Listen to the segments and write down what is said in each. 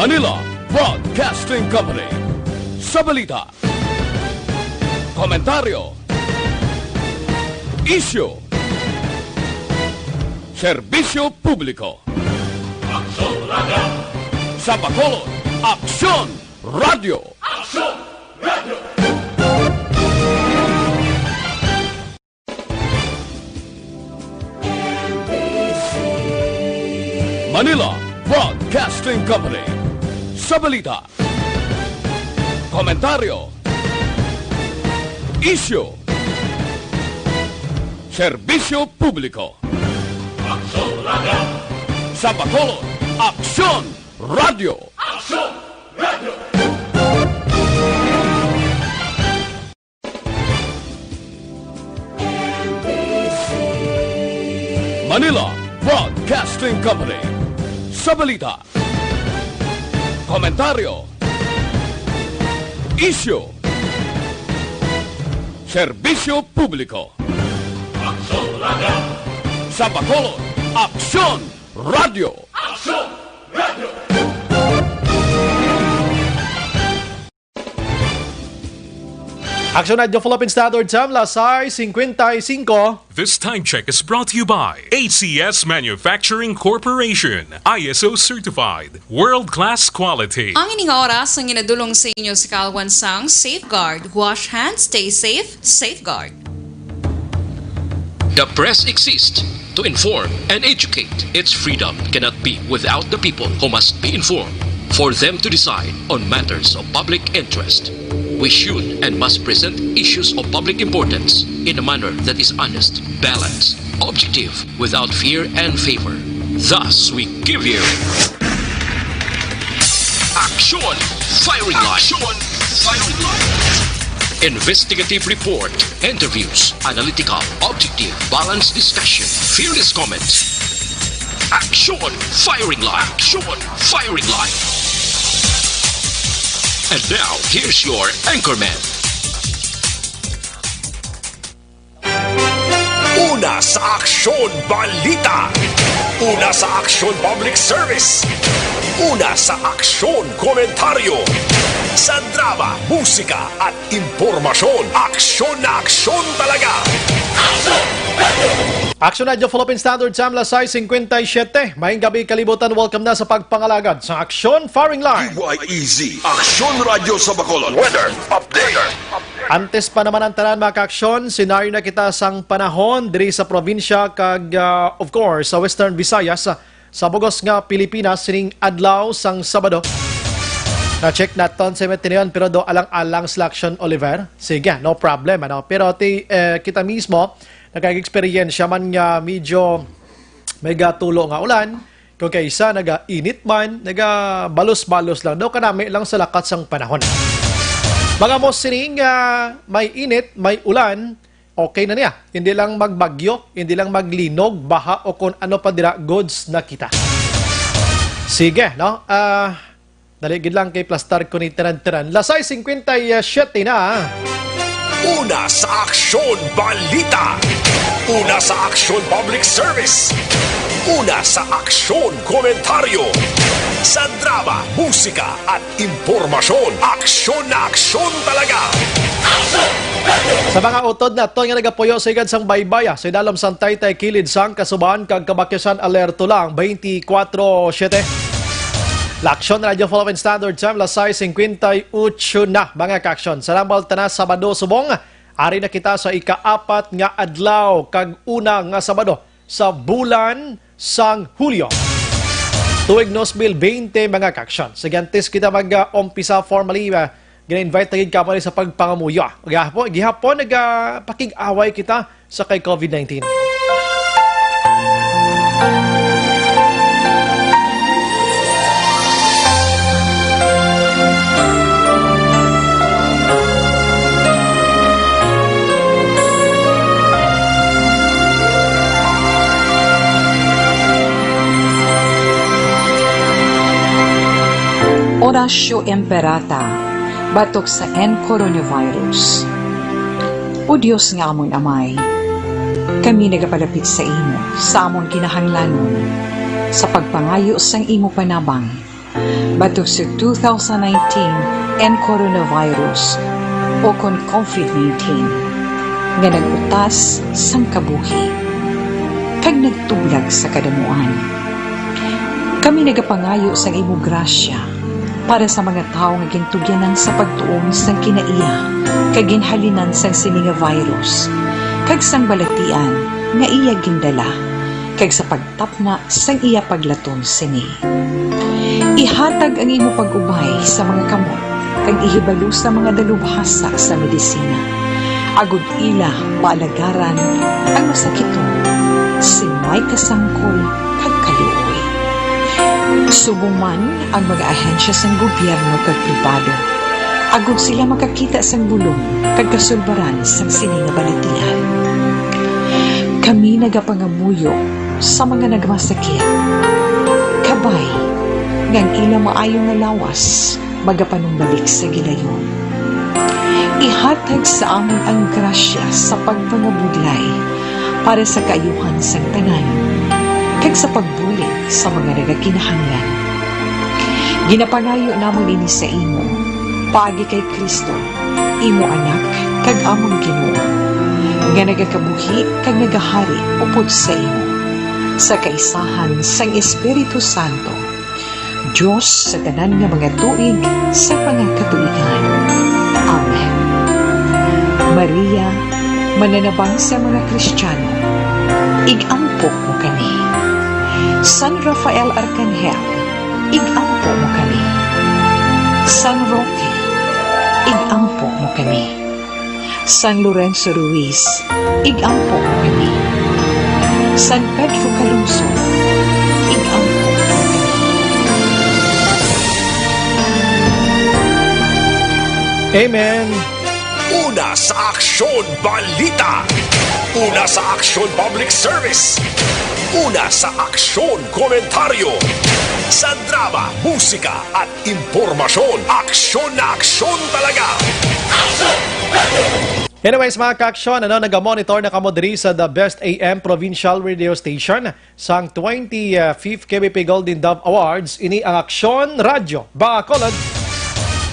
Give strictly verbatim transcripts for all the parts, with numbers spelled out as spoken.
Manila Broadcasting Company. Sa balita, komentaryo, isyu, serbisyo publiko. Aksyon Radio. Sa Bacolod, Aksyon Radio. Aksyon Radio. Manila Broadcasting Company. Sa balita, komentaryo, isyu, serbisyo publiko. Aksyon Radio. Sa Bacolod, Aksyon Radio. Aksyon Radio. Manila Broadcasting Company. Sa balita, komentaryo, isyu, serbisyo publiko. Aksyon Radio. Sa Bacolod, Aksyon Radio. Aksyon Radio. Aksyon Radio Philippine Standard Time, las sais cincuenta y cinco. This time check is brought to you by A C S Manufacturing Corporation, I S O certified, world-class quality. Ang ining oras ang ginadulong sa inyo sa kalwan sang Safeguard. Wash hands, stay safe, Safeguard. The press exists to inform and educate. Its freedom cannot be without the people who must be informed for them to decide on matters of public interest. We should and must present issues of public importance in a manner that is honest, balanced, objective, without fear and favor. Thus, we give you Aksyon Firing Line. Aksyon Firing Line. Investigative report, interviews, analytical, objective, balanced discussion, fearless comments. Aksyon Firing Line. Aksyon Firing Line. And now, here's your anchorman. Una sa aksyon, balita. Una sa aksyon, public service. Una sa aksyon, komentaryo. Sa drama, musika, at impormasyon, aksyon na aksyon talaga. Aksyon Radyo Philippine Standard Time, las sais cincuenta y siete. Maayong gabi, kalibutan. Welcome na sa pagpangalagad sa Aksyon Firing Line. D Y E Z, Aksyon Radyo sa Bacolod. Weather update. Antes pa naman ang tanan, mga kaaksyon, senaryo na kita sang panahon diri sa probinsya kag, ah, of course, sa Western Visayas, sa bugos nga Pilipinas sining adlaw sang Sabado. Na-check naton sa Meteo, pero do alang-alang sila, Aksyon Oliver. Sige, no problem, ano. Pero ti, eh, kita mismo nakag-eksperyensya man nga medyo may gatulo nga ulan, kung kaysa nagainit man, nagabalos-balos lang daw, kanami lang sa lakat sang panahon. Mga mo sining, ah, may init, may ulan, okay na niya. Hindi lang magbagyo, hindi lang maglinog, baha o kung ano pa dira, goods na kita. Sige, no? Ah, dali gid lang kay plastar ko ni tanan-tanan. Las sais cincuenta y siete na. Una sa aksyon, balita. Una sa aksyon, public service. Una sa aksyon, komentaryo. Sa drama, musika, at impormasyon. Aksyon na aksyon talaga. Sa mga utod naton nga nagapuyo sa igad sang baybay, ah, sa idalom sang taytay kilid sang kasubahan kag kabakyasan, alerto lang twenty-four seven. Aksyon Radyo Philippine Standard Time, las sais cincuenta y ocho na, mga kaaksyon. Sa nambal tana Sabado subong, ari na kita sa ikaapat nga adlaw kag una nga Sabado sa bulan sang Hulyo, tuig dos mil bente, mga kaaksyon. Sige, antes kita mag, ah, umpisa formally, ah, gina-invite na gid kamo sa pagpangamuyo. Gihapon, gihapon nagapakig-away kita sa kay covid nineteen. Oratio Imperata, batok sa N coronavirus. O Dios nga amon Amay, kami nagapalapit sa imo sa amon kinahanglanon, sa pagpangayo sang imo panabang. batok sa two thousand nineteen and coronavirus, o kon COVID nineteen, nga nag-utas sang kabuhi kag nagtublag sa kadamuan. Kami nagapangayo sang imo grasya para sa mga tawo nga gintugyanan sa pagtuon sang kinaiya kag ginhalinan sang sini nga virus, kag sang balatian nga iya gindala, kag sa pagtapna sang iya paglaton sini. Ihatag ang imo pag-ubay sa mga kamot kag ihibalo sa mga dalubhasa sa medisina, agod ila paalagaran ang masakiton sing may kasangkol kag kaluoy. Subong man ang mga ahensya sang gobyerno kag pribado, agod sila makakita sang bulong kag kasulbaran sang sini nga balatian. Kami nagapangamuyo sa mga nagmasakit, kabay nga ang ila maayo nga lawas magapanumbalik sa gilayon. Ihatag sa amon ang grasya sa pagpangabudlay para sa kaayuhan sang tanan, kag sa pagbulig sa mga nagakinahanglan. Ginapangayo namon ini sa imo, paagi kay Cristo, imo Anak kag amon Ginoo, nga nagakabuhi kag nagahari upod sa imo, sa kaisahan sang Espiritu Santo, Dios sa tanan nga mga tuig sa mga katuigan. Amen. Maria, mananabang sa mga Kristiyano, ig-ampo mo kami. San Rafael Arcangel, ig-ampo mo kami. San Roque, ig-ampo mo kami. San Lorenzo Ruiz, ig-ampo mo kami. San Pedro Calungsod, ig-ampo mo kami. Amen. Una sa Aksyon Balita. Una sa Aksyon Public Service. Una sa Aksyon Komentaryo. Sa drama, musika, at impormasyon, aksyon na aksyon talaga. Anyways, mga ka-aksyon, ano, naga-monitor na kamo diri sa The Best A M Provincial Radio Station sang twenty-fifth K B P Golden Dove Awards. Ini ang Aksyon Radyo Bacolod.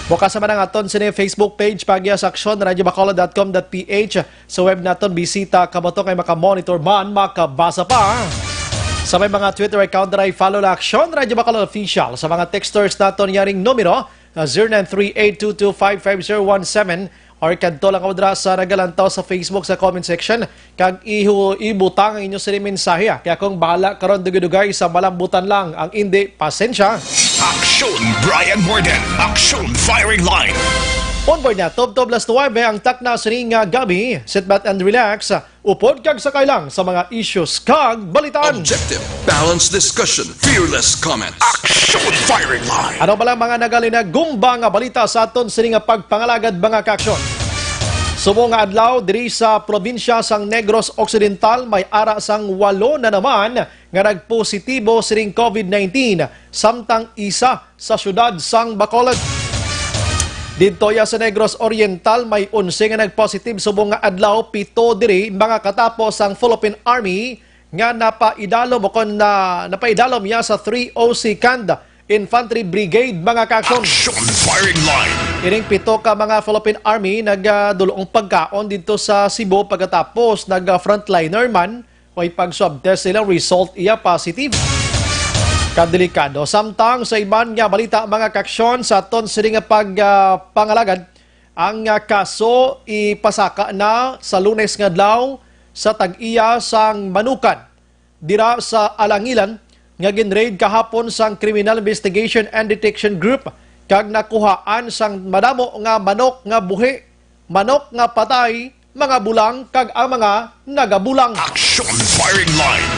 Bukas naman ang aton sini Facebook page, pagya sa aksyon radyo bacolod dot com dot P H. Sa web naton, bisita kamo to kay maka-monitor man, makabasa pa. Sa may mga Twitter account na i-follow na Aksyon Radyo Bacolod Official. Sa mga texters naton, yaring numero, ah, zero nine three eight two two five five zero one seven, or kadto lang kamo dira sa nagalantaw sa Facebook sa comment section, kag ihu-, ibutang ang inyo sini mensahe, ah. Kay akong bahala karon, dugay-dugay sa malambutan lang, ang indi, pasensya. Aksyon Brian Morden, Aksyon Firing Line. On board na, tubtob las nuwebe ang takna sini nga gabi. Sit back and relax. Upod kag sakay lang sa mga issues kag balitaan. Objective, balanced discussion, fearless comments. Aksyon Firing Line. Ano ba lang mga nagalinagumba nga balita sa aton sini nga pagpangalagad, mga ka-aksyon? Subong nga adlaw, diri sa probinsya sang Negros Occidental, may ara sang walo na naman nga nagpositibo sining COVID nineteen, samtang isa sa siyudad sang Bacolod. Didto ya sa Negros Oriental, may onse nga nagpositive subong nga adlaw, pito diri mga katapo sang Philippine Army nga napaidalom o kon na, napaidalom ya sa three oh second Infantry Brigade, mga ka-aksyon. Action Firing Line. Ining pito ka mga Philippine Army nagdulong pagkaon didto sa Cebu pagkatapos nag-frontliner man. Way pag-swab test sila, result iya positive. Kadelikado. Samtang sa iban nga balita, mga ka-aksyon, sa aton sini nga pag, ah, pangalagad, ang, ah, kaso ipasaka na sa Lunes nga adlaw sa tag-iya sang Manukan dira sa Alangilan nga ginraid kahapon sang Criminal Investigation and Detection Group kag nakuhaan sang madamo nga manok nga buhi, manok nga patay, mga bulang, kag ang mga nagabulang. Action Firing Line.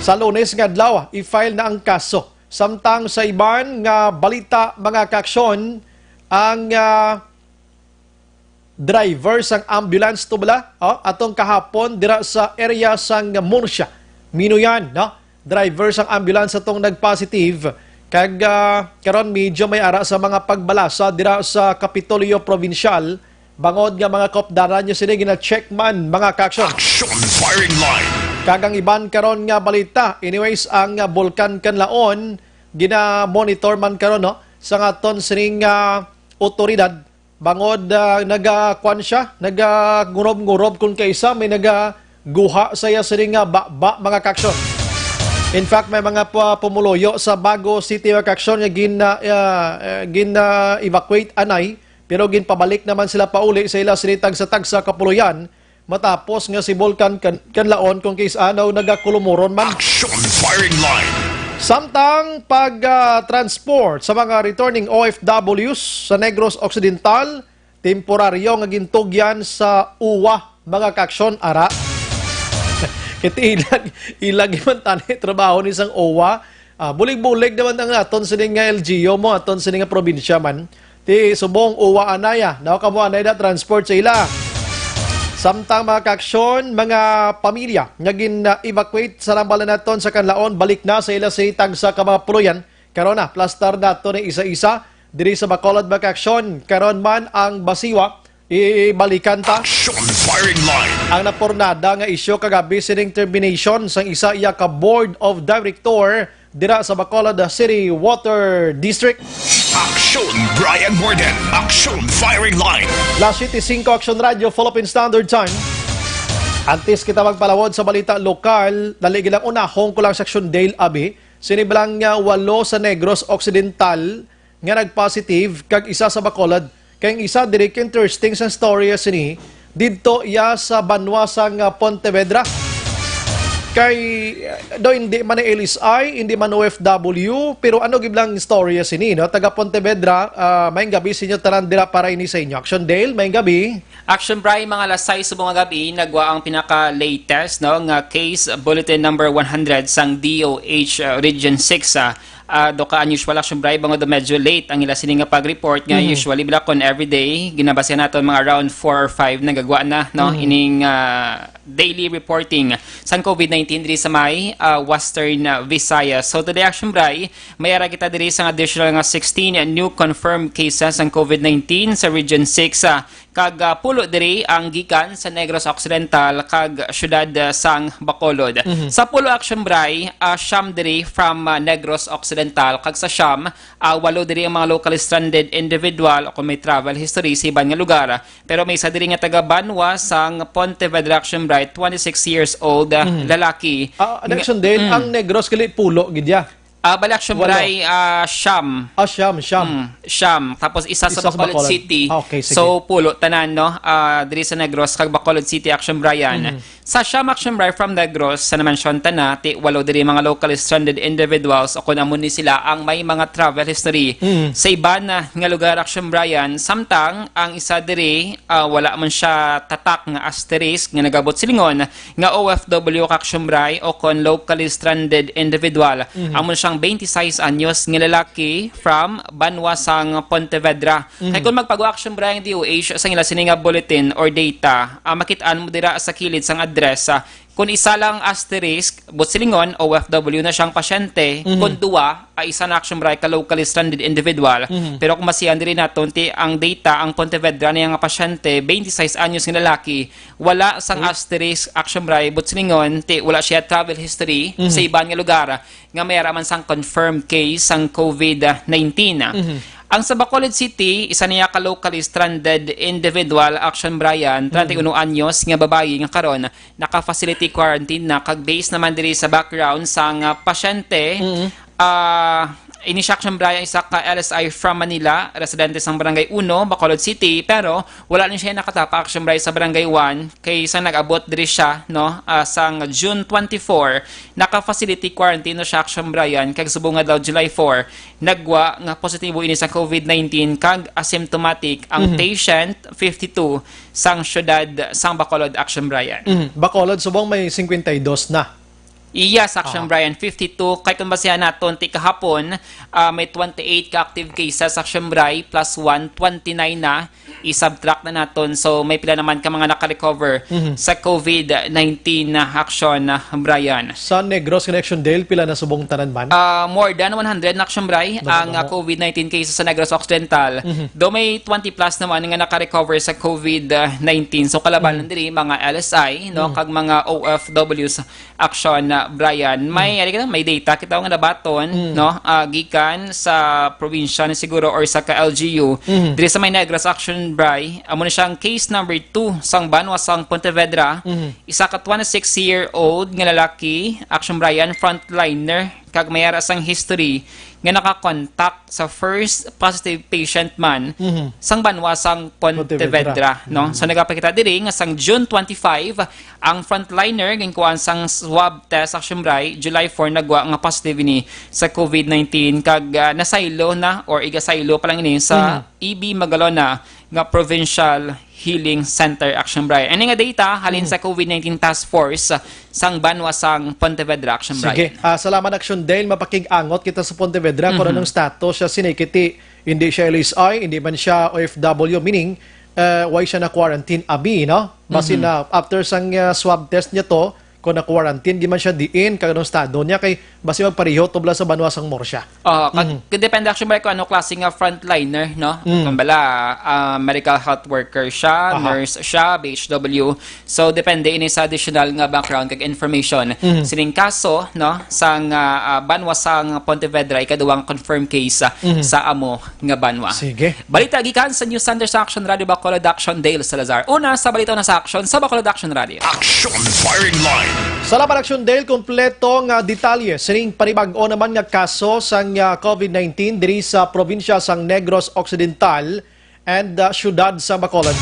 Sa Lunes nga adlaw, i-file na ang kaso. Samtang sa iban nga balita, mga ka-aksyon, ang, ah, driver sang ambulance to bala, oh, atong kahapon dira sa area sang Murcia, Minuyan, no? Driver sang ambulance atong nag-positive. Kag, ah, karon medyo may ara sa mga pagbalasa dira sa Kapitolyo Provincial, bangod nga mga kaupdanan nyo sini gina-check man, mga ka-aksyon. Action Firing Line. Kag ang iban karon nga balita, anyways, ang, ah, Bulkan Kanlaon gina-monitor man karon, no, sa aton sining, ah, otoridad, bangod, ah, naga-, kuwan siya, naga-ngurob-ngurob kung kaisa may nagaguha sa iya sining, ah, baba, mga kaaksyon. In fact, may mga pa-, pumuluyo sa Bago City, mga kaaksyon, nga gin-, ah, ah, gin-, ah, evacuate anay, pero ginpabalik naman sila pauli sa ila sining tagsa-tagsa ka puloy-an matapos nga si Volcan Can-, Canlaon kung kaisa-a nagakulumuron man. Action Firing Line. Samtang pag, ah, transport sa mga returning O F Ws sa Negros Occidental, temporaryo nga gintugyan sa uwa, mga kaaksyon, ara. Kay ilag, ilag man tani trabaho ni sang uwa. Ah, bulig-bulig naman ang aton sining nga L G U mo, aton sining nga probinsya man. Ti subong uwa anay, ah. Daw kamo anay na transport sa ila. Samtang, mga kaaksyon, mga pamilya nga gin-evacuate sa rambalan naton sa Canlaon, balik na sa ila sining tagsa ka mga puloy-an. Karon na, plastar nato ni isa-isa. Diri sa Bacolod, mga kaaksyon, karon man ang Basiwa, ibalikan ta. Action Firing Line. Ang napurnada nga isyu kagabi sining termination sang isa iya ka board of director dira sa Bacolod City Water District. Action Brian Morden. Action Firing Line. Las siyete singko, Action Radio, Philippine Standard Time. Antes kita magpalawod sa balita lokal, dali lang unahon ko lang sa Action Dale, abi. Sini lang nga walo sa Negros Occidental nga nag-positive kag isa sa Bacolod. Kay ang isa diri ka interesting sang story sini, didto iya sa banwa sang, ah, Pontevedra. Kay, ah, do hindi man ang L S I, hindi man O F W, pero ano gid lang story sini, no? Taga Pontevedra, ah, maayong gabi sa inyo tanan dira para ini sa inyo. Action Dale, maayong gabi. Action Bri, mga alas sais subong nga gabi, nagwa ang pinaka-latest, no, nga case bulletin number one hundred sang D O H, uh, Region six, ah. Ah, do ka unusual, Action Bri, bangod medyo late ang ila sini nga pag-report nga Mhm. usually bila kon everyday, ginabasihan naton mga around four or five nagagwa na, no, Mhm. ining, ah, daily reporting sang COVID nineteen diri sa may, ah, Western, ah, Visayas. So today, Action Bri, may ara kita diri sang additional nga sixteen new confirmed cases sang COVID nineteen sa Region six, ah, kag, ah, pulo diri ang gikan sa Negros Occidental kag siyudad, ah, sang Bacolod. Mhm. Sa pulo, Action Bri, ah, siyam diri from, ah, Negros Occidental, kag sa siyam, ah, walo diri ang mga locally stranded individual o kung may travel history sa iban nga lugar. Pero may isa diri nga taga Banwa sang Pontevedra, Action Bri, twenty-six years old, ah, Mhm. lalaki. Ah, Nga Action Dale, Mm. ang Negros gali pulo gid ya. Ah, bali, Action Walo. Bri, ah, siyam. Ah, siyam, siyam. Mm, siyam. Tapos isa sa Isa sa Bacolod Bacolod. City. Ah, okay, sige. So, pulo tanan, no? Ah, diri sa Negros kag Bacolod City, Action Bri, yan. Mhm. Sa siyam, Action Bri, from Negros, sa na-mention ta na, ti walo diri mga locally stranded individuals o kung amo ni sila ang may mga travel history Mhm. sa iban na nga lugar, Action Bri, yan. Samtang ang isa diri, ah, wala man siya tatak nga asterisk nga nagabot silingon, nga O F W ka, Action Bri, o kon locally stranded individual. Mhm. Amo siyang twenty-six anyos nga lalaki from Banwa sang Pontevedra. Mhm. Kay kung magpag-O, Action Bri, ang D O H sa ila sini nga bulletin or data, ah, makit-an mo dira sa kilid sang address, ah, kung isa lang asterisk, buot silingon, O F W na siyang pasyente, Mhm. kung duwa, ah, isa na, Action Bri, ka locally stranded individual. Mhm. Pero kung basihan diri naton ti ang data, ang Pontevedra niya nga pasyente, twenty-six anyos nga lalaki, wala sang Uy. Asterisk, Action Bri, buot silingon, ti wala siya travel history Mhm. sa iban nga lugar nga may ara man sang confirmed case sang COVID nineteen. Mhm. Ang sa Bacolod City, isa niya ka locally stranded individual, Action Bri, Mhm. treinta y uno anyos nga babayi nga karon naka-facility quarantine na, kag based naman diri sa background sang, ah, pasyente, Mhm. ah, ini siya, Action Bri, isa ka L S I from Manila, residente sang Barangay Uno, Bacolod City, pero wala ni siya nakatapa, Action Bri, sa Barangay One, kay sa nag-abot diri siya, no, ah, sang June twenty-four, naka-facility quarantine na siya, Action Bri, kag subong nga adlaw, July four, nagwa nga positibo ini sa COVID nineteen kag asymptomatic ang Mhm. patient fifty-two sang siyudad sang Bacolod, Action Bri. Mhm. Bacolod, subong may cincuenta y dos na. Yes, Action Aha. Bri, fifty-two. Kay kung basihan naton, ti kahapon, ah, may twenty-eight ka active cases, Action Bri, plus one, twenty-nine na. I-subtract na naton. So, may pila naman ka mga naka-recover Mhm. sa COVID nineteen na, Action, ah, Bri? Sa Negros kag Action Dale, pila na subong tanan man? Ah, more than one hundred na, Action Bri, Damo, ang, ah, damo. COVID nineteen cases sa Negros Occidental. Mhm. Do may twenty plus naman nga naka-recover sa COVID nineteen. So, kalabanan Mhm. diri, mga L S I, no, Mhm. kag mga O F Ws, Action, Brian, may, ano kita, may data kita nga nabaton, Mm. no? Ah, gikan sa probinsya ni siguro or sa ka-L G U, Mm. diri sa may Negros, Action Bri, amo na siyang case number two sang banwa sang Pontevedra. Mm. Isa ka twenty-six-year-old nga lalaki, Action Brian, frontliner, kag may ara sang history nga nakakontak sa first positive patient man Mhm. sang banwa sang Pontevedra, Pontevedra. no? Mhm. So, nagapakita diri nga sang June twenty-five, ang frontliner ginkuhaan sang swab test, Action Bri, July four nagwa nga positive ini sa COVID nineteen, kag, ah, nasaylo na or igasaylo pa lang ini sa Mhm. E B Magalona nga Provincial Healing Center, Action Bri. Ini nga data halin Mhm. sa COVID nineteen Task Force, ah, sang banwa sang Pontevedra, Action Bri. Sige. Ah, salamat, Action Dale. Mapakig-angot kita sa Pontevedra kung Mhm. anong status siya, sinikiti. Hindi siya L S I, hindi man siya O F W, meaning, eh, why siya na-quarantine, abi, no? Basin Mhm. na after sang, ah, swab test niya to, kung na-quarantine, di man siya diin, kag anong estado niya, kay basi magpareho to bala sa banwa sang Murcia. Ah, ka-, Mhm. ka-, depende, Action Bri, kung ano klase nga frontliner, no? Mm. Kung bala, ah, medical health worker siya, Aha. nurse siya, B H W. So, depende ini sa additional nga background kag information. Mhm. Sining kaso, no, sang, ah, ah, banwa sang Pontevedra, ikaduhang confirmed case, ah, Mhm. sa amo nga banwa. Sige. Balita gikan sa News Center sa Action Radio Bacolod, Action Dale Salazar. Una sa balita na sa Action sa Bacolod Action Radio. Action Firing Line. Salamat, Action Dale. Kompleto nga detalye sining panibag-o naman nga kaso sang, ah, COVID nineteen diri sa probinsya sang Negros Occidental and, ah, siyudad sa Bacolod.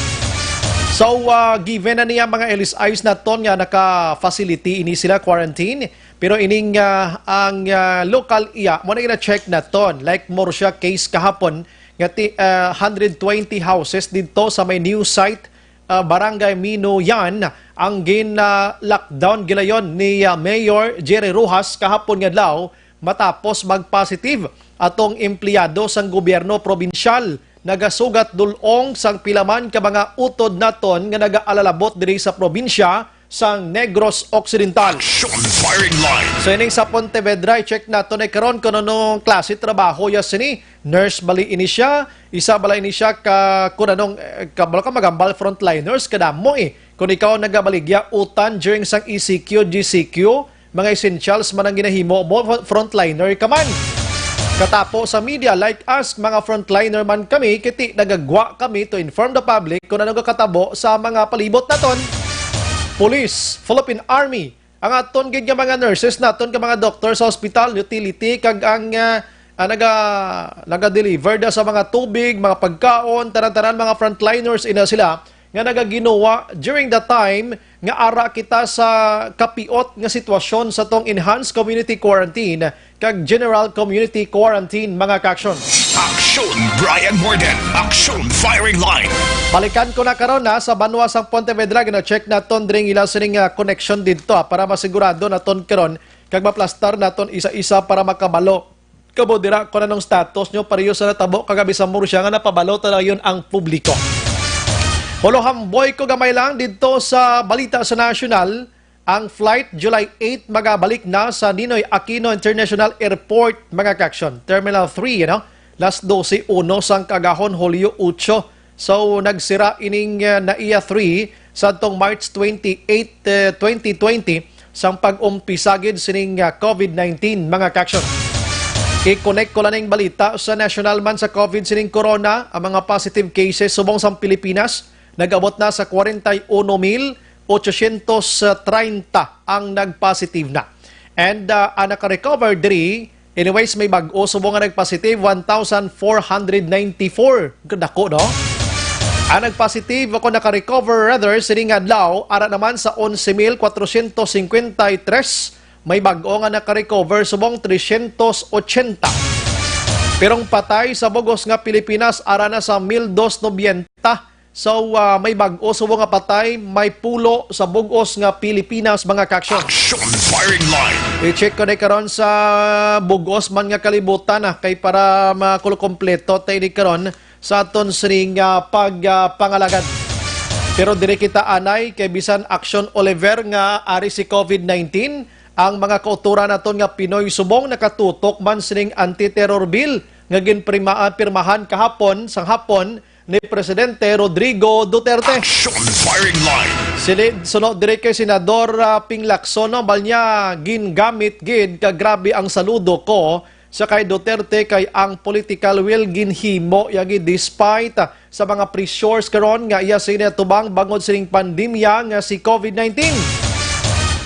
So, ah, given na niya mga L S Is naton nga naka-facility ini sila quarantine, pero ining, ah, ang, ah, lokal iya, mo na gina-check naton. Like, Murcia case kahapon, nga ti-, ah, hundred twenty houses didto sa may new site, ah, Barangay Minoyan, ang gin, ah, lockdown gilayon ni, ah, Mayor Jerry Rojas kahapon nga adlaw, matapos mag-positive atong empleyado sang gobyerno probinsyal. Nagasugat dul-ong sang pila man ka mga utod naton nga nagaalalabot diri sa probinsya sang Negros Occidental. Action Firing Line. So, ining sa Pontevedra, i-check nato na karon kung anong klase trabaho ya sini. Nurse bali ini siya, isa bala ini siya ka, kung anong, eh, kabalo ka, magambal frontliners, kadamo eh. Kung ikaw nagabaligya utan during sang E C Q, G C Q, mga essentials man ang ginahimo mo, frontliner ka man. Katapo sa media, like us, mga frontliner man kami, kiti nagagwa kami to inform the public kung ano gakatabo sa mga palibot naton. Police, Philippine Army, ang aton gid nga mga nurses naton, ka mga doktor sa hospital, utility, kag ang, ah, ah, naga-, naga-deliver da sa mga tubig, mga pagkaon, tanan-tanan mga frontliners ina sila nga nagaginuwa during the time nga ara kita sa kapiot nga sitwasyon sa tong enhanced community quarantine kag general community quarantine, mga ka-aksyon. Action Brian Morden, Action Firing Line. Balikan ko na karon na sa banwa sang Pontevedra, gina-check naton dring ila sining, ah, connection didto, ah, para masigurado naton karon kag maplastar naton isa-isa para makabalo kamo dira kung anong status nyo pareho sa natabo kagabi sa Murcia nga napabalo talaga yun ang publiko. Holohamboy ko gamay lang didto sa balita sa nasyonal. Ang flight July eight magabalik na sa Ninoy Aquino International Airport, mga ka-aksyon. Terminal three, you know? Las dose uno sang kaagahon, Hulyo otso. So, nagsira ining, uh, NAIA three sa tong March twenty-eight, uh, twenty twenty, sang pag-umpisa gid sining, uh, COVID nineteen, mga ka-aksyon. I-connect ko lang ning balita sa national man sa COVID sining corona, ang mga positive cases subong sang Pilipinas nag-abot na sa kwarenta y uno mil ochocientos treinta ang nag-positive na. And, uh, ang naka-recover diri, anyways, may bag-o subong nga nag-positive, one thousand four hundred ninety-four. Kadako, no? Ang nag-positive o kung naka-recover, rather, sining adlaw, ara naman sa onse mil kwatrocientos cincuenta y tres, may bag-o nga naka-recover subong trescientos ochenta. Pero ang patay sa bug-os nga Pilipinas, ara na sa mil dos nobenta. So, ah, may bag-o subong nga patay, may pulo sa bug-os nga Pilipinas, mga ka-aksyon. Action Firing Line. I-check ko na karon sa bug-os man nga kalibutan, ah, kay para makulokompleto tayo ni karon sa aton sining, ah, pag, ah, pangalagad. Pero diri kita anay kay bisan Action Oliver nga ari si COVID nineteen, ang mga kauturan naton nga Pinoy subong nakatutok man sining anti-terror bill nga ginprima-, ah, pirmahan kahapon, sang hapon, ni Presidente Rodrigo Duterte. Action Firing Line. Silid, suno diri kay Senador, ah, Ping Lacson, no, bal niya, gingamit gid ka grabe ang saludo ko sa kay Duterte kay ang political will ginhimo ya gid despite, ah, sa mga pressures karon nga iya sini tubang bangod sining pandemya nga si COVID nineteen.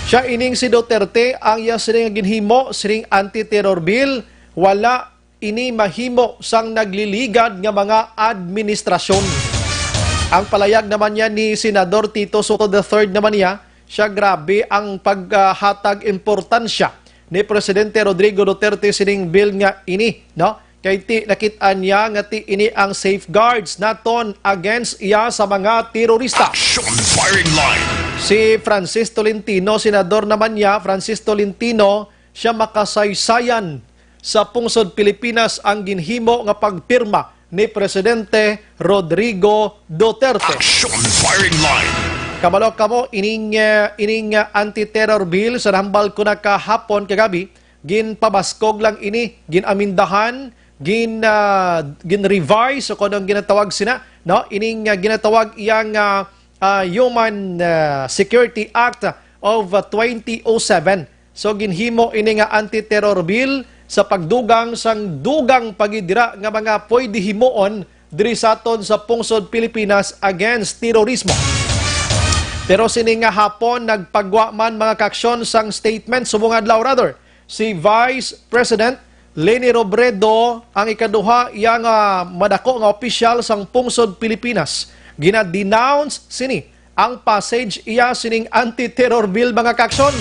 Siya ining si Duterte ang iya sini nga ginhimo sining anti-terror bill, wala ini mahimo sang nagliligad nga mga administrasyon. Ang palayag naman niya ni Senador Tito Soto the third naman niya, siya grabe ang paghatag importansya ni Presidente Rodrigo Duterte sining bill nga ini, no? Kay ti nakit-an niya nga ti ini ang safeguards naton against iya sa mga terorista. Action Firing Line. Si Francis Tolentino, senador naman niya, Francis Tolentino, siya makasaysayan sa pungsod Pilipinas ang ginhimo nga pagpirma ni Presidente Rodrigo Duterte. Action Firing Line. Kabalo kamo, ining, eh, ining, eh, anti-terror bill sa nahambal ko na kahapon kagabi, ginpabaskog lang ini, ginamindahan, gin, ah, gin-revise o kung anong ginatawag sina, no? Ining, ah, ginatawag iyang, ah, ah, Human, ah, Security Act of, ah, twenty oh seven. So, ginhimo ini nga anti-terror bill sa pagdugang sang dugang pa gid dira nga mga pwede himuon diri sa aton sa pungsod Pilipinas against terorismo. Pero sini nga hapon, nagpagwa man mga kaaksyon sang statement subong adlaw, rather, si Vice President Leni Robredo, ang ikaduha iya nga madako nga opisyal sang pungsod Pilipinas. Gina-denounce sini ang passage iya sining anti-terror bill, mga kaaksyon.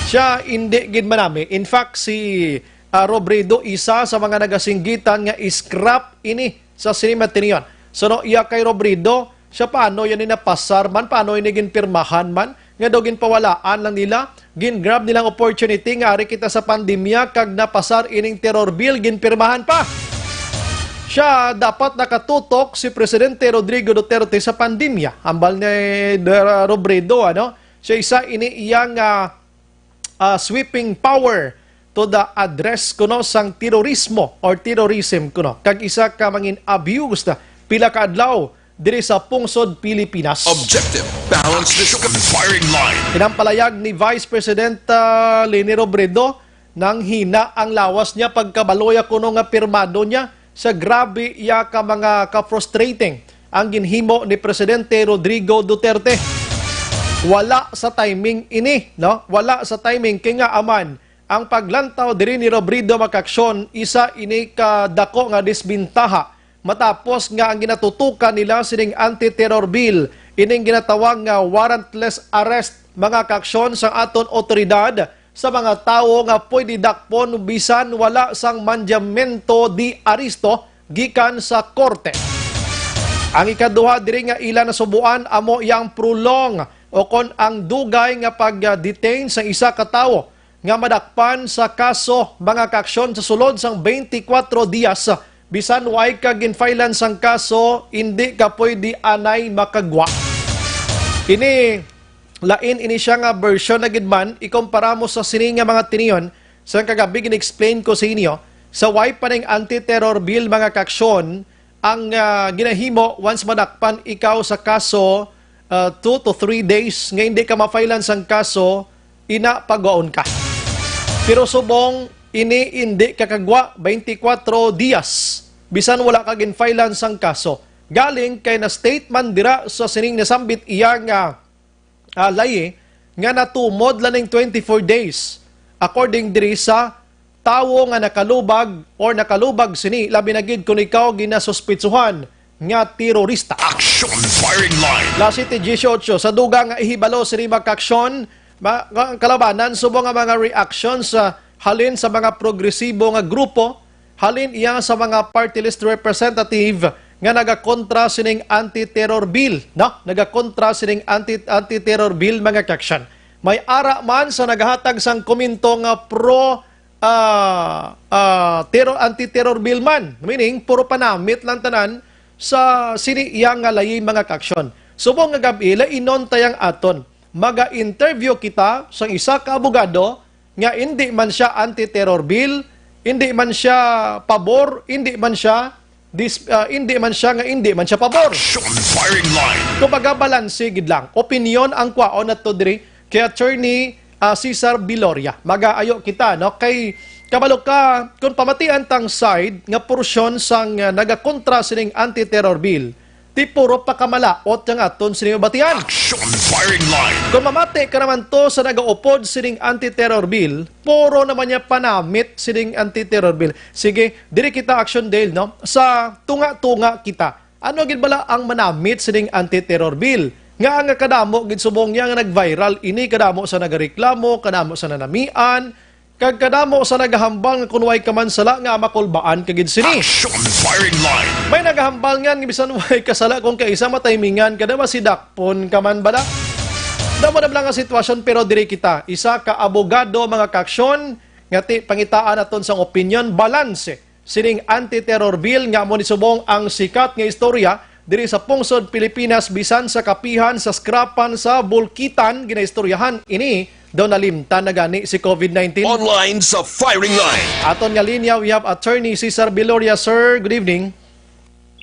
Siya hindi gid manami. In fact, si, ah, Robredo isa sa mga nagasinggitan nga i-scrap ini sa sini matiniyon. So, no, iya kay Robredo, siya paano yan ni napasar man, paano ini ginpirmahan man, nga daw ginpawalaan lang nila, gin-grab nilang opportunity nga ari kita sa pandemya kag napasar ining terror bill, ginpirmahan pa. Siya dapat nakatutok si Presidente Rodrigo Duterte sa pandemya. Hambal ni Dra-, Robredo, ano? Siya isa ini iyang, ah, ah, sweeping power to the address kuno sang terorismo or terrorism kuno. Kag isa ka mangin abused pila ka adlaw diri sa pungsod Pilipinas. Objective, balance, action, firing line. Pinampalahayag ni Vice President, ah, Leni Robredo, nanghina ang lawas niya pagkabalo ya kuno nga pirmado niya sa grabe ya ka mga ka-frustrating ang ginhimo ni Presidente Rodrigo Duterte. Wala sa timing ini, no? Wala sa timing kay nga aman ang paglantaw diri ni Robredo, mga kaaksyon, isa ini ka dako nga disbintaha matapos nga ang ginatutukan nila sining anti-terror bill, ining ginatawag nga warrantless arrest, mga kaaksyon, sa aton otoridad sa mga tawo nga pwede dakpon bisan wala sang mandamiento de arresto gikan sa korte. Ang ikaduha diri nga ila nasubuan amo yang prolong o kon ang dugay nga pag-detain sa isa ka tawo nga madakpan sa kaso, mga kaaksyon, sa sulod sang twenty-four dias. Bisan way ka ginfailan sang kaso, hindi ka pwede anay makagwa. Ini, lain ini siya nga version na gid man, ikumpara mo sa sini nga mga tiniyon. Sa kagabi, gin-explain ko sa inyo, sa way pa ning anti-terror bill, mga kaaksyon, ang, ah, ginahimo once madakpan ikaw sa kaso, ah, two to three days nga hindi ka mafailan sang kaso, ina pagwaon ka. Pero subong ini hindi ka kagwa twenty-four dias, bisan wala ka ginfailan sang kaso. Galing kay na-state man dira sa sining nasambit iya nga, ah, layi nga natumod lang ning twenty-four days, according diri sa tawo nga nakalubag or nakalubag sini, labi na gid kon ikaw ginasuspitsuhan nga terorista. Action Firing Line. Las siete dieciocho, sa dugang nga ihibalo sini, mga kaaksyon, ma-, ang kalabanan subong nga mga reactions, ah, halin sa mga progresibo nga grupo, halin iya sa mga party list representative nga nagakontra sining anti-terror bill, no? Nagakontra sining anti, anti-terror bill, mga kaaksyon. May ara man sa nagahatag sang komento nga pro, ah, ah, terror, anti-terror bill man, meaning puro panamit lang tanan sa sini iya nga layi, mga kaaksyon. Subong nga gab-i, lainon tayang aton. Maga-interview kita sa isa ka abogado nga hindi man siya anti-terror bill, hindi man siya pabor, hindi man siya dis, ah, hindi man siya nga hindi man siya pabor. Action Firing Line. Kumbaga, balanse gid lang. Opinyon ang kwaon nato diri kay Attorney, ah, Cesar Viloria. Magaayo kita, no? Kay kabalo ka, kung pamatian tang side nga porsyon sang, ah, nagakontra sining anti-terror bill, ti puro pakamalaot ang aton sini mabatian. Action Firing Line. Kung mamati ka naman to sa nagaupod sining anti-terror bill, puro naman niya panamit sining anti-terror bill. Sige, diri kita, Action Dale, no? Sa tunga-tunga kita. Ano gid bala ang manamit sining anti-terror bill? Nga nga kadamo gid subong niya nga nag-viral ini, kadamo sa nagareklamo, kadamo sa nanamian, kag kadamo sa nagahambal nga kun way ka man sala nga makulbaan ka gid sini. Action Firing Line. May nagahambal nga bisan way ka sala kung kaisa matimingan ka daw, masidakpon ka man bala. Damo na lang ang sitwasyon, pero diri kita, isa ka abogado, mga kaaksyon, nga ti pangitaan naton sang opinyon, balanse sining anti-terror bill nga amo ni subong ang sikat nga istorya diri sa pungsod Pilipinas, bisan sa kapihan sa skrapan sa Bulkitan, ginaistoryahan ini daw nalimtan na gani si COVID nineteen. Online sa Firing Line. Aton nga linya, we have Attorney Cesar Viloria. Sir, good evening.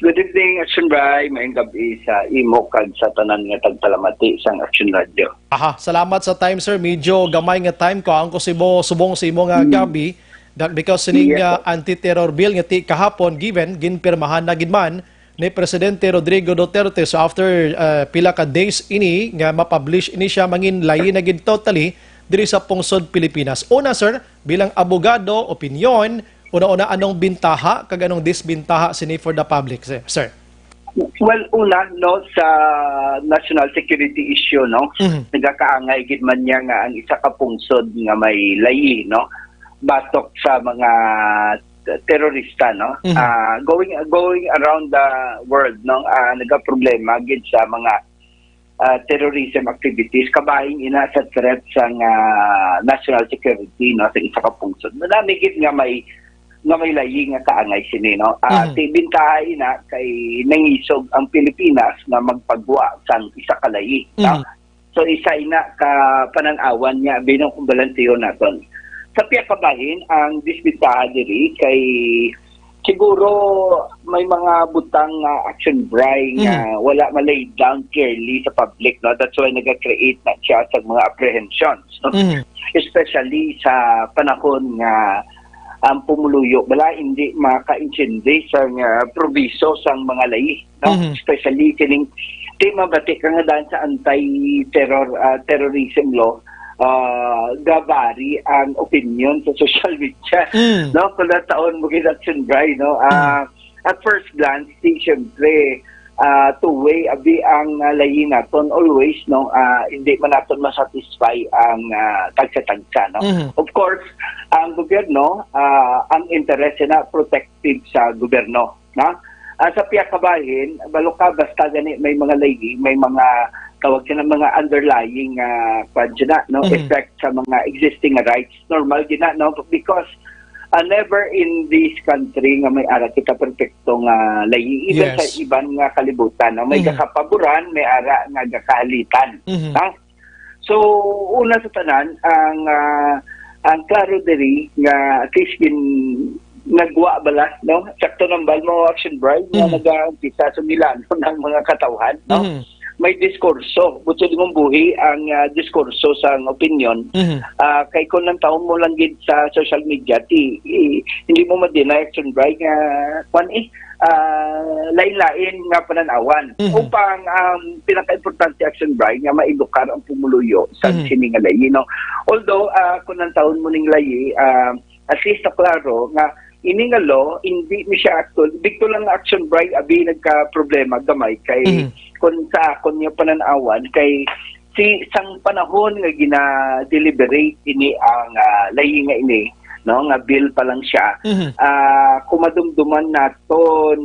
Good evening, Action Bray. Maayong gabi sa imo kag sa tanan nga tagpalamati sang Action Radio. Aha, salamat sa time, sir. Medyo gamay nga time ko ang ko sibo subong sa imo nga gabi. That because sining, yes, uh, anti-terror bill nga ti kahapon given, ginpirmahan na gid man ni Presidente Rodrigo Duterte. So after, uh, pila ka days ini nga mapublish ini siya, mangin layi na gid totally diri sa pungsod Pilipinas. Una, sir, bilang abogado, opinyon, una-una, anong bintaha kag anong disbintaha sini for the public, sir? Sir? Well, una, no, sa national security issue, no, mhm, nagakaangay gid man niya nga ang isa ka pungsod nga may layi, no, batok sa mga t-, terorista, no, mhm, ah, going, going around the world, no, ah, nagaproblema gid sa mga, ah, terrorism activities, kabahin ina sa threat sang, ah, national security, no, sa isa ka pungsod. Madami gid nga may, nga may layi nga kaangay sini, no. Ah, mhm, ti bintaha ina kay nangisog ang Pilipinas nga magpagwa sang isa ka layi, no. Mhm. So, isa ina ka panan-awan niya, abi, no, kung balansihon naton. Sa pihak kabahin, ang disbintaha diri kay siguro may mga butang nga, Action Bray, nga, mhm, wala ma-lay down clearly sa public, no? That's why naga-create na siya sa mga apprehensions, no? Mhm. Especially sa panahon nga ang pumuluyo, wala, hindi makaintindi sa nga probiso sang mga layi, no? Mhm. Especially kining, di mabati ka nga daan sa anti-terror, ah, terrorism law, ah, gabari ang opinion sa social media, mm, no? Kung nataon mo gid, Action Bray, no? Ah, mm, at first glance, di, syempre, ah, two-way, abi ang, ah, layi naton always, no? Ah, hindi man naton masatisfy ang, ah, tagsa-tagsa, no? Mhm. Of course, ang gobyerno, ah, ang interest na protective sa gobyerno, no? Ah, sa pihak kabahin, balo ka, basta gani may mga layi, may mga tawag sila mga underlying, ah, kwan sila, no? Mhm. Effect sa mga existing rights. Normal gina, no? Because, ah, never in this country nga may ara kita perfecto nga layi. Even sa, yes, iban nga kalibutan, no? May, mhm, gakapaboran, may ara nga gakahalitan. Mhm. Ha? So, una sa tanan, ang, ah, ang klaro diri nga at least gin-, nagwa bala, no? Sakto nang bal mo, Action Bray, nga, mhm, nag-umpisa sa Milano ng mga katawhan, no? Mhm. May diskurso, buto di mong buhi ang, ah, diskurso sa opinion. Mhm. Ah, kay kung nang taon mo lang gid sa social media, ti, i-, hindi mo ma-deny, Action Bray, nga, kwan, eh, ah, lain-lain nga pananawan. Mhm. Upang ang pinaka-importante, Action Bray, nga maedukar ang pumuluyo sa, mhm, sini nga layi, no? Although, ah, kung ang taon mo ning layi, ah, at least na klaro nga ini nga law, hindi ni siya actual. Dito lang, Action Bray, abi nagka-problema gamay kay, mhm, kung sa akon nga pananawan, kay si, sang panahon nga gina-deliberate ini ang, ah, layi nga ini, no, nga bill pa lang siya, mhm, ah, kung madumduman naton,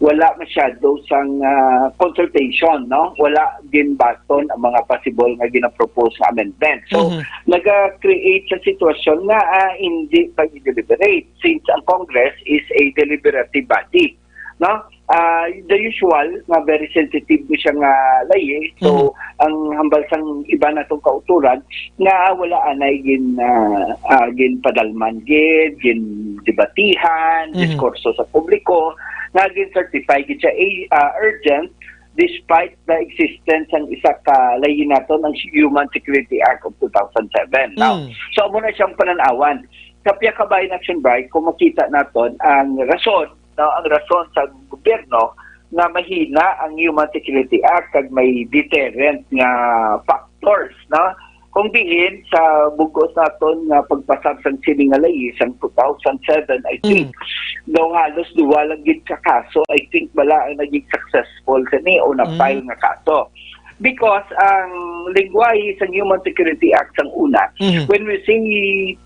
wala masyado sang, ah, consultation, no? Wala ginbaton ang mga possible nga ginapropose nga amendment. So, mhm, naga-create sa sitwasyon nga, ah, hindi pa i-deliberate since ang Congress is a deliberative body, no? Ah, the usual nga very sensitive mo siya nga layi. So, mhm, ang hambal sang iba natong kauturan nga wala anay gin, ah, ah, ginpadalman gid, gindebatihan, mhm, diskurso sa publiko, nga gin-certify gid siya, eh, ah, urgent despite the existence ng isa ka layi naton, ang Human Security Act of two thousand seven. Now, Mm. so amo na siyang pananawan. Sa piyakabahin, Action Bright, kung makita naton ang rason, no, ang rason sa gobyerno nga mahina ang Human Security Act kag may deterrent nga factors, no? Kung diin sa bugos naton nga pagpasar sang sini nga layi sang two thousand seven, I think, Mm. daw halos duwa lang gid ka kaso, I think, bala ang naging successful sini o na-file Mm. nga kaso. Because ang lingwahe sang Human Security Act sang una, Mhm. when we say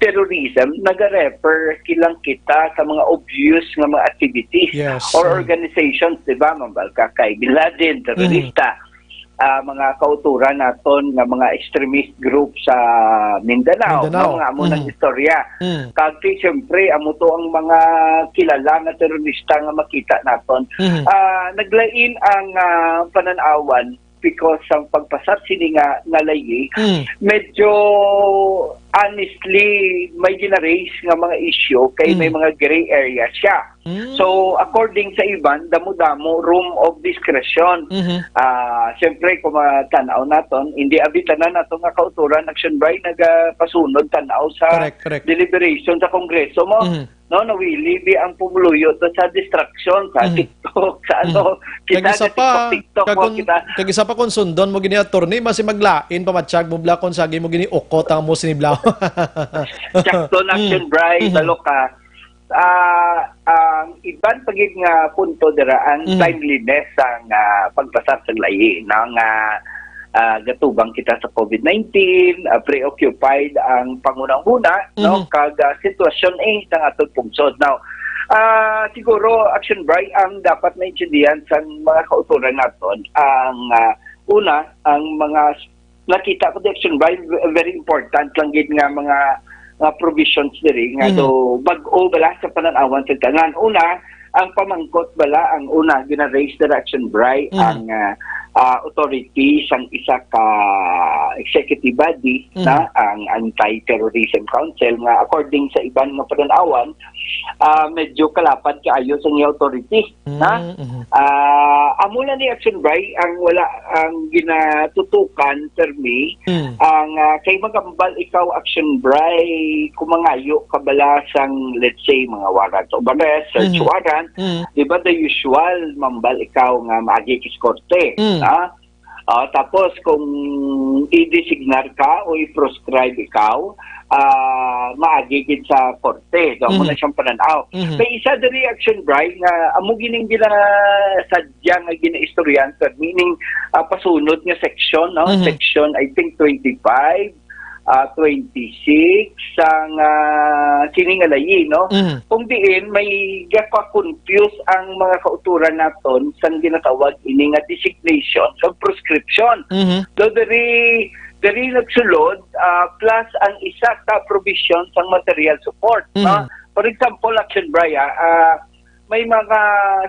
terrorism, nagarefer kilang kita sa mga obvious nga mga activities Yes, or mm. organizations, di ba? Mambal ka kay Bin Laden, terorista. Mhm. Ah, mga kauturan naton nga mga extremist group sa Mindanao, Mindanao. no? Mga amo nang Mhm. istorya. Mm. Kag, siyempre, amo to ang mga kilala nga terorista nga makita naton. Mhm. Ah, naglain ang, ah, pananawan because sang pagpasar sini nga, nga layi, Mm. medyo honestly may gina-raise nga mga issue kay may Mm. mga gray area siya. Mm. So, according sa iban, damo-damo room of discretion. Mhm. Ah, siyempre, kung matanaw naton, hindi abi tanan nato nga kauturan, Action Bright, nagapasunod tanaw sa Correct, correct. deliberation sa Kongreso mo. Mhm. No, nawili bi ang pumuluyo to sa distraction sa Mhm. TikTok, sa ano, Mhm. kita Kag isa sa pa, TikTok, TikTok, kag mo kun-, kita. kag isa pa kung sundon mo gini, attorney, mas maglain pa matsyag mo bla kung sagi mo gini ukot ang mo siniblaw. Sakto na, Mm. Action Bright, Mhm. balo ka. Ah, ang iban pa gid nga punto dira ang Mhm. timeliness sang, ah, pagpasar sang layi, no, nga, ah, gatubang kita sa covid nineteen, ah, preoccupied ang panghunahuna, no, Mhm. kag, ah, sitwasyon, eh, sang aton pungsod. Now, ah, siguro, Action Bright, ang dapat maintindihan sang mga kauturan naton, ang, ah, una, ang mga nakita ko di, Action Bright, v-, very important lang gid nga mga, nga provisions diri nga Mhm. do bag-o bala sa pananawan sa tanan. Una, ang pamangkot bala, ang una gina-raise dira, Action Bright, Mhm. ang, ah, ah, authority sang isa ka executive body Mhm. na ang Anti-Terrorism Council nga, according sa iban nga pananawan, ah, medyo kalapad kaayo sa iya authority. Na? Mm, mhm. Ah, amo na ni, Action Bright, ang wala, ang ginatutukan, Termi, Mm. ang, ah, kay magambal ikaw, Action Bright, kung mangayo ka bala sang, let's say, mga warrant of arrest, search Mhm. warrant, Mm. di ba, the usual, mambal ikaw nga maagi ka sa korte, Mm. ha? Ah, tapos kung i-designar ka o i-proscribe ikaw, ah, maagi gid sa korte. So, amo na Mhm. siyang pananaw. Mhm. May isa diri, Action Bright, nga amo gining ginasadya nga ginaistoryahan, sir. Meaning, ah, pasunod nga section, no? Mhm. Section, I think, twenty-five, ah, twenty-six, sang, ah, sini nga layi, no? Mhm. Kung diin, may gaka-confuse ang mga kauturan naton sang ginatawag ini nga designation kag proscription. Mhm. So, diri, diri nagsulod, ah, plus ang isa ka provision sang material support, Mhm. no? For example, Action Bright, ah, ah, may mga,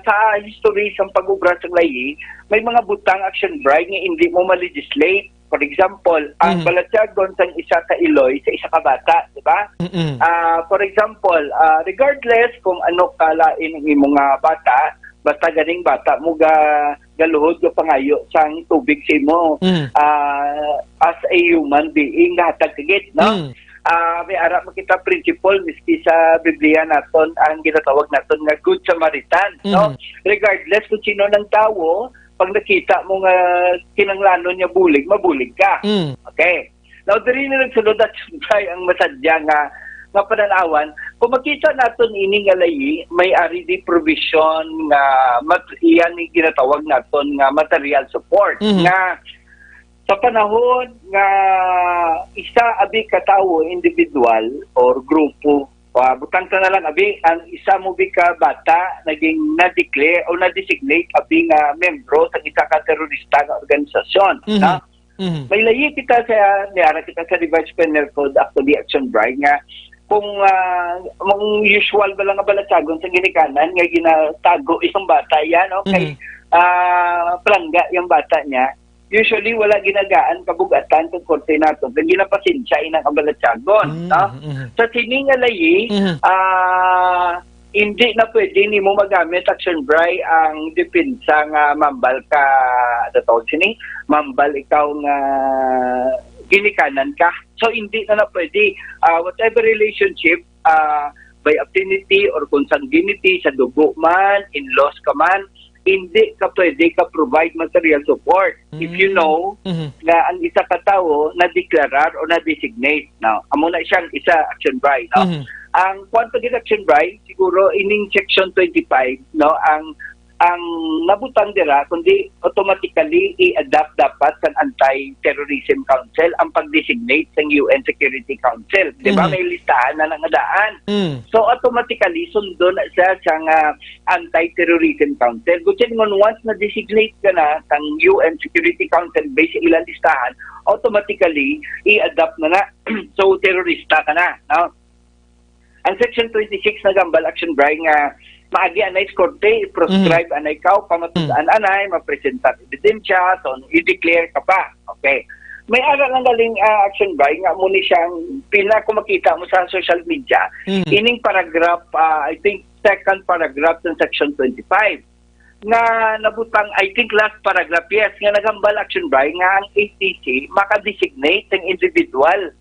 sa history sang pag-obra sang layi, may mga butang, Action Bright, nga hindi mo ma-legislate. For example, ang Mhm. balatyagon sang isa ka iloy sa isa ka bata, di ba? Mm-mm. Ah, for example, ah, regardless kung ano ka lain ang imo nga bata, basta ganing bata mo ga-, galuhod, gapangayo sang tubig sa imo, Mm. ah, as a human being, gahatag ka gid, no? Mm. Ah, may ara man kita principle, miski sa Biblia naton, ang ginatawag naton nga Good Samaritan, no? Mm. Regardless kung sino nang tawo, pag nakita mo nga kinahanglanon niya bulig, mabulig ka. Mm. Okay. Now, diri na nagsulod, Action Bright, ang masadya nga, nga pananawan. Kung makita naton ini nga layi, may ari di provision nga mat-, iyan ni ginatawag naton nga material support. Mhm. Nga sa panahon nga isa abi ka tawo, individual or grupo, ah, butang ta na lang, abi, ang isa mo bi ka bata naging na-declare o na-designate abi nga membro sa isa ka terorista nga organisasyon, Mhm. ha? Mhm. May layi kita sa, may ara kita sa Revised Penal Code, actually, Action Bright, nga kung, ah, ang usual ba lang nga balatyagon sa ginikanan nga ginatago isang bata yan, no? Kay, Mhm. ah, palangga yung bata niya, usually wala ginagaan kabugatan sa korte nato, kag ginapasensya inang ang balatyagon, Mm, no? Mhm. Sa sini nga layi, Mhm. ah, Hindi na pwede nimo magamit, Action Bri, ang depensa nga mambal ka, ano tawag sini? Mambal ikaw nga ginikanan ka. So, hindi na na pwede. Ah, whatever relationship, ah, by affinity or consanguinity, sa dugo man, in-laws ka man, hindi ka pwede ka provide material support. If you Mm. know Mhm. nga ang isa ka tawo na-deklarar o na-designate, no? Amo na siyang isa, Action Bri, no? Mhm. Ang kwan pa gid, Action Bri, siguro ining Section twenty-five, no, ang, ang nabutang dira, kundi automatically i-adopt dapat sang Anti-Terrorism Council ang pag-designate sang U N Security Council. Di ba? Mhm. May listahan na nga daan. Mm. So, automatically, sundon na siya sang, ah, Anti-Terrorism Council. Kung siya naman, once na-designate ka na sang U N Security Council based sa ilang listahan, automatically, i-adopt na na. So, terorista ka na, no? Ang Section twenty-six nagambal, Action Bri, nga maagi anay sa korte, i-proscribe anay ka, pamatud-an anay, mapresentar ebidensya, so i-declare ka pa. Okay. May ara lang galing, ah, Action Bri, nga mo ni siyang pila ko makita mo sa social media. Mm. Ining paragraph, ah, I think, second paragraph sa Section twenty-five nga nabutang, I think, last paragraph, yes, nga nagambal, Action Bri, nga ang A T C maka-designate ng individual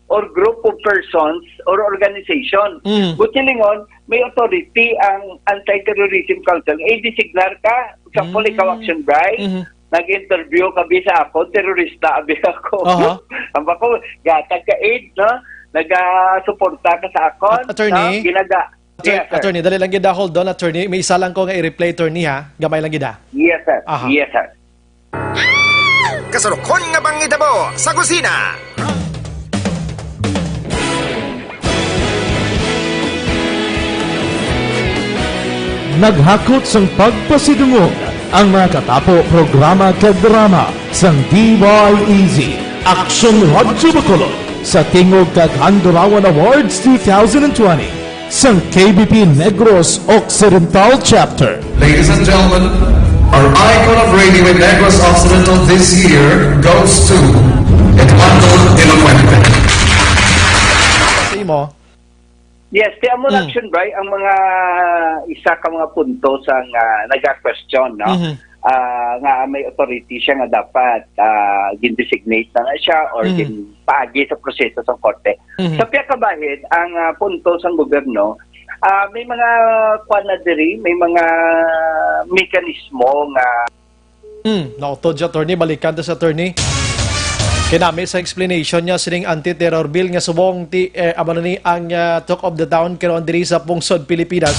or group of persons or organization. Mm. Buti lingon, may authority ang Anti-Terrorism Council. I-designar ka, example, Mm. ikaw, Action Bri, Mhm. nag-interview ka, bi sa ako, terorista, abi ako. Aha. Ang ba ko, gatag ka aid, no? Nagasuporta ka sa akon, At-, attorney? no? Ginaga-, Atter-, Yes, sir. Attorney, dali lang gid, ah, hold on, attorney. May isa lang ko nga i-reply, attorney, ha? Gamay lang gid, ah. Yes, sir. Aha. Yes, sir. Kasurukon nga panghitabo sa kusina. Naghakot sang pagpasidungog ang mga katapo programa kag drama sang D Y E Z Action Radyo Bacolod sa Tingog kag Handurawan Awards two thousand twenty sang K B P Negros Occidental Chapter. Ladies and gentlemen, our icon of radio in Negros Occidental this year goes to Eduardo Elocuente. Sa imo? Yes, kaya mo Mm. Action Bri, ang mga isa ka mga punto sa nga naga-question, no? Mhm. Ah, nga may authority siya nga dapat, ah, gin-designate na na siya or Mhm. ginpaagi sa proseso sa korte. Mhm. Sa piyakabahid, ang, ah, punto sang gobyerno, ah, may mga kwan na diri, may mga mekanismo nga Hmm, nautod siya, attorney. Balikan ta sa attorney. Kinami sa explanation niya sining anti-terror bill nga subong ti, eh, amo na ni ang, ah, talk of the town karon diri sa pungsod Pilipinas.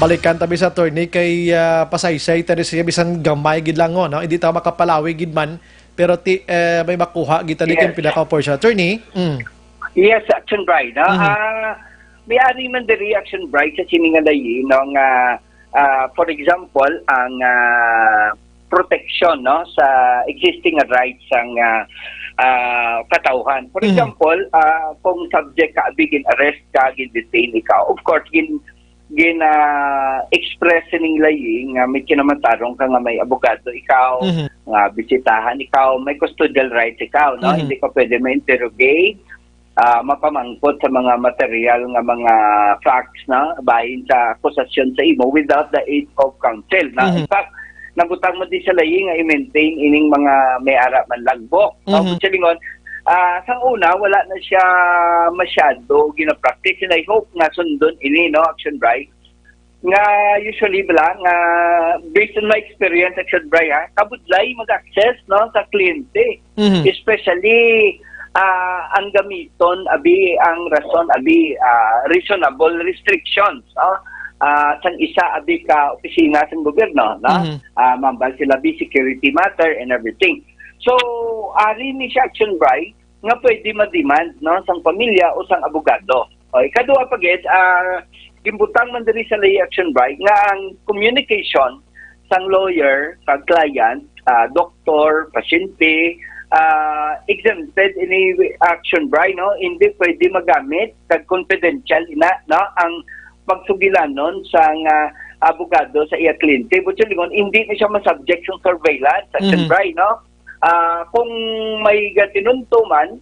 Balikan ta mi sa attorney kay, ah, pasaysay ta ni siya bisan gamay gid lang, no? Hindi ta makapalawi gid man, pero ti, eh, may makuha gid ta ni Yes. kay pinaka-portion. Attorney? Mm. Yes, Action Bri, no? Mhm. Ah, may ari man diri, Action Bri, sa sini nga layi, no, nga, ah, for example, ang, ah, protection, no, sa existing rights sang, ah, ah, katawhan. For Mhm. example, ah, kung subject ka, abi, gin-arrest ka, gin-detain ikaw. Of course, gin-, gina-express sining layi nga may kinamatarong ka nga may abogado ikaw, Mhm. nga bisitahan ikaw, may custodial rights ikaw, no? Mhm. Hindi ka pwede ma-interrogate, ah, mapamangkot sa mga material nga mga facts, no? Bahin sa akusasyon sa imo without the aid of counsel, no? Mhm. In fact, nabutang mo di sa layi nga i-maintain ining mga may ara man logbook, no? Mhm. Kung silingon, ah, sang una, wala na siya masyado ginapractice, and I hope nga sundon ini, no, Action Bri? Nga usually bala, nga based on my experience, Action Bri, ha, kabudlay mag-access, no, sa kliyente. Mhm. Especially, ah, ang gamiton, abi, ang rason, abi, ah, reasonable restrictions, no? Ah, sang isa, abi, ka opisina sang gobyerno, no? Mhm. Ah, mambal sila, abi, security matter and everything. So, ari ni siya, Action Bri, nga pwede ma-demand, no, sang pamilya o sang abogado. O, ikaduha pa gid, ah, gimbutang man diri sa layi, Action Bri, nga ang communication sang lawyer kag client, ah, doktor, pasyente, ah, exempted ini, Action Bri, no? Hindi pwede magamit kag confidential ina, no, ang pagsugilanon sang, ah, abogado sa iya kliyente. Buot silingon, hindi na siya ma-subject sa surveillance, Action Mhm. Bri, no? Ah, kung may gatinunto man,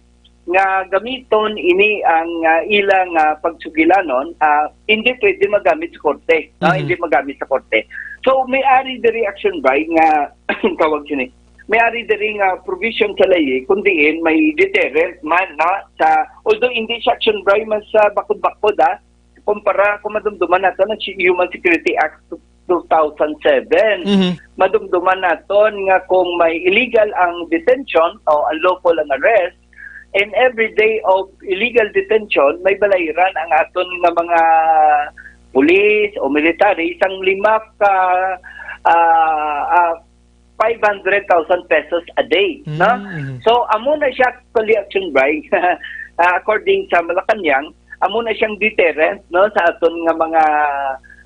nga gamiton ini ang, ah, ilang, ah, pagsugilanon, ah, hindi pwede magamit sa korte, no? Mhm. Hindi magamit sa korte. So, may ari diri, Action Bri, nga tawag sini. May ari diri nga provision sa layi kung diin may deterrent man, no? Sa, although hindi siya, Action Bri, mas, ah, bakod-bakod, ah, kumpara kung madumduman nato ang Human Security Act two thousand seven. Mhm. Madumduman naton nga kung may illegal ang detention o unlawful ang arrest, in every day of illegal detention, may balayran ang aton nga mga pulis o military sang lima ka, ah, ah, five hundred thousand pesos a day, no? Mm. So, amo na siya actually, Action Bri, ah, according sa Malacañang, amo na siyang deterrent, no, sa aton nga mga,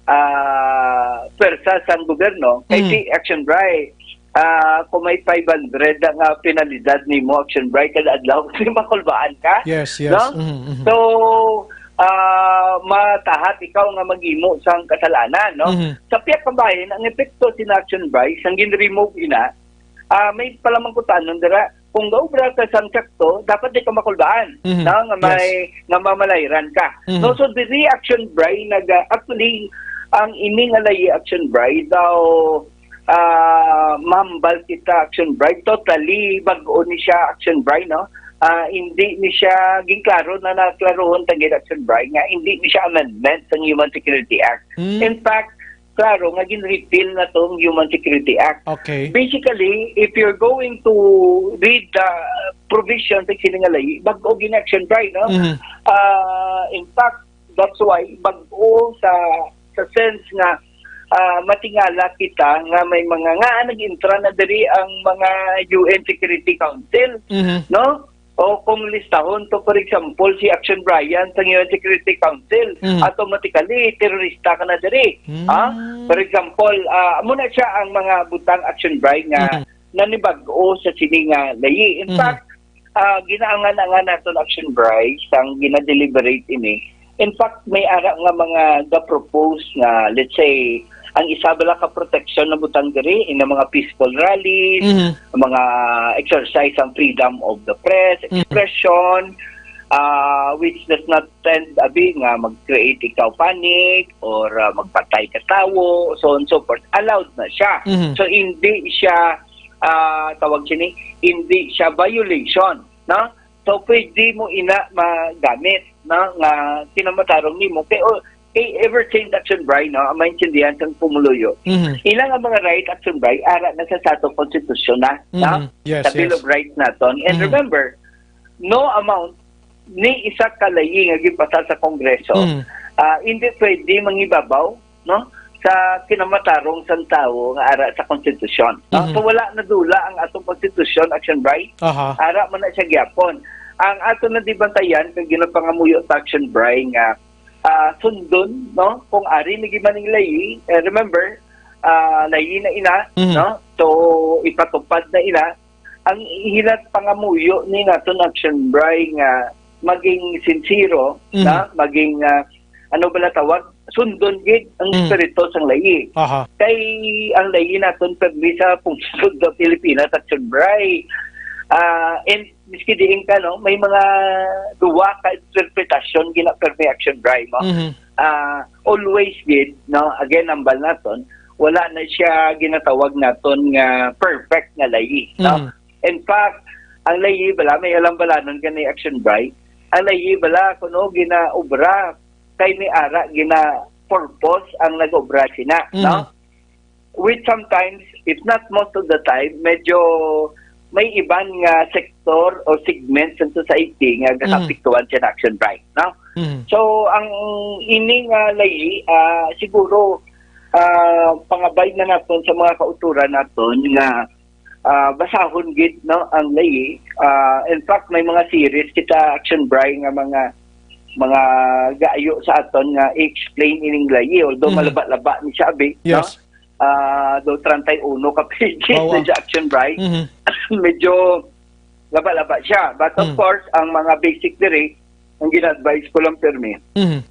ah, pwersa sang gobyerno. Kay Mm. si Action Bri, ah, kung may five hundred nga penalidad nimo, Action Bri, kada adlaw, di makulbaan ka, Yes, yes. no? Mhm, mhm. So, ah, matahat ikaw nga maghimo sang kasalanan, no? Mhm. Sa pihak kabahin, ang epekto sin Action Bri, sang gin-remove ina, ah, may palamangkutanon dira. Kung gaobra ka sang sakto, dapat di ka makulbaan, Mhm. no? Nga may, Yes. nga mamalayran ka. Mhm. No, so diri, Action Bri, nag-, actually, ang ini nga layi, Action Bri, daw, ah, mahambal kita, Action Bri, totally bag-o ni siya, Action Bri, no? Ah, hindi ni siya, ginklaro na, naklarohon ta gid, Action Bri, nga hindi ni siya amendment sa Human Security Act. Mm. In fact, klaro nga gin-repeal na tong Human Security Act. Okay. Basically, if you're going to read the provision sa sini nga layi, bag-o gid ni, Action Bri, no? Mhm. Ah, in fact, that's why bag-o sa, sa sense nga, ah, matingala kita nga may mga, nga nag-intra na diri ang mga U N Security Council, Mhm. no? O kung listahon to, for example, si Action Bri sa U N Security Council, Mm. automatically, terorista ka na diri. Mm. Ha? For example, ah, amo na siya ang mga butang, Action Bri, nga Mm. nanibag-o sa sini nga layi. In Mm. fact, ah, ginaangan-angan naton, Action Bri, sang gina-deliberate ini. In fact, may ara nga mga ga-propose nga, let's say, ang isa bala ka protection na butang diri, in mga peaceful rallies, Mhm. mga exercise ang freedom of the press, Mhm. expression, ah, which does not tend, abi, nga mag-create ikaw panic or, ah, magpatay ka tawo, so on and so forth. Allowed na siya. Mhm. So, hindi siya, ah, tawag sini, hindi siya violation, no? So, pwede mo ina magamit, no, nga kinamatarong nimo. Kay, o, kay ever since, Action Bri, no, ang maintindihan sang pumuluyo. Mhm. Ilang ang mga right, Action Bri, ara na sa, sa atong konstitusyon na, no? Mhm. Yes, Sa Bill yes. of Rights naton. And Mhm. remember, no amount ni isa ka layi nga gipasa sa Kongreso, Mhm. ah, hindi pwede mangibabaw, no, sa kinamatarong sang tawo nga ara sa konstitusyon, no? Mhm. So, wala nadula ang atong konstitusyon, Action Bri. Aha. Ara man na siya gyapon. Ang ato na di bantayan kag ginapangamuyo ta, Action Bri, nga, ah, sundon, no? Kung ari na gid man ning layi, eh, remember, ah, layi na ina, Mhm. no? So, ipatupad na ina. Ang ginpangamuyo ni naton, Action Bri, nga maging sincero, Mhm. na maging, ah, ano bala tawag, sundon gid ang Mm. espiritu sang layi. Aha. Kay ang layi naton permi sa pungsod sa Pilipinas, Action Bri. Ah, and miski diin ka, no, may mga duwa ka interpretasyon gina permi, Action Bri, no? Mhm. Ah, always gid, no, again, hambal naton, wala na siya ginatawag naton nga perfect nga layi, no? Mhm. In fact, ang layi bala, may halambalanon gani, Action Bri. Ang layi bala, kuno ginaobra kay may ara, gina-purpose ang nag-obra sina, Mhm. no? Which sometimes, if not most of the time, medyo may iban nga sector o segment sa society nga Mhm. gakapiktuhan sa Action Bri, no? Mhm. So, ang ini nga layi, ah, siguro, ah, pangabay na naton sa mga kauturan naton nga, ah, basahon gid, no, ang layi. Ah, in fact, may mga series kita, Action Bri, nga mga, mga gaayo sa aton nga i-explain ining layi, although Mhm. malaba-laba ni siya, abi, no? Yes. Ah, do treinta y uno ka pages Wow, na wow. siya, Action Bri. Mhm. Medyo laba-laba siya. But of Mm. course, ang mga basic diri, ang gina-advise ko lang permi, Mhm.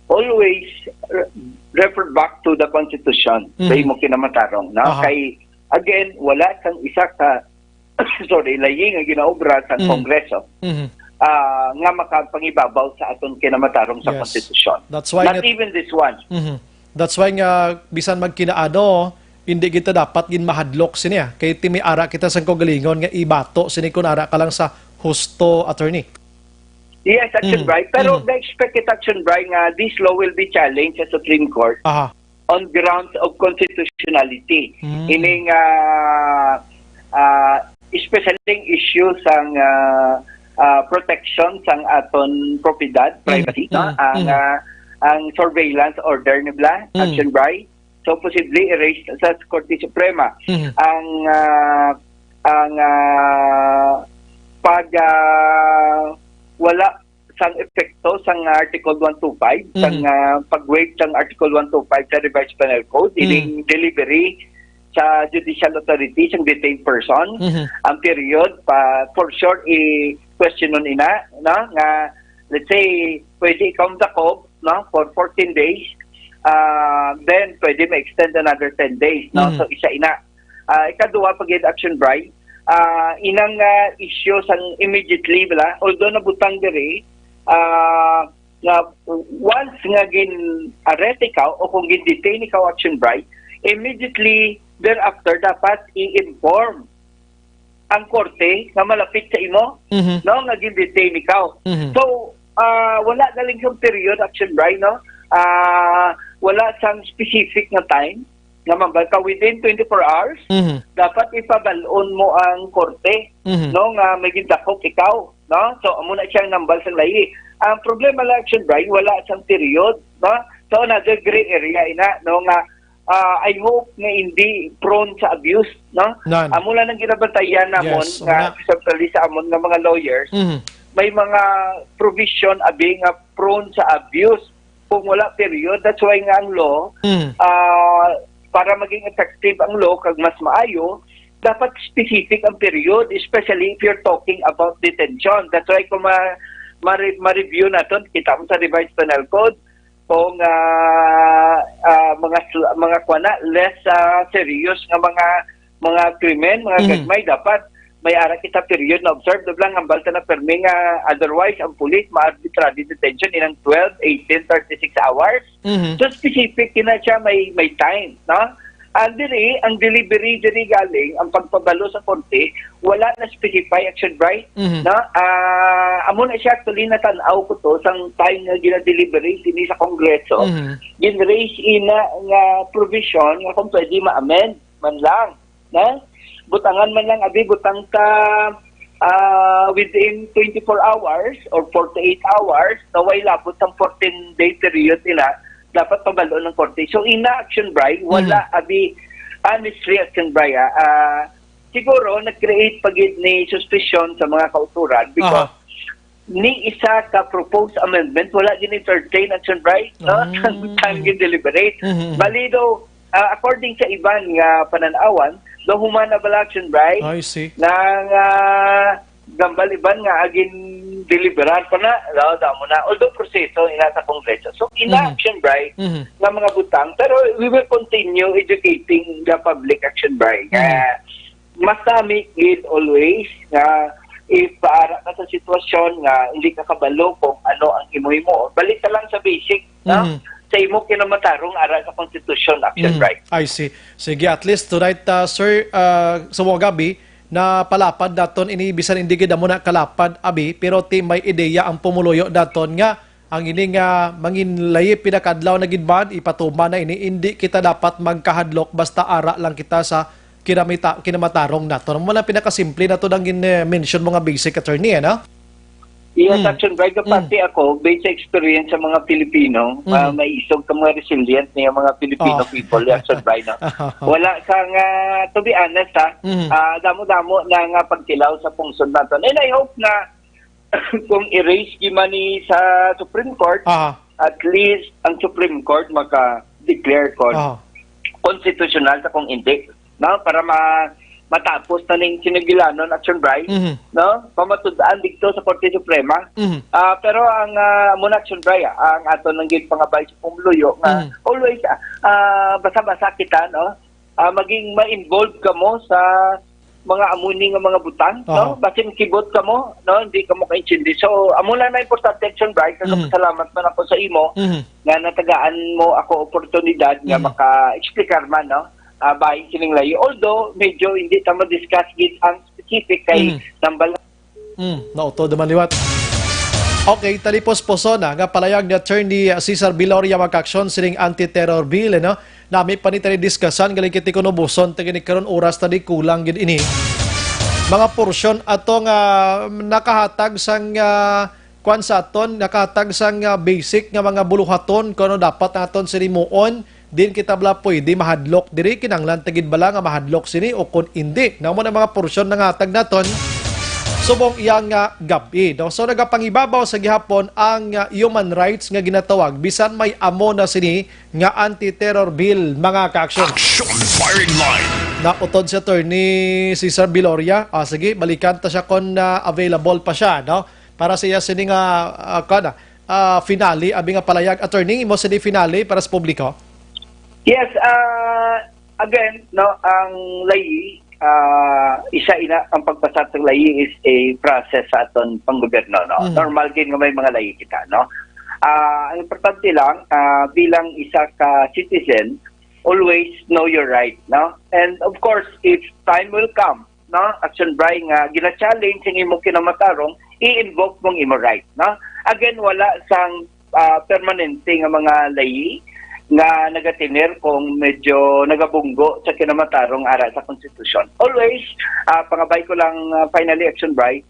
always re-, refer back to the Constitution Mhm. sa imo kinamatarong, no? Aha. Kay, again, wala sang isa ka, sorry, layi nga ginaobra sa Mhm. Kongreso Mhm. ah, nga makapangibabaw sa aton kinamatarong sa Yes. Konstitusyon. That's why Not nga even this one. Mhm. That's why nga bisan magkinaano, hindi kita dapat gid mahadlok sini, ah. Kay ti may ara kita sang kaugalingon nga ibato sini kun ara ka lang sa husto, attorney. Yes, Action Mm, Bright. Pero mm. na-expect kita, Action Bright, nga this law will be challenged sa Supreme Court Aha. on grounds of constitutionality. Mm. Ining, ah, ah, especially ang issue sang, ah, ah, protection sang aton propiedad, Mm, privacy, no? mm, Ang, mm. ah, ang surveillance order nila, Mm. Action Bright. So, posible i-raise sa Korte Suprema. Mm. Ang, ah, ang, ah, pag, ah, wala sang epekto sang Article one two five, sang, Mhm. ah, pag-waive sang Article one two five sa Revised Penal Code, Mhm. ining delivery sa judicial authority sang detained person, Mhm. ang period pa, for sure, i-question nun ina, no? Nga, let's say, pwede ikaw dakop, no, for fourteen days, ah, then pwede ma-extend another ten days, no? Mhm. So, isa ina. Ah, ikaduha pa gid, Action Bright, ah, inang, ah, issue sang immediately, bala, although nabutang diri, ah, nga once nga gin-arrest ikaw o kung gin-detain ikaw, Action Bright, immediately thereafter dapat i-inform ang korte nga malapit sa imo, Mhm. no, nga gin-detain ikaw. Mhm. So, ah, wala galing sang period, Action Bright, no? Ah, wala sang specific nga time nga mambal ka within twenty-four hours, Mhm. dapat ipabal-on mo ang korte, Mhm. no, nga may gindakop ikaw, no? So, amo na siya ang nambal sang layi. Ang problema lang, Action Bright, wala sang period, no? So, another gray area ina, no, nga, ah, I hope nga hindi prone sa abuse, no? Nan. Amo lang ang ginabantayan namon Yes, nga, una. especially sa amon nga mga lawyers, Mhm. may mga provision abi nga prone sa abuse kung wala period. That's why nga ang law, Mm. ah, para maging effective ang law kag mas maayo, dapat specific ang period, especially if you're talking about detention. That's why kung ma-, ma-re-, ma-review naton, kita mo sa Revised Penal Code, kung, ah, ah, mga sl-, mga kuwan na, less, ah, serious nga mga, mga krimen, mga Mhm. gagmay, dapat may ara kita period na observe. Dapat lang hambal ta na permi nga otherwise ang pulis ma-arbitrary detention inang twelve, eighteen, thirty-six hours. Mhm. So specific kina siya may, may time, no? And diri, ang delivery diri galing, ang pagpabalo sa korte, wala na specify, Action Bright, Mhm. no? Ah, amo na siya, actually, natan-aw ko to, sang time nga gina-deliberate ini sa Kongreso, Mhm. gin-raise ina nga provision nga kung pwede ma-amend man lang, no? Butangan man lang, abi, butang ta, ah, within twenty-four hours or forty-eight hours, na way labot sang fourteen-day period nila, dapat pabalo ng korte. So, ina, Action Bright, wala, Mhm. abi, honestly, Action Bright, ah, ah, siguro, nag-create pa gid ni suspicion sa mga kauturan because Aha. ni isa ka proposed amendment, wala gin-entertain, Action Bright, no? Mm. Sang, sang gin-deliberate. Mhm, mhm. Bali daw, ah, according sa iban nga pananawan, daw human na bala, Action Bright, I see. nga, nga gambal iban nga agin deliverar pa na, daw, daw mo na. Although proseso, ina sa Kongreso. So, ina, Mhm. Action Bright, Mhm. nga mga butang, pero we will continue educating the public, Action Bright. Mhm. Nga, mas nami gid always nga if paara ka sa sitwasyon nga hindi ka kabalo kung ano ang imo-imo, balik ka lang sa basic, no? Mhm. Sa imo kinamatarong ara sa konstitusyon, Action Mhm. Bright. I see. Sige, at least tonight, ah, sir, ah, sa mga gabi, napalapad naton ini, bisan hindi gid amo na kalapad, abi, pero ti may ideya ang pumuluyo naton nga ang ini nga manginlayip pinakadlaw na gid man, ipatuman na ini, hindi kita dapat magkahadlok basta ara lang kita sa kinamita-, kinamatarong nato. Amo lang pinakasimple nato ang gin-, eh, mention mo nga basic, attorney, eh, no? Yes, Hmm. Action Bright, Hmm. pati ako, based sa experience sa mga Pilipino, Hmm. ah, maisog ka mga resilient niya mga Filipino Oh. people, Action Bright, no? Wala ka nga, to be honest, ha, Hmm. ah, damo-damo na nga pagkilaw sa pungsod nato. And I hope na kung i-raise di man ni sa Supreme Court, Aha. at least ang Supreme Court maka-declare kon Aha. constitutional sa kung hindi, no? Para ma-, matapos na ning sinigilanon, Action Bright, Mhm. no? Pamatud-an dito sa Korte Suprema. Mhm. Ah, pero ang, ah, muna, Action Bright, ah, ang ato nang gid pangabay sa pumuluyo nga Mhm. always, ah, ah, basa-basa kita, no? Ah, maging ma-involve ka mo sa mga amo ni nga mga butang, no? Aha. Basin kibot ka mo, no? Hindi ka mo kaintindi. So, amo lang na importante, Action Bright. Mhm. Nagpasalamat man ako sa imo Mhm. nga natagaan mo ako oportunidad nga Mhm. maka-explicar man, no? Ah, bahin sining layi. Although, medyo hindi ta ma-discuss gid ang specific kay Mhm. nambal Mm, nautod naman liwat. Okay, talipos-poso na nga palayag ni Attorney Cesar Viloria, mga kaaksyon, sining anti-terror bill, no? Nami pa ni tani diskusan, galing kiti kuno buson, ta gani karon oras ta di kulang gid ini. Mga porsyon ato nga nakahatag sang, ah, kwan sa aton, nakahatag sang, ah, basic nga mga buluhaton kung ano dapat naton sini muon. Din kita bala pwede mahadlok diri, kinahanglan ta gid bala nga mahadlok sini o kon indi. Namo na mga porsyon nangatag naton subong iya nga gab-i, no? So, nagapangibabaw sa gihapon ang, ah, human rights nga ginatawag, bisan may amo na sini nga anti-terror bill, mga kaaksyon. Action Firing Line. Nautod si Attorney Cesar Viloria. Ah, sige, balikan ta siya kon, ah, available pa siya, no? Para sa iya sini nga, ah, kuwan, ah, finale, abi nga palayag. Attorney, imo sini finale para sa publiko? Yes, ah, again, no, ang layi, ah, isa ina, ang pagpasat sang layi is a process sa aton panggobyerno, no? Mhm. Normal gid nga may mga layi kita, no? Ah, ang importante lang, ah, bilang isa ka citizen, always know your right, no? And of course, if time will come, no, Action Bright, nga gina-challenge ang imong kinamatarong, i-invoke mong imo right, no? Again, wala sang, ah, permanente nga mga layi nga nagatener kung medyo nagabunggo sa kinamatarong ara sa konstitusyon. Always, ah, pangabay ko lang, ah, finally, Action Bright,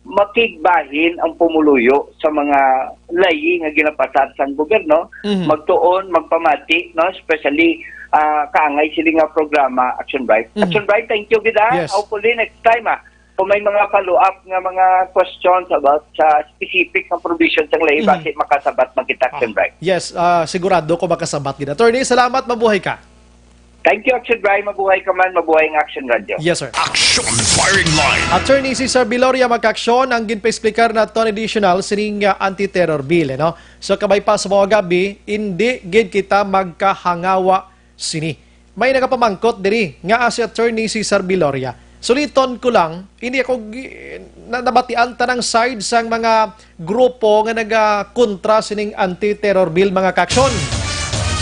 makigbahin ang pumuluyo sa mga layi nga ginapasar sang gobyerno, Mhm. magtuon, magpamati, no? Especially, ah, kaangay sila nga programa, Action Bright. Mhm. Action Bright, thank you gid, ah. Yes. Hopefully next time, ah, kung may mga follow-up nga mga questions about sa specific nga provision sang layi, Mhm. basi makasabat man kita, Action Ah, Bright. Yes, ah, sigurado ko makasabat gid. Attorney, salamat, mabuhay ka. Thank you, Action Bright. Mabuhay ka man, mabuhay ang Action Radio. Yes, sir. Action Firing Line. Attorney Cesar Viloria, mga kaaksyon, ang ginpa-explicar naton additional sining, ah, anti-terror bill, eh, no? So, kabay pa sa mga gab-i, indi gid kita magkahangawa sini. May nagapamangkot diri nga, ah, si Attorney Cesar Viloria. Suliton ko lang, hindi ako gi-, na, nabatian ta ng side sang mga grupo nga nagakontra sining anti-terror bill, mga kaaksyon.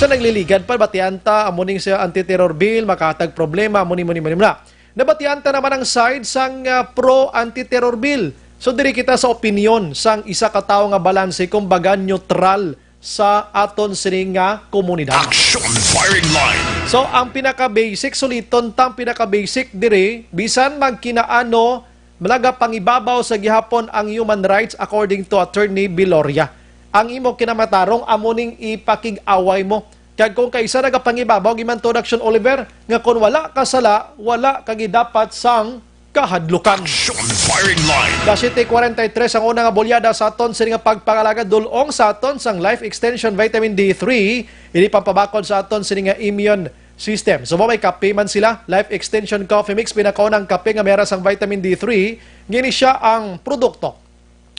Sa nagliligad pa, batian ta, amo ning sa anti-terror bill, makahatag problema, amo ni, amo ni, amo ni, amo na. Nabatian ta naman ang side sang, ah, pro anti-terror bill. So, diri kita sa opinyon sang isa ka tawo nga balanse, kumbaga neutral sa aton sini nga komunidad. Action Firing Line. So, ang pinaka-basic, suliton ta ang pinaka-basic diri, bisan magkinaano, nagapangibabaw sa gihapon ang human rights according to Attorney Viloria. Ang imo kinamatarong amo ning ipakig-away mo. Kag kung kaisa nagapangibabaw, gimantod Action Oliver, nga kon wala ka sala, wala ka gidapat sang kahadlukan. Action Firing Line. Alas siyete kuwarenta y tres ang una nga bulyada sa aton sini nga pagpangalagad, dul-ong sa aton sang Life Extension Vitamin D three, ini pampabakod sa aton sini nga immune system. So, may kape man sila, Life Extension Coffee Mix, pinakaunang kape nga may ara sang vitamin D three, ngini siya ang produkto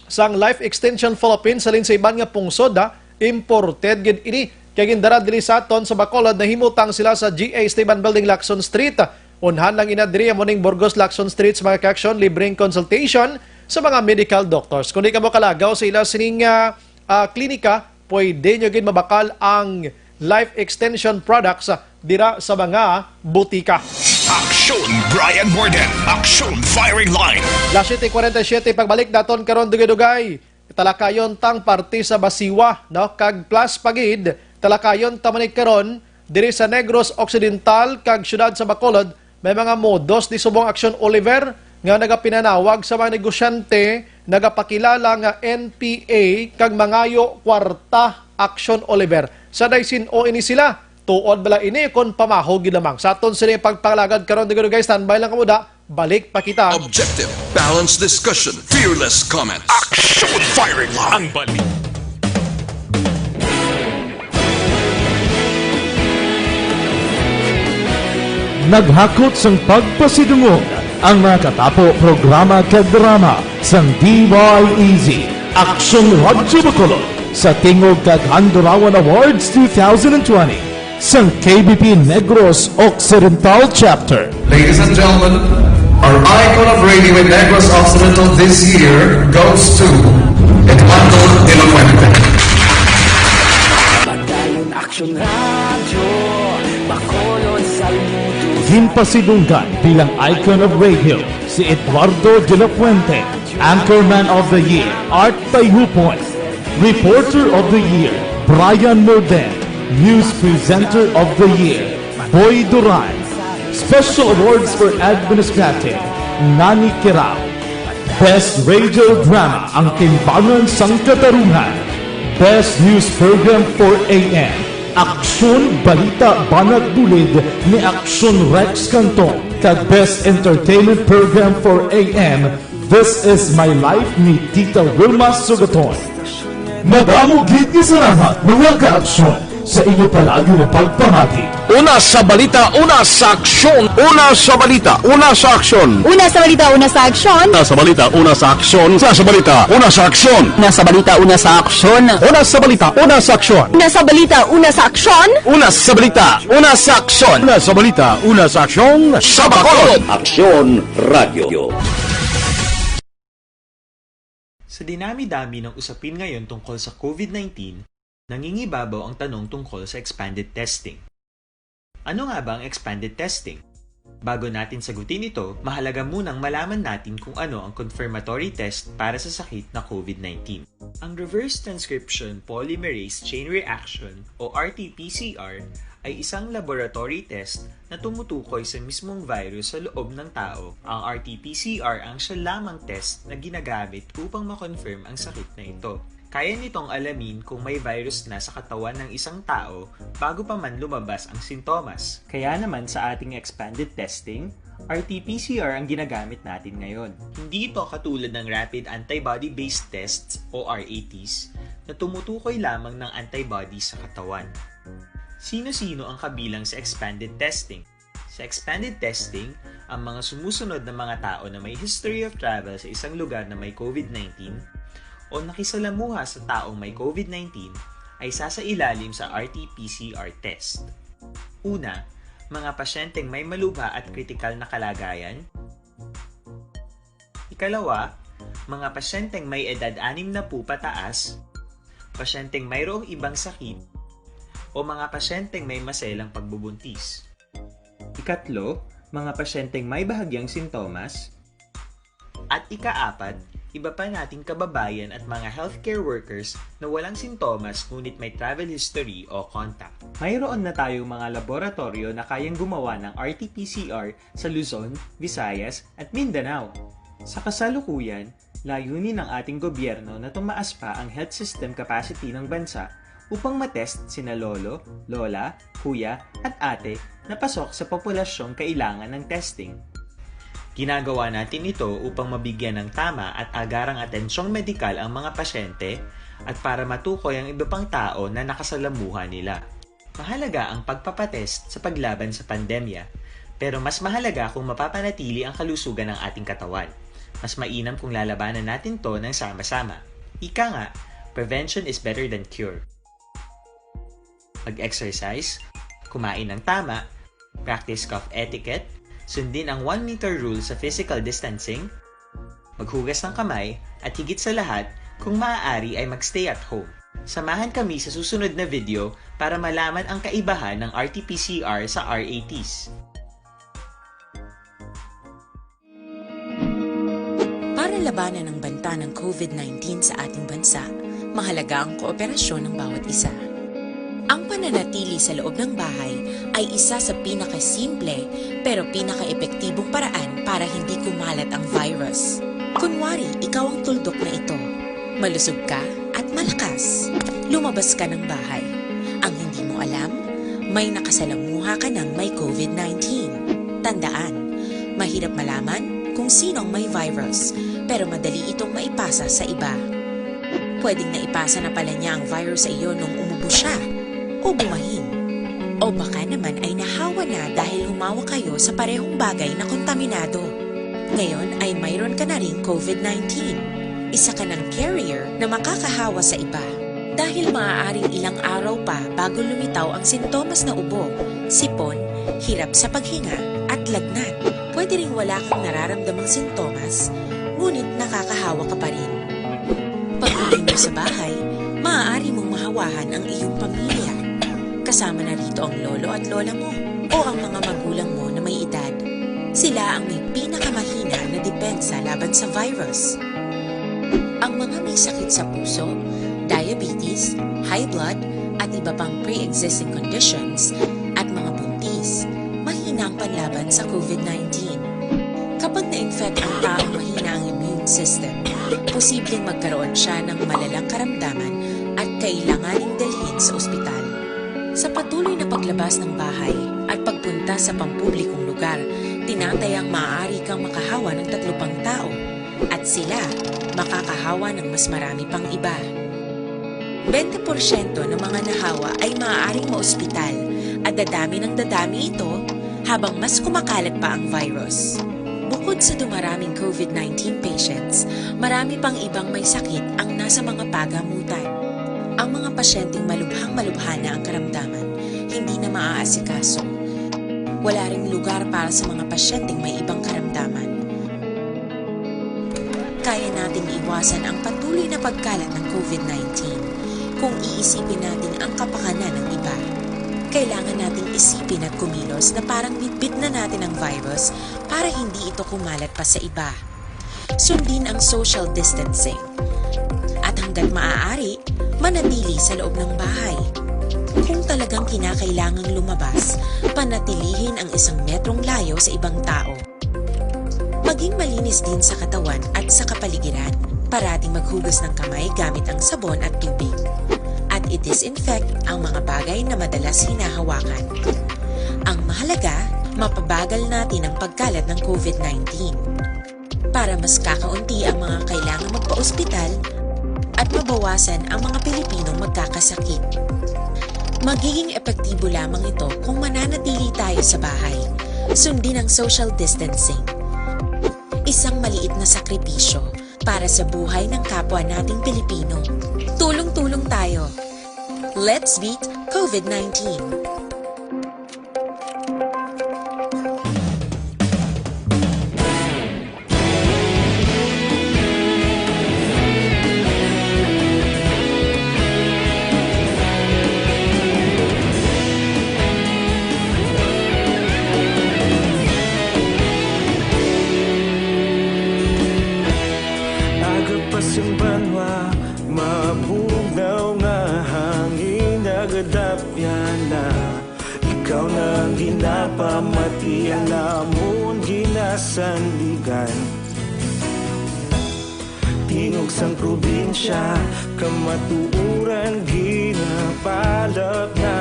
sang Life Extension Philippines, halin sa iban nga pungsod, ha. Imported gid ini. Kay gindara diri sa aton sa Bacolod, nahimutang sila sa G A Esteban Building, Lacson Street. Unhan lang ina diri, amo ning Burgos Lacson Street, sa mga kaaksyon, libreng consultation sa mga medical doctors. Kung di ka mo kalagaw sa ila sining, ah, ah, klinika, pwede nyo gid mabakal ang Life Extension products, ah, dira sa mga butika. Action Brian Warden. Action Firing Line. Alas siyete kuwarenta y siyete, pagbalik naton karon dugay-dugay. Talakayon tang parte sa Basiwa, no? Kag plus pa gid, talakayon ta man ni karon diri sa Negros Occidental kag siyudad sa Bacolod, may mga modus di subong Action Oliver nga nagapinanawag sa mga negosyante, nagapakilala nga N P A kag mangayo kwarta Action Oliver. Sa daysin o ini sila, tuod bala ini kon pamaho gid lamang? Sa aton sini pagpangalagad karon, dugay-dugay, standby lang kamo da. Balik pa kita. Objective, balanced discussion, fearless comments. Action Firing Line. Ang balik. Naghakot sang pagpasidungog ang mga katapo programa kag drama sang D Y E Z Action Radyo Bacolod sa Tingog kag Handurawan Awards two thousand twenty sang K B P Negros Occidental Chapter. Ladies and gentlemen, Our icon of radio in Negros Occidental this year goes to Eduardo de la Fuente. Padayon Action Radio, Bacolod, Salmuto. Ginpasidunggan bilang icon of radio si Eduardo de la Fuente, Anchorman of the Year, Art Tayhupoy, Reporter of the Year, Brian Morden, News Presenter of the Year, Boy Duran, Special Awards for Administrative, Nani Kirao, Best Radio Drama, Ang Timbangan sang Katarungan, Best News Program for A M, Aksyon Balita Banat Bulid ni Aksyon Rex Canton, kag Best Entertainment Program for A M, This Is My Life ni Tita Wilma Sugaton. Madamo gid nga salamat, mga ka-aksyon, sa inyo palagi nga pagpamati. Una sa balita, una sa aksyon. Una sa balita, una sa aksyon. Una sa balita, una sa aksyon. Una sa balita, una sa aksyon. Una sa balita, una sa aksyon. Una sa balita, una sa aksyon. Una sa balita, una sa aksyon. Una sa balita, una sa aksyon. Una sa balita, una sa aksyon. Una sa balita, una sa aksyon. Sa Bacolod. Aksyon Radio. Sa dinami-dami ng usapin ngayon tungkol sa COVID nineteen, nangingibabaw ang tanong tungkol sa expanded testing. Ano nga ba ang expanded testing? Bago natin sagutin ito, mahalaga munang malaman natin kung ano ang confirmatory test para sa sakit na COVID nineteen. Ang reverse transcription polymerase chain reaction o R T P C R ay isang laboratory test na tumutukoy sa mismong virus sa loob ng tao. Ang R T P C R ang siya lamang test na ginagamit upang ma-confirm ang sakit na ito. Kaya nitong alamin kung may virus na sa katawan ng isang tao bago pa man lumabas ang sintomas. Kaya naman sa ating expanded testing, R T P C R ang ginagamit natin ngayon. Hindi ito katulad ng rapid antibody-based tests o R A Ts na tumutukoy lamang ng antibodies sa katawan. Sino-sino ang kabilang sa expanded testing? Sa expanded testing, ang mga sumusunod na mga tao na may history of travel sa isang lugar na may COVID nineteen o nakisalamuha sa taong may COVID nineteen ay sasailalim sa R T P C R test. Una, mga pasyenteng may malubha at kritikal na kalagayan. Ikalawa, mga pasyenteng may edad anim na po pataas, pasyenteng mayroong ibang sakit, o mga pasyenteng may maselang pagbubuntis. Ikatlo, mga pasyenteng may bahagyang sintomas. At ikaapat, iba pa nating kababayan at mga healthcare workers na walang sintomas ngunit may travel history o contact. Mayroon na tayong mga laboratoryo na kayang gumawa ng R T P C R sa Luzon, Visayas, at Mindanao. Sa kasalukuyan, layunin ng ating gobyerno na tumaas pa ang health system capacity ng bansa upang matest sina lolo, lola, kuya, at ate na pasok sa populasyong kailangan ng testing. Ginagawa natin ito upang mabigyan ng tama at agarang atensyong medikal ang mga pasyente at para matukoy ang iba pang tao na nakasalamuha nila. Mahalaga ang pagpapatest sa paglaban sa pandemya, pero mas mahalaga kung mapapanatili ang kalusugan ng ating katawan. Mas mainam kung lalabanan natin to ng sama-sama. Ika nga, prevention is better than cure. Mag-exercise, kumain ng tama, practice cough etiquette, sundin ang one meter rule sa physical distancing, maghugas ng kamay, at higit sa lahat, kung maaari ay mag-stay at home. Samahan kami sa susunod na video para malaman ang kaibahan ng R T P C R sa R A Ts. Para labanan ang banta ng COVID nineteen sa ating bansa, mahalaga ang kooperasyon ng bawat isa. Ang pananatili sa loob ng bahay ay isa sa pinakasimple pero pinakaepektibong paraan para hindi kumalat ang virus. Kunwari, ikaw ang tuldok na ito. Malusog ka at malakas. Lumabas ka ng bahay. Ang hindi mo alam, may nakasalamuha ka ng may COVID nineteen. Tandaan, mahirap malaman kung sino ang may virus, pero madali itong maipasa sa iba. Pwedeng naipasa na pala niya ang virus sa iyo nung umubo siya o bumahin. O baka naman ay nahawa na dahil humawak kayo sa parehong bagay na kontaminado. Ngayon ay mayroon ka na ring COVID nineteen. Isa ka ng carrier na makakahawa sa iba. Dahil maaaring ilang araw pa bago lumitaw ang sintomas na ubo, sipon, hirap sa paghinga, at lagnat. Pwede ring wala kang nararamdamang sintomas, ngunit nakakahawa ka pa rin. Pag-uwi mo sa bahay, maaari mong mahawahan ang iyong pamilya. Kasama na rito ang lolo at lola mo o ang mga magulang mo na may edad. Sila ang may pinakamahina na depensa laban sa virus. Ang mga may sakit sa puso, diabetes, high blood, at iba pang pre-existing conditions, at mga buntis, mahina ang panlaban sa COVID nineteen. Kapag na-infect ang taong mahina ang immune system, posibleng magkaroon siya ng malalang karamdaman at kailanganing dalhin sa ospital. Sa patuloy na paglabas ng bahay at pagpunta sa pampublikong lugar, tinatayang maaari kang makahawa ng tatlo pang tao at sila makakahawa ng mas marami pang iba. Bente porsyento ng mga nahawa ay maaaring maospital at dadami ng dadami ito habang mas kumakalat pa ang virus. Bukod sa dumaraming COVID nineteen patients, marami pang ibang may sakit ang nasa mga pagamutan. Ang mga pasyenteng malubhang-malubha na ang karamdaman, hindi na maaasikaso. Wala ring lugar para sa mga pasyenteng may ibang karamdaman. Kaya nating iwasan ang patuloy na pagkalat ng COVID nineteen kung iisipin natin ang kapakanan ng iba. Kailangan nating isipin at kumilos na parang bitbit na natin ang virus para hindi ito kumalat pa sa iba. Sundin ang social distancing. At hanggat maaari, manatili sa loob ng bahay. Kung talagang kinakailangang lumabas, panatilihin ang isang metrong layo sa ibang tao. Maging malinis din sa katawan at sa kapaligiran. Parating maghugas ng kamay gamit ang sabon at tubig. At i-disinfect ang mga bagay na madalas hinahawakan. Ang mahalaga, mapabagal natin ang pagkalat ng COVID nineteen para mas kakaunti ang mga kailangang magpaospital at mabawasan ang mga Pilipinong magkakasakit. Magiging epektibo lamang ito kung mananatili tayo sa bahay. Sundin ang social distancing. Isang maliit na sakripisyo para sa buhay ng kapwa nating Pilipino. Tulong-tulong tayo. Let's beat COVID nineteen. Aga pa sing banwa, mabugnaw nga hangin nagadapyan na. Ikaw na ang ginapamati, ang amon ginasandigan. Tingog sang probinsya, kamatuoran ginapalap na.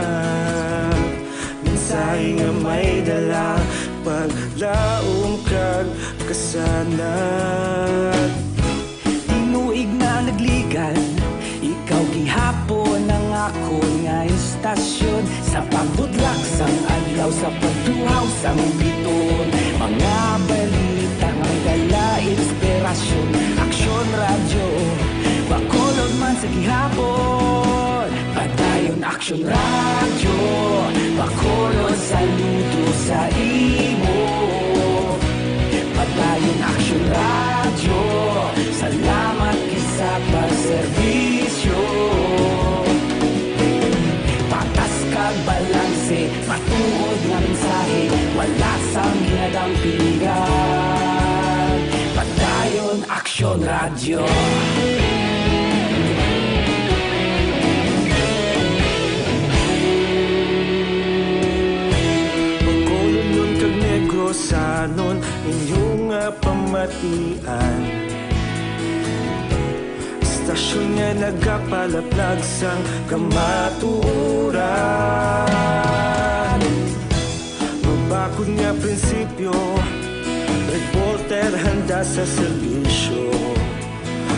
Mensahe nga may dala, paglaom kag kasanag. Tinuig na nagligan, ikaw gihapon ang akon nga istasyon. Sa pagbutlak sang adlaw, sa pagtuhaw sang biton, mga balita nga may dala inspirasyon. Aksyon Radyo, Bacolod man sa gihapon. Padayon Aksyon Radyo, Bacolod, saludo sa imo. Padayon Aksyon Radyo, salamat gid sa pagserbisyo. Patas kag balanse, matuod nga mensahe, wala sang ginadampingan. Padayon Aksyon Radyo. Bacolodnon kag Negrosanon, inyo nga pamatian. Istasyon nga nagapalaplag sang kamatuoran. Mabakod nga prinsipyo, reporter handa sa serbisyo.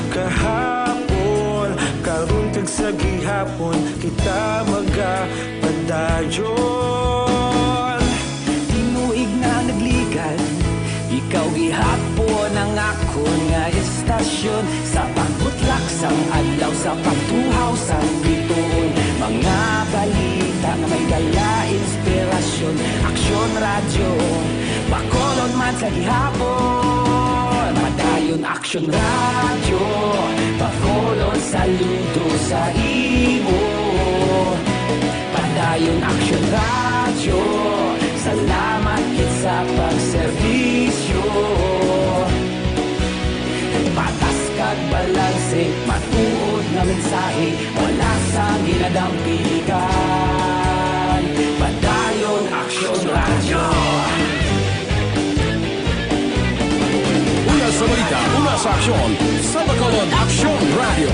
Kahapon, karon kag sa gihapon, kita magapadayon. Tinuig na nagligan, ikaw gihapon ang akon nga istasyon. Sa pagbutlak sang adlaw, sa pagtuhaw sang bituon, mga balita nga may dala inspirasyon. Aksyon Radyo, Bacolod man sa gihapon. Padayon Aksyon Radyo, Bacolod, saludo sa imo. Padayon Aksyon Radyo, salamat gid sa pagserbisyo. Patas kag balanse, matuod nga mensahe, wala sang ginadampigan. Padayon Aksyon Radyo. Una sa balita, una sa aksyon, sa Bacolod Aksyon Radyo.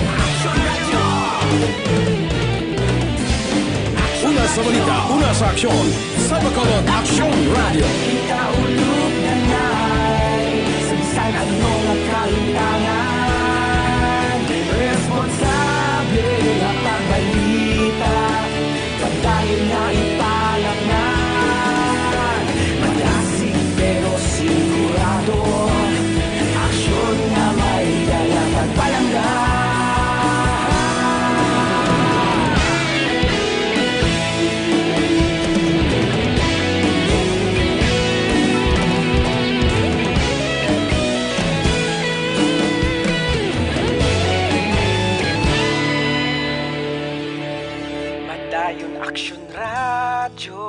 Una sa balita, una sa aksyon, sa Bacolod Aksyon Radyo. Kita ulog na nay, sa bisan ano nga kahintangan, responsable nga pagbalita, padayon nga ipalaknag. Madasig pero sigurado, aksyon nga may dala kag palangga. Padayon Aksyon Radyo.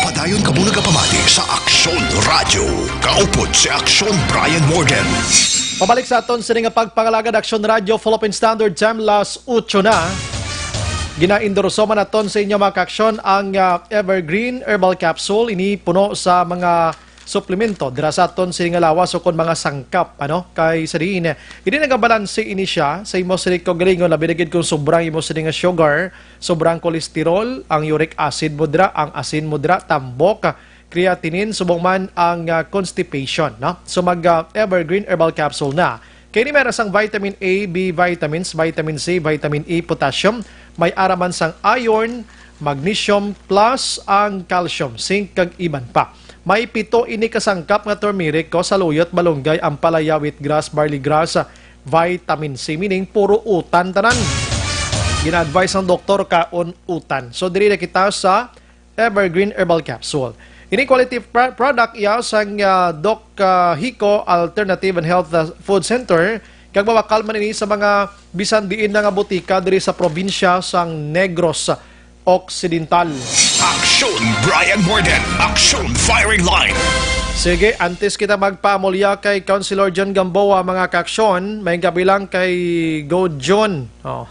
Padayon kamo nagapamati sa Aksyon Radyo. Kaupod si Aksyon Brian Morgan. Pabalik sa aton sini nga pagpangalagad, Aksyon Radyo, Philippine Standard Time, las ocho na. Ginaendorso man naton sa inyo, mga kaaksyon, ang, ah, Evergreen Herbal Capsule. Ini puno sa mga suplemento dira sa aton sini nga lawas, o kon mga sangkap, ano? Kay sa diin, eh, hindi nagabalanse ini siya sa imo sini kaugalingon, labi na gid kung sobrang imo sini nga sugar, sobrang cholesterol, ang uric acid mo dira, ang asin mo dira, tambok, creatinine, subong man ang, ah, constipation, no? So mag, ah, Evergreen Herbal Capsule na. Kay ini may ara sang vitamin A, B vitamins, vitamin C, vitamin E, potassium, may ara man sang iron, magnesium, plus ang calcium, zinc, kag iban pa. May pito ini ka sangkap nga turmeric, ko saluyot, malunggay, ampalaya, wheatgrass, barley grass, vitamin C, meaning puro utan tanan. Gina-advise ang doktor, kaon utan. So diri na kita sa Evergreen Herbal Capsule. Ini quality pra-, product iya sang, ah, Doc, ah, Hico Alternative and Health, ah, Food Center, kag mabakal man ini sa mga bisan diin na nga butika diri sa probinsya sang Negros Occidental. Aksyon Brian Morgan, Aksyon Firing Line. Sige, antes kita magpaamulya kay Councilor John Gamboa, mga kaaksyon, may gabi lang kay Go John. Oh.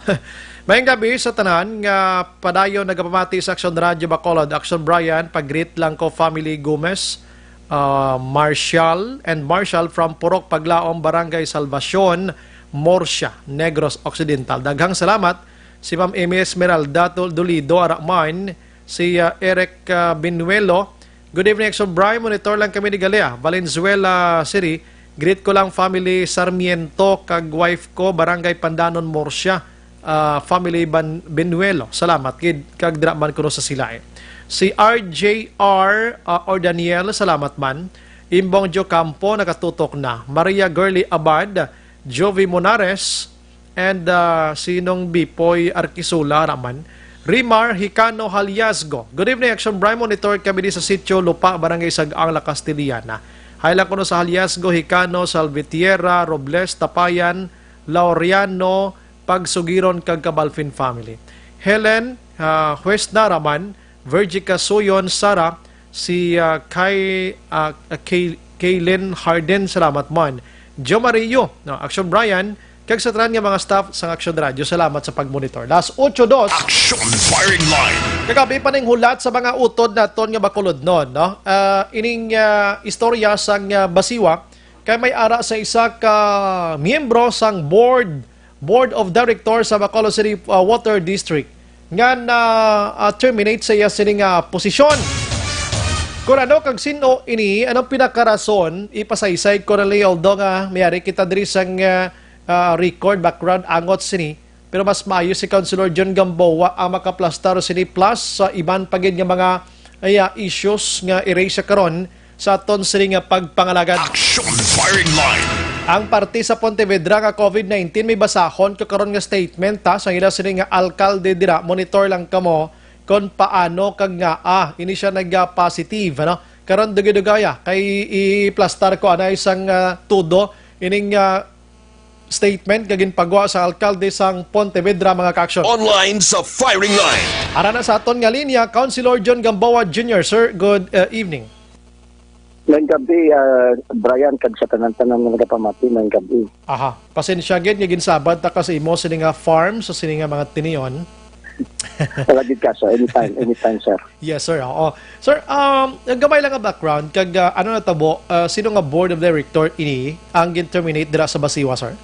May gabi sa tanan nga padayon nagapamati sa Aksyon Radyo Bacolod. Aksyon Brian, pag-greet lang ko, family Gomez, ah, Marshall and Marshall from Purok Paglaom, Barangay Salvacion, Murcia, Negros Occidental. Daghang salamat. Si Ma'am Amy Esmeralda Dol-, Dolido, ara man, si, ah, Eric, ah, Binuelo. Good evening, Aksyon Brian. Monitor lang kami ni Galea, Valenzuela City. Greet ko lang family Sarmiento kag wife ko, Barangay Pandanon, Murcia, ah, family Ban-, Benuelo. Salamat gid kag dira man kuno sa Silae. Si R J R, ah, or Daniel, salamat man. Imbong Joe Campo, nakatutok na. Maria Girly Abad, Jovi Monares, and, ah, si Nong Bipoy Arquisula naman. Rimar Hicano Haliasgo. Good evening, Action Brian. Monitor kami di sa Sitio Lupa, Barangay Sag-ang, La Castellana. Hi lang kuno sa Haliasgo, Hicano, Salvatierra, Robles, Tapayan, Laureano, Pagsugiron, kag Cabalfin family. Helen, ah, Hues Naraman, Virgie Casuyon, Sara, si, ah, Kay, ah, Kay-, Kaylin Harden, salamat man. Joe Mario, no, Action Brian, kag sa tanan nga mga staff sang Action Radio, salamat sa pagmonitor. Las ocho dos. Action Firing Line. Kagabi pa ning hulat sa mga utod naton nga Bacolodnon, no? Ah, ining, ah, istorya sang, ah, Basiwa, kay may ara sa isa ka miyembro sang board, Board of Directors sa Bacolod City, uh, Water District nga na, uh, terminate sa iya sini nga posisyon. Kung ano kag sino ini, anong pinakarason, ipasaysay ko na lang, although nga may ari kita diri sang, uh, uh, record, background, angot sini, pero mas maayo si Councilor John Gamboa ang makaplastar sini, plus sa iban pa gid nga mga, ay, ah, issues nga i-raise siya karon sa aton sini nga pagpangalagad. Action Firing Line. Ang parte sa Pontevedra nga COVID nineteen may basahon ko karon nga statement, ha, sa ila sini nga alkalde dira, monitor lang kamo, kon paano kag ngaa ini siya nag-positive, ano? Karon, dugay-dugaya kay iplastar ko anay sang, ah, tudo ining, ah, statement nga ginpagwa sa alkalde sang Pontevedra, mga ka-aksyon. Online sa firing line. Ara na sa aton nga linya, Councilor John Gamboa Junior. Sir, good, uh, evening. Maayong gabi, ah, Brian, kag sa tanan-tanan nga nagapamati, maayong gabi. Aha. Pasensya gid nga ginsabat ta ka sa imo sini nga farm, sa sini nga mga tinion. Wala gid kaso. Anytime, anytime, sir. Yes, sir. Oo. Sir, um, gamay lang nga background, kag, ah, ano natabo, ah, sino nga board of director ini ang gin-terminate dira sa Basiwa, sir?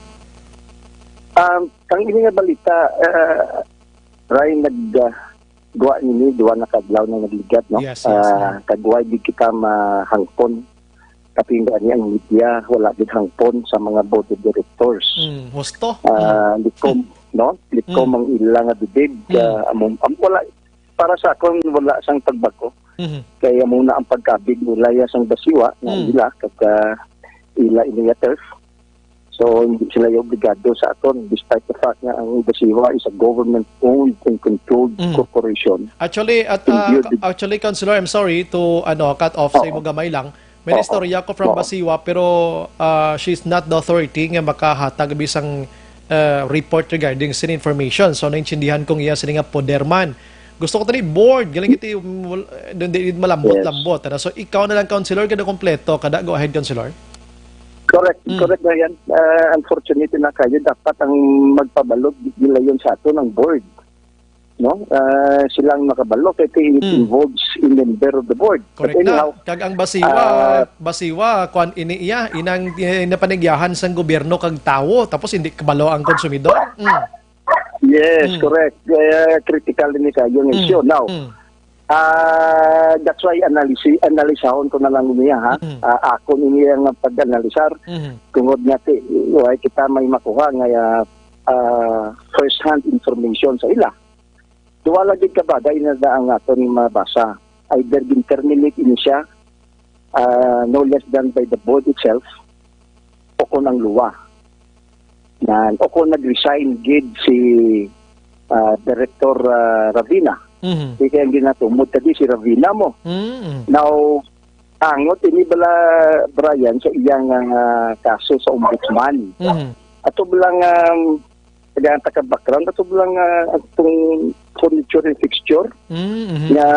Um, ang ini nga balita, ah, Ray, nag, ah, guwa nini, duha na ka adlaw na nagligat, no? Yes, yes, Ah, yes. Kag wa gid kita mahangpon. Kapin gani ang media, wala gid hangpon sa mga board of directors. Mm, husto. Ah, Mm. likom, no? Likom Mm. ang ila nga bibig, Mm. ah, amo, am-, wala, para sa akon, wala sang pagbag-o. Mhm. Kay amo na ang pagkabig nila ya sang Basiwa, nga Mm. ila, kag, ah, ila ini nga turf. So, hindi sila yung obligado sa aton, despite the fact nga ang Basiwa is a government-owned and controlled Mm. corporation. Actually, at, And ah, yun, ka-, actually, Councilor, I'm sorry to, ano, cut off sa Oo. imo gamay lang. May Oo. naistorya ko from Oo. Basiwa, pero, ah, she's not the authority nga makahatag bisang, ah, report regarding sin information. So, naintindihan ko nga iya sini nga poder man. Gusto ko tani board, galing iti, um, wal-, di, di malambot-lambot, Yes. ano? So, ikaw na lang, Councilor, kada kompleto, kada, go ahead, Councilor. Correct, Mm. correct na yan. Ah, unfortunate na kayo. Dapat ang magpabalo, gilayon sa aton ang board. No? Ah, silang makabalo kay it Mm. involves a member of the board. But Correct na. anyhow, Kag ang Basiwa, ah, Basiwa, kuan ini iya, inang, eh, napanigyahan sang gobyerno kag tawo, tapos hindi kabalo ang konsumidor. Mm. Yes, Mm. correct. Kaya critical din kayo ang Mm. issue. Now, Mm. ah, that's why analysi-, analisahon ko na lang niya, ha? Mm. Ah, ako niya ang pag-analisar. Mm. Tungod nga ti-, why kita may makuha nga, ah, ah, first-hand information sa ila. Duha lagi ka bagay na da ang aton mabasa. Either gin-terminate ini siya, ah, no less than by the board itself, o kung ang luwa. Nan, o kung nag-resign gid si, ah, Director, ah, Ravina. Mhm. Di kaya ginatumod ka di si Ravina mo. Mm. Now, angot ini bala, Brian, sa iyang, ah, kaso sa ombudsman. Mhm. Ato lang, um, kaya ang taka background, ato lang, ah, atong furniture and fixture Mm, mhm. nga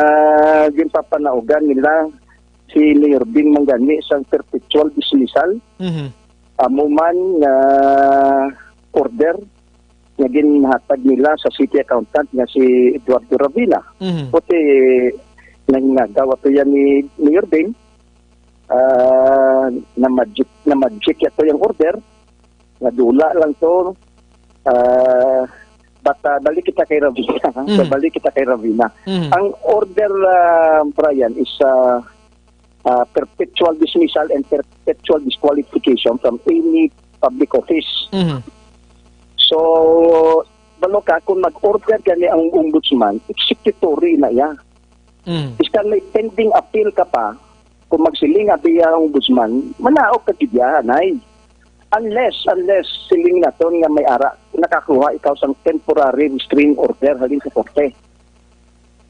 ginpapanaugan nila si Mayor Bin Mangani sa perpetual dismissal. Mhm. Amo man nga order nga ginhatag nila sa city accountant nga si Eduardo Ravina. Mhm. Puti nangingagaw ato yan ni Mayor Bin. Ah, na-magic, na-magic ato yung order. Nadula lang to. Ah, but, ah, balik kita kay Ravina. Mhm. So, balik kita kay Ravina. Mhm. Ang order, ah, Brian, is, ah, ah, perpetual dismissal and perpetual disqualification from any public office. Mhm. So, balo ka, kung mag-order gani ang ombudsman, executory na iya. Mhm. Bisan may pending appeal ka pa, kung magsiling abi ang ombudsman, manaog ka gid iya, nay. Unless, unless siling naton nga may ara, nakakuha ikaw sang temporary restraining order halin sa korte.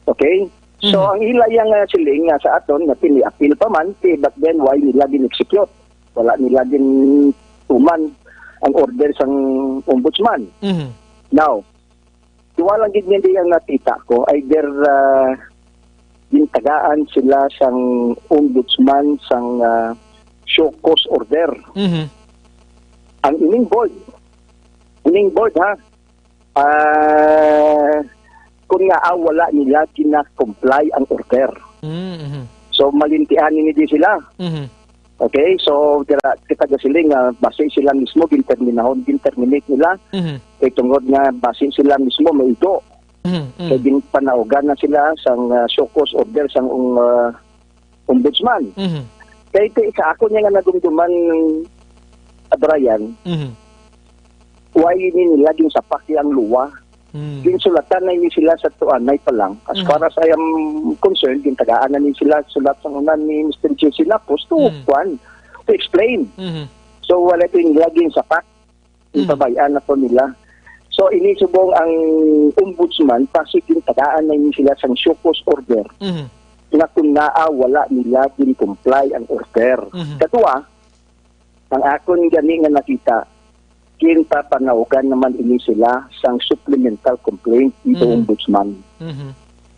Okay? So, Mhm. ang ila yang, ah, siling nga sa aton, nga pini-appeal pa man, ti, but then why nila gin-execute? Wala nila gin-tuman ang order sang ombudsman. Mhm. Now, duha lang gid nindi ang nakita ko. Either, ah, gintagaan sila sang ombudsman sang, ah, show cause order. Mhm. Ang ining board, ining board, ha, ah, kung nga, ah, wala nila gina-comply ang order. Mm, mhm. So, malintian ini di sila. Mhm. Okay? So, dira, kita gasiling nga basi sila mismo ginterminahon, ginterminate nila. Mhm. Kay tungod nga basi sila mismo may igo. Mhm, mhm. Kay ginpanaugan na sila sang, ah, show cause order sang, ah, ombudsman. Mhm. Kay ti-, sa ako niya nga nadumduman, ah, Brian, Mhm. why ini nila ginsapak ang luwa? Mm. Ginsulatan na ini sila sa tuanay pa lang. As Mhm. far as I am concerned, gintagaan na ni sila sulat sa una ni Mister J C Lapus to Mm. kwan, to explain. Mhm. So, wala ito yung laging sapak. Mhm. Ipabayaan na po nila. So, ini subong ang ombudsman, basi ginpadaan na ini sila sang show cause order Mhm. nga kung naa, wala nila gin-comply ang order. Mhm. Kadua, ang akon gani nga nakita, ginpapanaugan naman ini sila sang supplemental complaint dito Mhm. ombudsman. Mhm.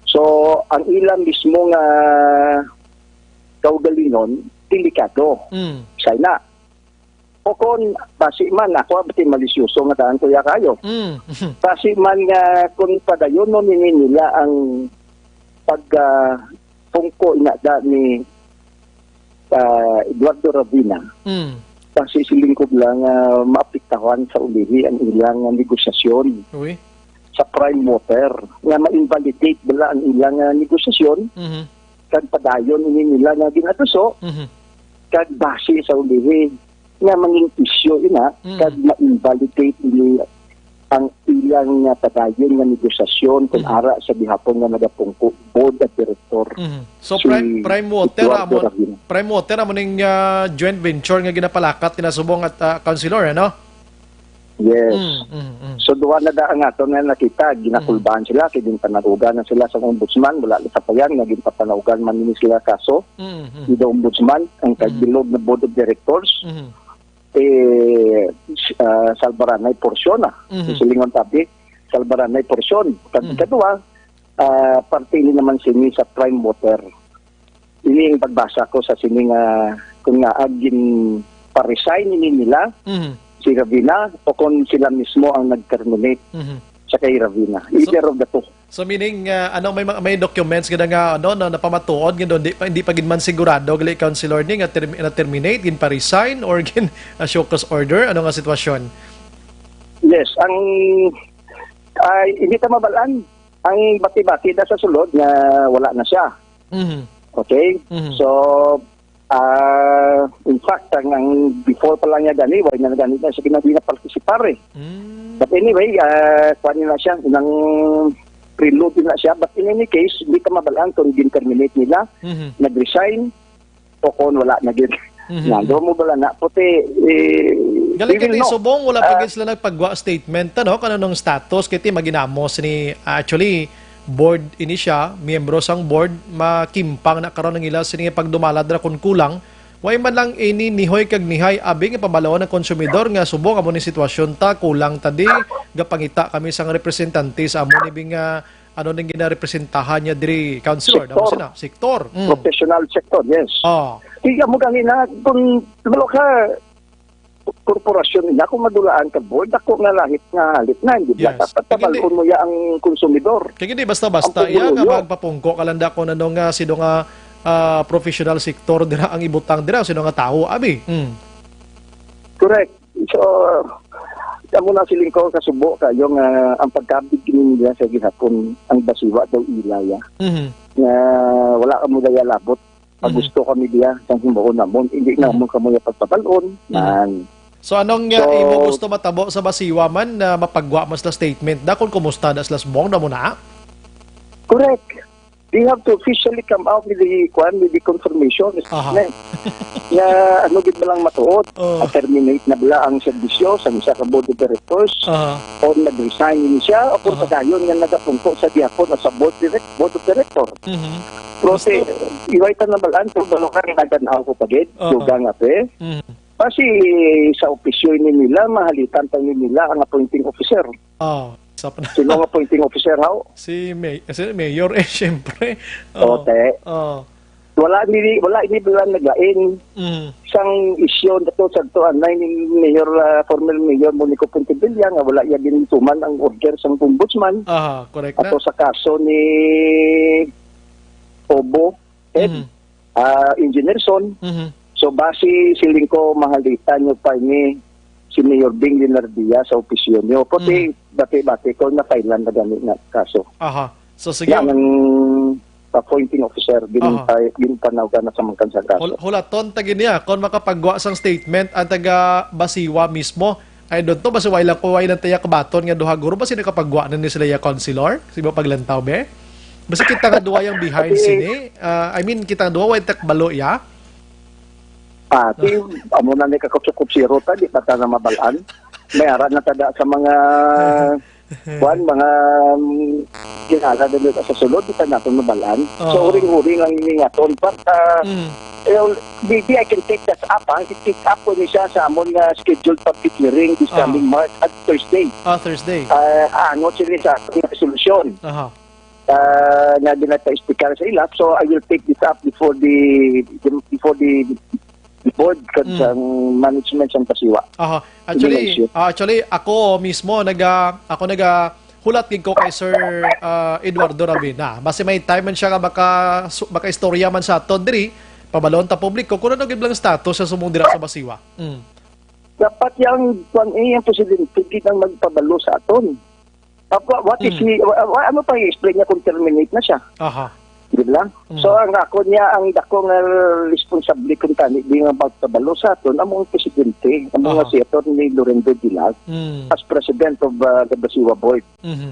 So, ang ila mismo nga kaugalingon, delikado. Mm. Say na. O kon, basi man, ako, abti malisyoso nga daan ko ya kayo. Mm. Basi man nga kung padayonon nini nila ang pag, ah, pungko ina da ni, ah, Eduardo Ravina, Mm. basi siling ko lang nga maapektahan sa ulihi ang ilang negosasyon Uy. sa Prime Water, nga ma-invalidate bala ang ilang, ah, negosasyon, Mhm. kag padayon ini nila nga ginatuso, Mhm. kag basi sa ulihi nga mangin isyu ina, Mm. kag ma-invalidate ini ang ilang nga padayon nga negosasyon kung Mhm. ara sa gihapon nga nagapungko board of director Mhm. So, si Prime, Prime Water, Eduardo amo, Ravina. Prime Water, amo ning, ah, joint venture nga ginapalakat ni Nasubong at, ah, Councilor, ano? Yes. Mm, mm, mm. So, duha na da ang ato nga nakita, ginakulbahan Mm. sila, kay ginpanagugan na sila sa ombudsman, wala na sa payan, nga ginpapanaugan man nini sila kaso, Mm, mm. ni the ombudsman, ang Mm. kagbilog na board of directors, Mm. eh, s-, ah, salbaranay porsyon na, Mm. silingon tabi, salbaranay porsyon. Kag Mm. kadua, ah, parte ini naman sini sa Prime Water. Ini ang pagbasa ko sa sini nga, kung nga, ah, ginpa-resign ini nila, Mhm. si Ravina, o kung sila mismo ang nag-terminate Mhm. sa kay Ravina. So, Either of the two. so meaning, ah, ano, may mga, may documents gid nga, ano, na napamatuod nga doon, di pa, hindi pa gid man sigurado, gali, Councilor, ni nga term-, na-terminate, ginpa-resign, or gin, ah, show cause order? Ano nga sitwasyon? Yes, ang, ay, hindi ta mabalaan. Ang bati-bati na sa sulod nga wala na siya. Mhm. Okay? Mhm. So, ah, in fact, ang, ang before pa lang niya gani, wala na gani na siya gina-, gina-participar eh. Mm. But anyway, ah, kuwan na siya, nang prelude na siya. But in any case, hindi ka mabalaan kung gin-terminate nila, Mhm. nag-resign, o kung wala na gid. Mhm. Nga, doon mo bala na, puti, eh, Galing we will kay know. Subong, wala pa Ah. gid sila nagpagwa statement, ano, kano nung status, kay ti maginamos ni, actually, board ini siya, miyembro sang board, makimpang na karon ang ila sini nga pagdumala dira kun kulang. Way man lang ini nihoy kag nihay abi nga pabalawan ang konsumidor nga subong amo ni sitwasyon ta, kulang ta di, gapangita kami sang representante sa amo ni bing, ah, ano ning ginarepresentahan niya diri, Councilor, damo Sektor. sina, sektor. Mm. Professional sector, yes. Oh. Di ka mo gani na, kung, wala ka, korporasyon nila, kung madulaan ka board, ako nga lahit nga halit na, hindi ba? Yes. Dapat Kag hindi, tabalon mo ya ang konsumidor. Kag hindi basta-basta, Ang iya nga pumuluyo. Magpapungko ka lang da kung ano nga, sino nga, ah, professional sector dira ang ibutang dira, sino nga tao, abi. Mm. Correct. So, amo na siling ko, kasubo kayo nga ang pagkabig kini nila sa gihapon, ang basiwa daw ila ya. Mhm. Nga wala kamo daya labot. Pag Mhm. gusto kami diya, sang himuon namon, hindi Mhm. namon kamo ya pagpabalon. Mhm. Man. So, anong, uh, So, imo gusto matabo sa basiwa man na mapagwa man sila statement da kung kumusta da sila subong na mo na? Correct. They have to officially come out with the, kuwan, with the confirmation. Aha. Ne? Nga ano gid ba lang matuod? Oh. A-terminate na bala ang serbisyo sa isa ka board of directors? Aha. O nag-resign siya? O kung Aha. padayon nga nagapungko sa gihapon o sa board direct-, board of director? Mhm. Pero Gusto te, iway ta nabalaan, pero balo ka, naganaw ko pa gid. Oo. Dugang nga, te. Mhm. Basi sa opisyo ini nila, mahalitan pa ni nila ang appointing officer. Oo. Sa pa na. Sino ang appointing officer, haw? Si May-, si Mayor, eh, siyempre. Oo, Oo. te. Oo. Wala ni, wala ini bilang naglain. Mm. Sang isyu na to, sa to, anay ni Mayor, ah, former Mayor Monico Pontevilla, nga wala iya gintuman ang order sang ombudsman. Aha, correct na. Ato sa kaso ni Obo, Ed, Mhm. ah, Engineer Son. Mhm. So, basi siling ko, mahalitan nyo pa ini si Mayor Bing Linardia sa opisyo nyo. Pati Mhm. bati-bati ko, na-file na gani nga kaso. Aha. So, sige. Yan ang appointing officer, din Aha. pa, din panawgan na sa mga kansang kaso. Hul-, hulaton ta gid niya kung makapagwa sang statement ang taga Basiwa mismo. I don't know, basi way lang ko, way lang taya kabaton nga duha guro, basi nakapagwa na ni sila ya, Councilor? Sa imo paglantaw, be? Basi kita nga duha yang behind Ati- sini. Ah, I mean, kita nga duha, way takbalo, ya? Ah, ti, amo na ni kakutsukop si Rota, di pa ta na mabalaan. May ara na tada sa mga, kuwan, mga, um, kilala na dito sa sulod, di pa natin mabalaan. So, Oo. Uring-uring lang ini nga to. In fact, ah, Mm. you know, maybe I can take that up, ha? I-take up ko ni siya sa amon nga scheduled public hearing this Ah. coming March at Thursday. Ah, Thursday. Ah, ano sila sa ating resolusyon? Aha. Ah, nga ginapa-explicar sa ila. So, I will take this up before the, the, before the, the board kag Mm. sang management sang Pasiwa. Aha. Hindi na Actually, issue. ah, actually, ako mismo, naga, ako naga hulat gid ko kay Sir, ah, Eduardo Ravina. Basi may time man siya nga baka, su-, baka istorya man sa aton diri, pabalon ta publiko, kung ano gid lang status sa sumong dira sa Pasiwa. Mm. Dapat yang, kwan, eh, yang presidente gid ang magpabalo sa aton. Apa, what is Mm. he, wa-, wa-, ano pa i-explain niya kung terminate na siya? Aha. Di ba? Mm. So, ang ako niya, ang dako nga responsable kung tani, di nga magpabalo sa aton, among presidente, among Aha. nga si Attorney Lorenzo Dilag, Mm. as president of, uh, the Basiwa Board. Mhm.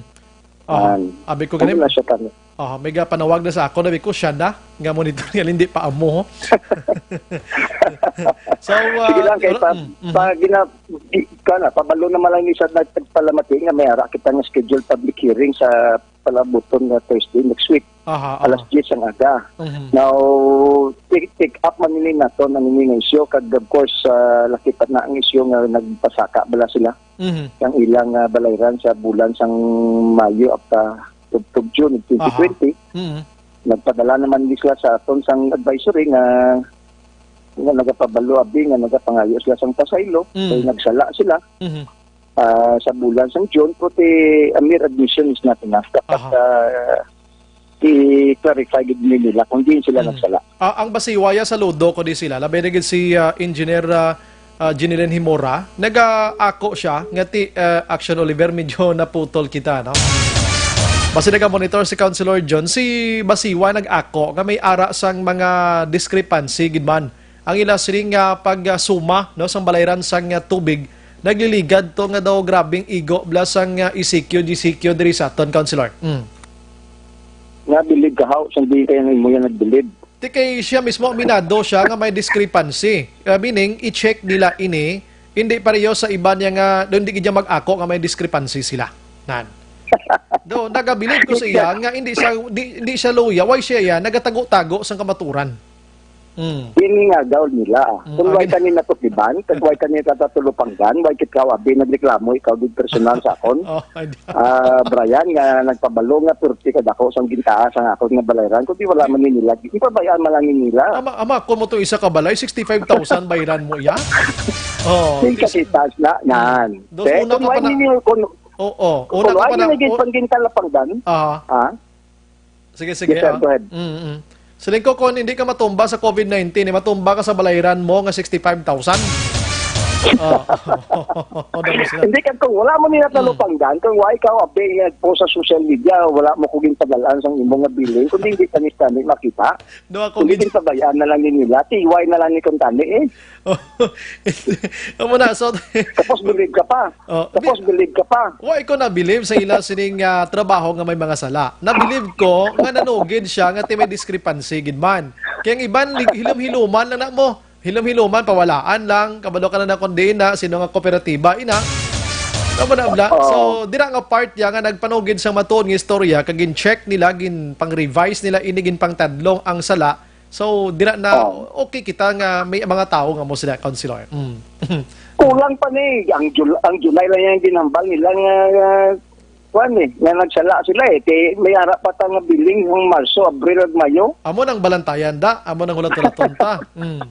Aha. Yan. Abi ko Ano ganin, na siya kami? Aha, may ga panawag na sa ako, nabi ko, siya na, nga monitor niya, hindi pa amo. So, uh, Sige lang, kay pero, pa, mm, mhm. pa, gina-, di, ka na, pabalo naman lang ni sa nagpalamati nga may ara kita nga scheduled public hearing sa palabuton nga Thursday next week, Aha, alas aha. diyes ang aga. Mhm. Now, take, take up man nini nato ang nini nga isyu, kag of course, ah, lakipat na ang isyu nga nagpasaka bala sila Mhm. sang ilang, ah, balayran sa bulan sang Mayo up to, up to June of Aha. twenty twenty. Mhm. Nagpadala naman ni sila sa aton sang advisory nga, nga nagapabalo abi nga nagapangayo sila sang pasaylo, Mm. kay nagsala sila. Mhm. Ah, sa bulan sang June, pero the, a mere admission is not enough. Dapat, Aha. ah, i-clarify gid ni nila kung diin sila Mm. nagsala. Ah, ang Basiwa ya, saludo ko di sila. Labi na gid si, ah, Engineer, ah, ah, Ginilin Himora. Nag-aako siya nga ti, ah, Action Oliver, medyo naputol kita, no? Basi naga-monitor si Councilor John, si Basiwa nag-ako nga may ara sang mga discrepancy gid man ang ila sining nga pag, ah, suma, no, sang balayran sang, ah, tubig, nagliligad to nga daw grabing igo bala sang, ah, E C Q, G C Q diri sa aton, Councilor. Mm. Nabilib ka, haw, sang di kaya nga imo yan nagbilib. Di kay siya mismo, aminado siya nga may discrepancy. Ah, meaning, i-check nila ini, hindi pareho sa iban niya nga, hindi gid niya mag-ako nga may discrepancy sila. Nan. Do, nagabilib ko sa iya nga hindi siya, di, hindi siya luya. Why siya yan? Nagatago-tago sang kamaturan. Mm. Ini nga daw nila. Mm, Kung why agad. Kani natukiban, kag why kani tatatulupanggan, why kit ka abi nagreklamo, ikaw di personal sa akon? Oh, ay, di. Ah, Brian, nga nagpabalo nga pirti ka dako sang gintaas ang akon nga balayran, kundi wala man ni nila. Ipabayaan man lang ni nila. Ama, ama, kung mo to isa ka balay, sixty-five thousand bayran mo iya? Oh, Sing is-, kasitas na, nan. Dos Te, una kung ka why pa na, ni, kung, oo, una kung ka why pa ni na, naging o-, panggintalapanggan? Ah. Ah? Sige, sige, Yes, sir. ah. Go ahead. Mm, mm. Siling ko, kung hindi ka matumba sa covid nineteen, eh, matumba ka sa balayran mo nga sixty-five thousand. Oh. Tapos na. Hindi ka, kung wala mo nila Mm. talupanggan, kung why ka abi nga po sa social media, wala mo kung gintagalan sang imo nga billing, kundi hindi tanis-tanis makita. Do ako Kundi gid- gintabayaan na lang ni nila, T Y na lang ni kuntani eh. Amo na, so Tapos believe ka pa. Oh, Tapos bi- believe ka pa. Wa ko nabilib sa ila sining, ah, trabaho nga may mga sala. Nabilib ko nga nanugid siya nga ti may discrepancy gid man. Kay ang iban lig-, hilom-hiloman lang na mo. Hilom-hiloman, pawalaan lang. Kabalo ka na na kung diin na, sino nga kooperatiba, ina. Tama na, bla. Oo. So, dira nga part ya nga nagpanugid sa matuod nga istorya, kag gin-check nila, gin pang-revise nila, ini gin pangtadlong ang sala. So, dira na, Oo. okay kita nga may mga tao nga mo sila, Councilor. Mm. Kulang pa ni, ang Jul-, ang July lang yung ginambal nila nga, nga, kuwan eh, nga nagsala sila eh. Kay may ara pa ta nga billing ang Marso, Abril, ag Mayo. Amo nang balantayan da, amo nang hulat-hulaton ta. Mm.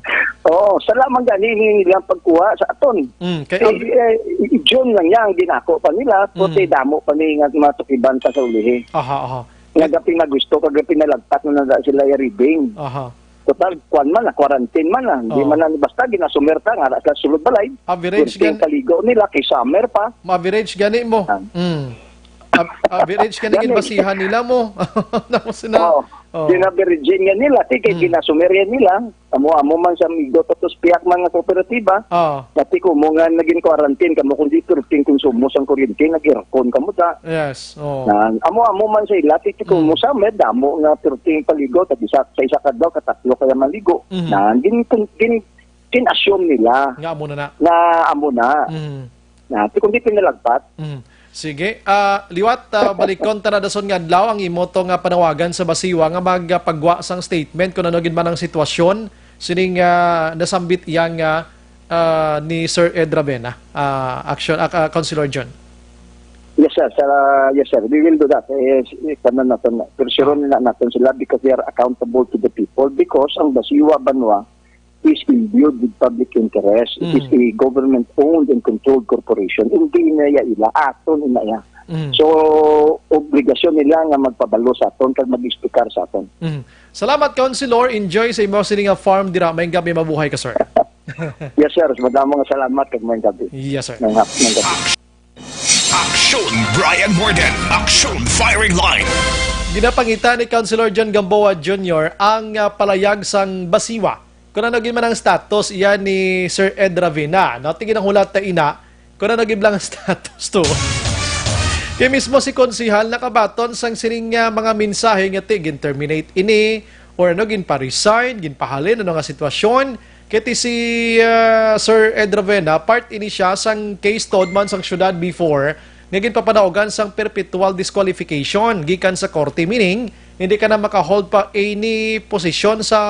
Oo, sala man gani ni nilang pagkuha sa aton. Mm, kay Eh, ang eh, June lang yan, ang ginako pa nila, puti Mm. damo pa ni nga matukiban pa sa ulihi. Aha, aha. Nga gapin na gusto, kag gapin na lagpat na nanda sila ya reading. Aha. Total, kwan man na, quarantine man na. Hindi Oo. man na, basta ginasumer ta, nga sa sulod balay. Average Kunting gan- kaligo nila, kay summer pa. Ma-average gani mo. Ah. Mm. Ab-, average gani Gani. ginbasihan nila mo. Tapos na. Oo. Oo. Ginavirgin nga nila, ti kay Mm. ginasumer yan nila. Amo-amo man sa amigo, tapos piyak man nga kooperatiba. Oo. Dati ko mo nga naging quarantine, kamo kung di perting konsumo sang kuryente, nag-aircon kamo ta. Yes. Oo. Na, amo-amo man sa ila, ti ko Mm. mo sa may damo nga perting paligo, tag isa, sa isa ka daw, katatlo kaya maligo. Mhm. Na, gin, gin, gin-assume nila Nga amo na na. nga amo na. Mm. Na, ti kundi pinalagpat. Mm. Sige. Ah, liwat, ah, balikon ta na dason nga adlaw ang imo to nga panawagan sa Basiwa nga magpagwa sang statement kung ano gid man ang sitwasyon sining, ah, nasambit iya nga, ah, ni Sir Ed Ravena, ah, action, ah, ah, Councilor John. Yes, sir. Sir, ah, yes, sir. We will do that. Eh, s-, eh, kanan naton, pero sure na naton sila because they are accountable to the people because ang Basiwa Banwa is imbued with public interest. It is Mm. a government-owned and controlled corporation. Hindi na iya ila, aton ina iya. Mm. So, obligasyon nila nga magpabalo sa aton kag mag-explicar sa aton. Mm. Salamat, Councilor. Enjoy sa imo sini nga farm dira. May gabi, mabuhay ka, sir. Yes, sir. Madamo nga salamat kag may gabi. Yes, sir. May hap-, may gabi. Aksyon Brian Morgan, Aksyon Firing Line. Ginapangita ni Councilor John Gamboa Junior ang, ah, palayag sang Basiwa. Kung ano gid man ang status iya ni Sir Ed Ravena, no? Ti ginhulat ta ina, kung ano gid lang ang status to. Kay mismo si Konsehal nakabaton sang sining, ah, mga mensahe nga ti gin-terminate ini, or ano, ginpa-resign, ginpahalin, ano nga sitwasyon. Kay ti si, ah, Sir Ed Ravena, part ini siya sang case tod man sang syudad before nga ginpapanaugan sang perpetual disqualification gikan sa korte, meaning hindi ka na makahold pa any posisyon sa,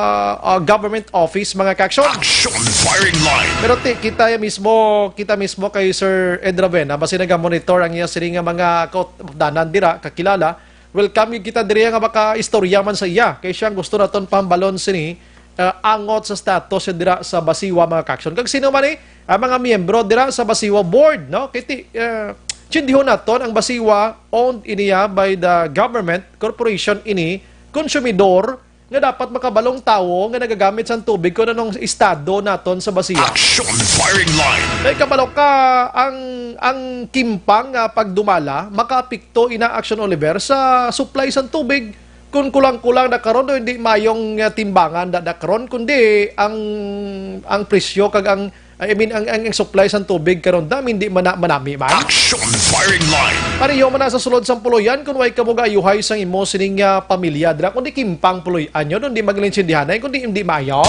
ah, government office, mga kaaksyon. Action Firing Line. Pero ti, kita mismo, kita mismo kay Sir Ed Ravena, basi naga-monitor ang iya sini nga mga kautdanan dira, kakilala, welcome gyud kita diri nga makaistorya man sa iya. Kay siya ang gusto naton pahambalon sini, ah, angot sa status siya dira sa Basiwa, mga kaaksyon. Kag sino man ni ang mga miyembro dira sa Basiwa board, no? Kay ti, ah, tiyendihon naton ang Basiwa owned iniya by the government, corporation ini, konsumidor, nga dapat makabalong tawo nga nagagamit sang tubig kung anong estado naton sa Basiwa. Action Firing Line. Kay kabalo ka, ang, ang kimpang nga pagdumala makaapekto ina, Action Oliver, sa supply sang tubig. Kung kulang-kulang na karon o hindi mayong, uh, timbangan na, na karon, kundi ang, ang presyo kag ang I mean, ang, ang, ang supply sang tubig karon, dam, hindi man na manami man. Action Firing Line. Pareho man na sa sulod sang puloy-an, kung way kamo gaayuhay sang imo sining, ah, pamilya dira, kundi kimpang puloy-an yun, hindi magalinsindihanay, kundi hindi maayo.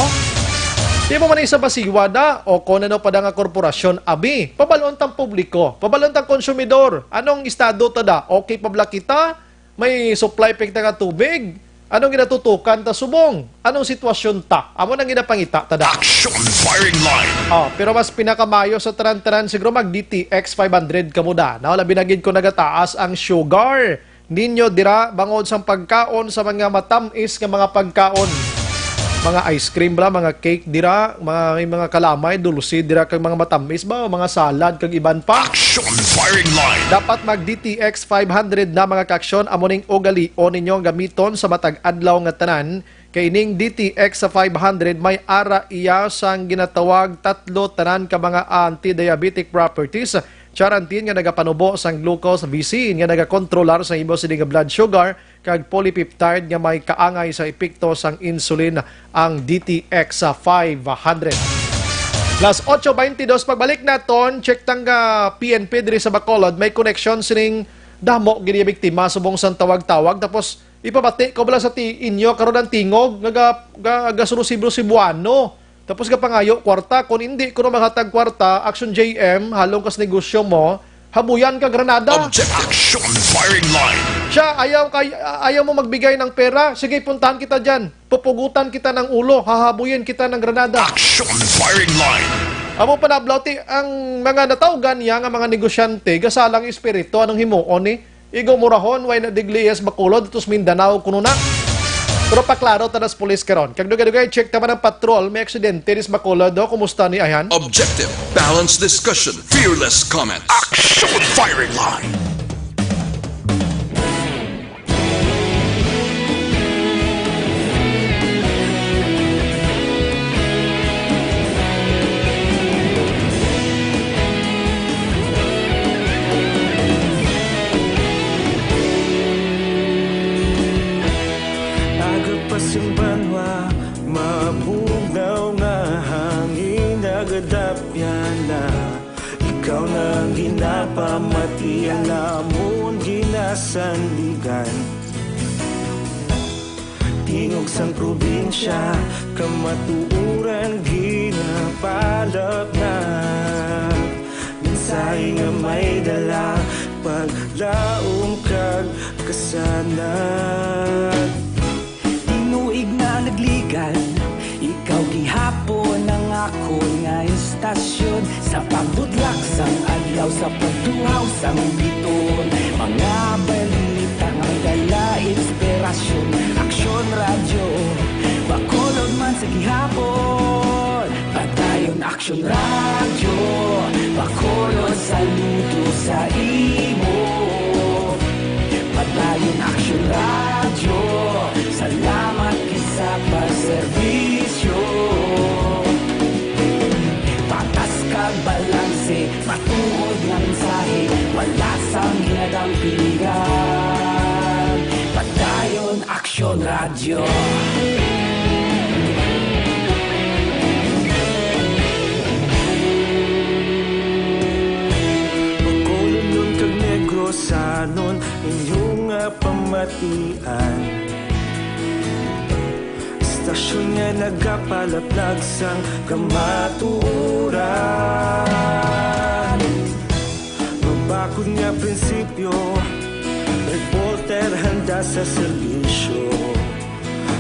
Di mo man isa basiwa da, o kung ano pa da nga korporasyon, abi, pabalon tang publiko, pabalon tang konsumidor, anong estado ta da, okay pa bala kita? May supply pa kita nga tubig? Anong ginatutukan ta subong? Anong sitwasyon ta? Amo nang ginapangita ta da. Action Firing Line. Oh, pero mas pinakamayo sa tanan-tanan siguro mag D T X five hundred kamo da. No? Labi na gid kung nagataas ang sugar ninyo dira bangod sang pagkaon sa mga matamis nga mga pagkaon. Mga ice cream bala, mga cake dira, mga, may mga kalamay, dulce dira, kag mga matamis ba, o mga salad, kag iban pa. Action Firing Line. Dapat mag D T X five hundred na, mga kaaksyon, amo ning ugalion ninyo gamiton sa matag adlaw nga tanan, kay ining D T X sa five hundred may ara iya sang ginatawag tatlo tanan ka mga anti-diabetic properties, charantin nga nagapanubo sang glucose, visin nga nagakontrolar sa imo sini nga blood sugar, kag polypeptide nga may kaangay sa epekto sang insulin ang D T X five hundred. Las ocho baynte dos, pagbalik naton, check tang ga P N P diri sa Bacolod, may koneksyon sining damo gid nga biktima subong sang tawag-tawag, tapos ipabati ko bala sa ti-, inyo karon ang tingog nga ga-, ga-, gasubo-subo-Cebuano. Tapos gapangayo kwarta. Kung hindi ko na maghatag kwarta, Action J M, halong kas negosyo mo, habuyan ka granada. Objective. Action Firing Line. Siya, ayaw kay, ayaw mo magbigay ng pera, sige, puntahan kita dyan. Pupugutan kita ng ulo, hahabuyin kita ng granada. Action Firing Line. Amo pa na, Blauti, ang mga natawgan niya nga mga negosyante, gasalang espiritu, anong himuon ni? Igo Murahon, way na digli, yes, Bacolod, tus Mindanao, kuno na. Pero paklaro ta nas pulis karon. Kag dugay-dugay, check ta man ang patrol, may aksidente dis Bacolod, do? Kumusta ni, ayan? Objective, balanced discussion, fearless comment. Action Firing Line. Aga pa sing banwa, mabugnaw nga hangin, nagadapyan na. Ikaw na ang ginapamati, ang amon ginasandigan. Tingog sang probinsya, kamatuoran ginapalapnap. Sahi nga may dala, paglaom kag kasanag. Tinuig na nagligan, ikaw gihapon ang akon nga istasyon. Sa pagbudlak sang adlaw, sa pagtuhaw sang bituon, mga balita nga may dala inspirasyon. Aksyon Radyo, Bacolod man sa gihapon. Padayon Aksyon Radyo, Bacolod, saludo sa imo. Padayon Aksyon Radyo, salamat gid sa pagserbisyo. Patas kag balanse, matuod nga mensahe, wala sang ginadampigan. Padayon Aksyon Radyo. Bacolodnon kag Negrosanon, inyo nga pamatian. Istasyon nga nagapalaplag sang kamatuoran. Mabakod nga prinsipyo, reporter handa sa serbisyo.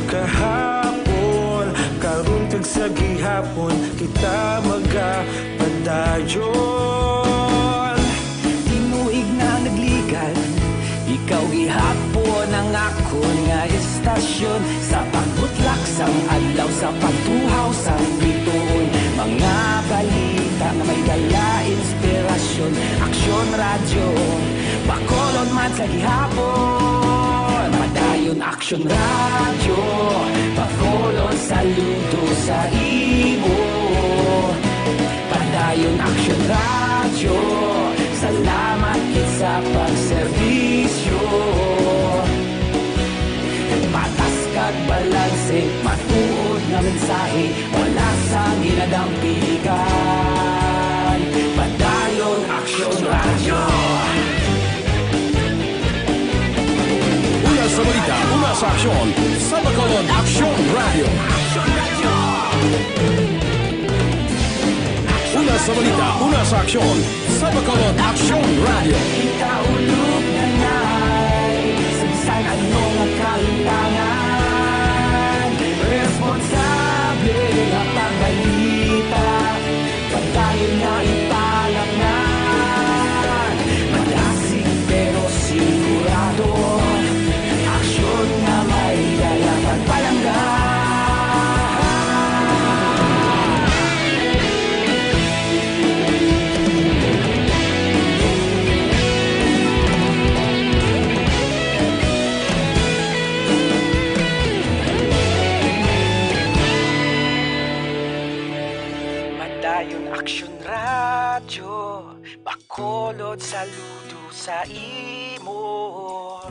Kahapon, karon kag sa gihapon, kita magapadayon. Tinuig na nagligan, ikaw gihapon ang akon nga istasyon. Sa pagbutlak sang adlaw, sa pagtuhaw sang bituon, mga balita nga may dala inspirasyon. Aksyon Radyo, Bacolod man sa gihapon. Padayon Aksyon Radyo, Bacolod, saludo sa imo. Padayon Aksyon Radyo, salamat gid sa pagserbisyo. Patas kag balanse, matuod nga mensahe, wala sang ginadampigan. Padayon Aksyon Radyo. Una sa balita, una sa aksyon, sa Bacolod Aksyon Radyo. Una sa balita, una sa aksyon, sa Bacolod Aksyon Radyo. Ikaulog na nay, sa bisan ano nga kahitangan, responsable nga pagbalita, padayon nga ipalapnan. Madasig pero sigurado, aksyon nga may dala pagpalangga. Padayon Aksyon Radyo, Bacolod, saludo sa imo.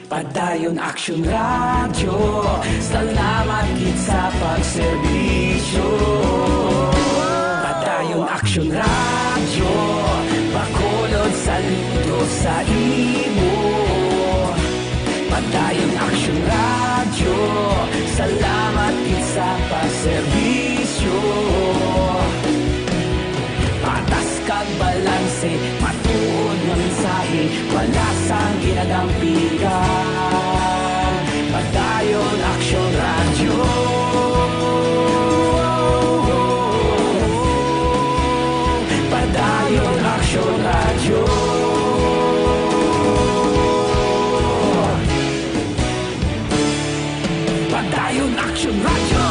Padayon Aksyon Radyo, salamat gid sa pagserbisyo. Padayon Aksyon Radyo, Bacolod, saludo sa imo. Padayon Aksyon Radyo, salamat gid sa pagserbisyo. Patas kag balanse, matuod nga mensahe, wala sang ginadampigan. Padayon Aksyon Radyo. Padayon Aksyon Radyo. Padayon Aksyon Radyo.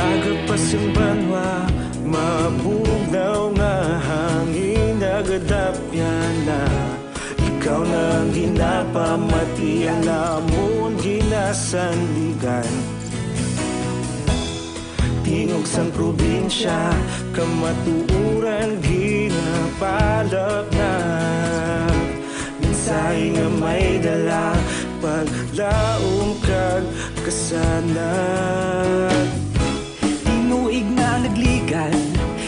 Aga pa sing banwa, mabugnaw nga hangin nagadapyan na. Ikaw na ang ginapamati, ang amon ginasandigan. Di Ug sang probinsya, kamatuoran ginapalapnag. Mensahe nga may dala, paglaom kag kasanag. Tinuig na nagligan,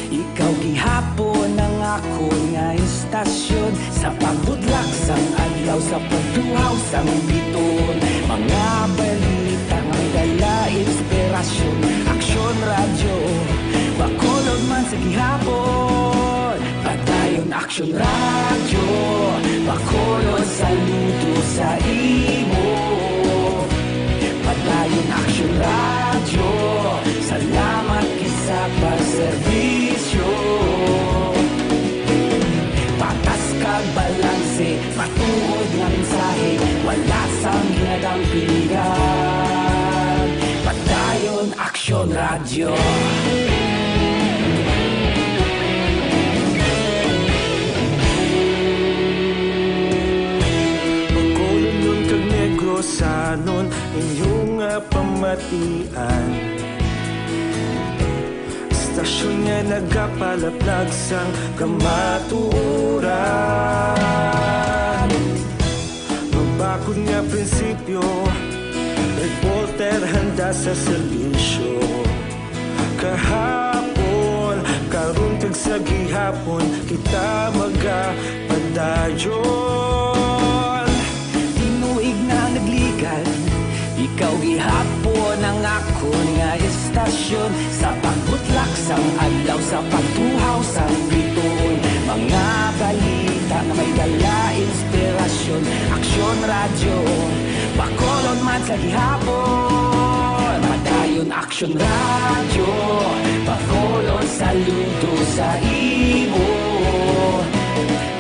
ikaw gihapon ang akon nga istasyon. Sa pagbudlak sang adlaw, sa pagtuhaw sang biton, mga balita nga may dala inspirasyon. Aksyon Radyo, Bacolod man sa gihapon. Padayon Aksyon Radyo, Bacolod, saludo sa imo. Padayon Aksyon Radyo, salamat gid sa pagserbisyo. Patas kag balanse, matuod nga mensahe, wala sang ginadampigan. Padayon Aksyon Radyo. Bacolodnon kag Negrosanon, inyo nga pamatian. Istasyon nga nagapalaplag sang kamatuoran. Mabakod nga prinsipyo, reporter handa sa serbisyo. Kahapon, karon kag sa gihapon, kita magapadayon. Tinuig na nagligan, ikaw gihapon ang akon nga istasyon. Sa pagbutlak sang adlaw, sa pagtuhaw sang bituon, mga balita nga may dala inspirasyon. Aksyon Radyo, Bacolod man sa gihapon. Padayon Aksyon Radyo, Bacolod, saludo sa imo.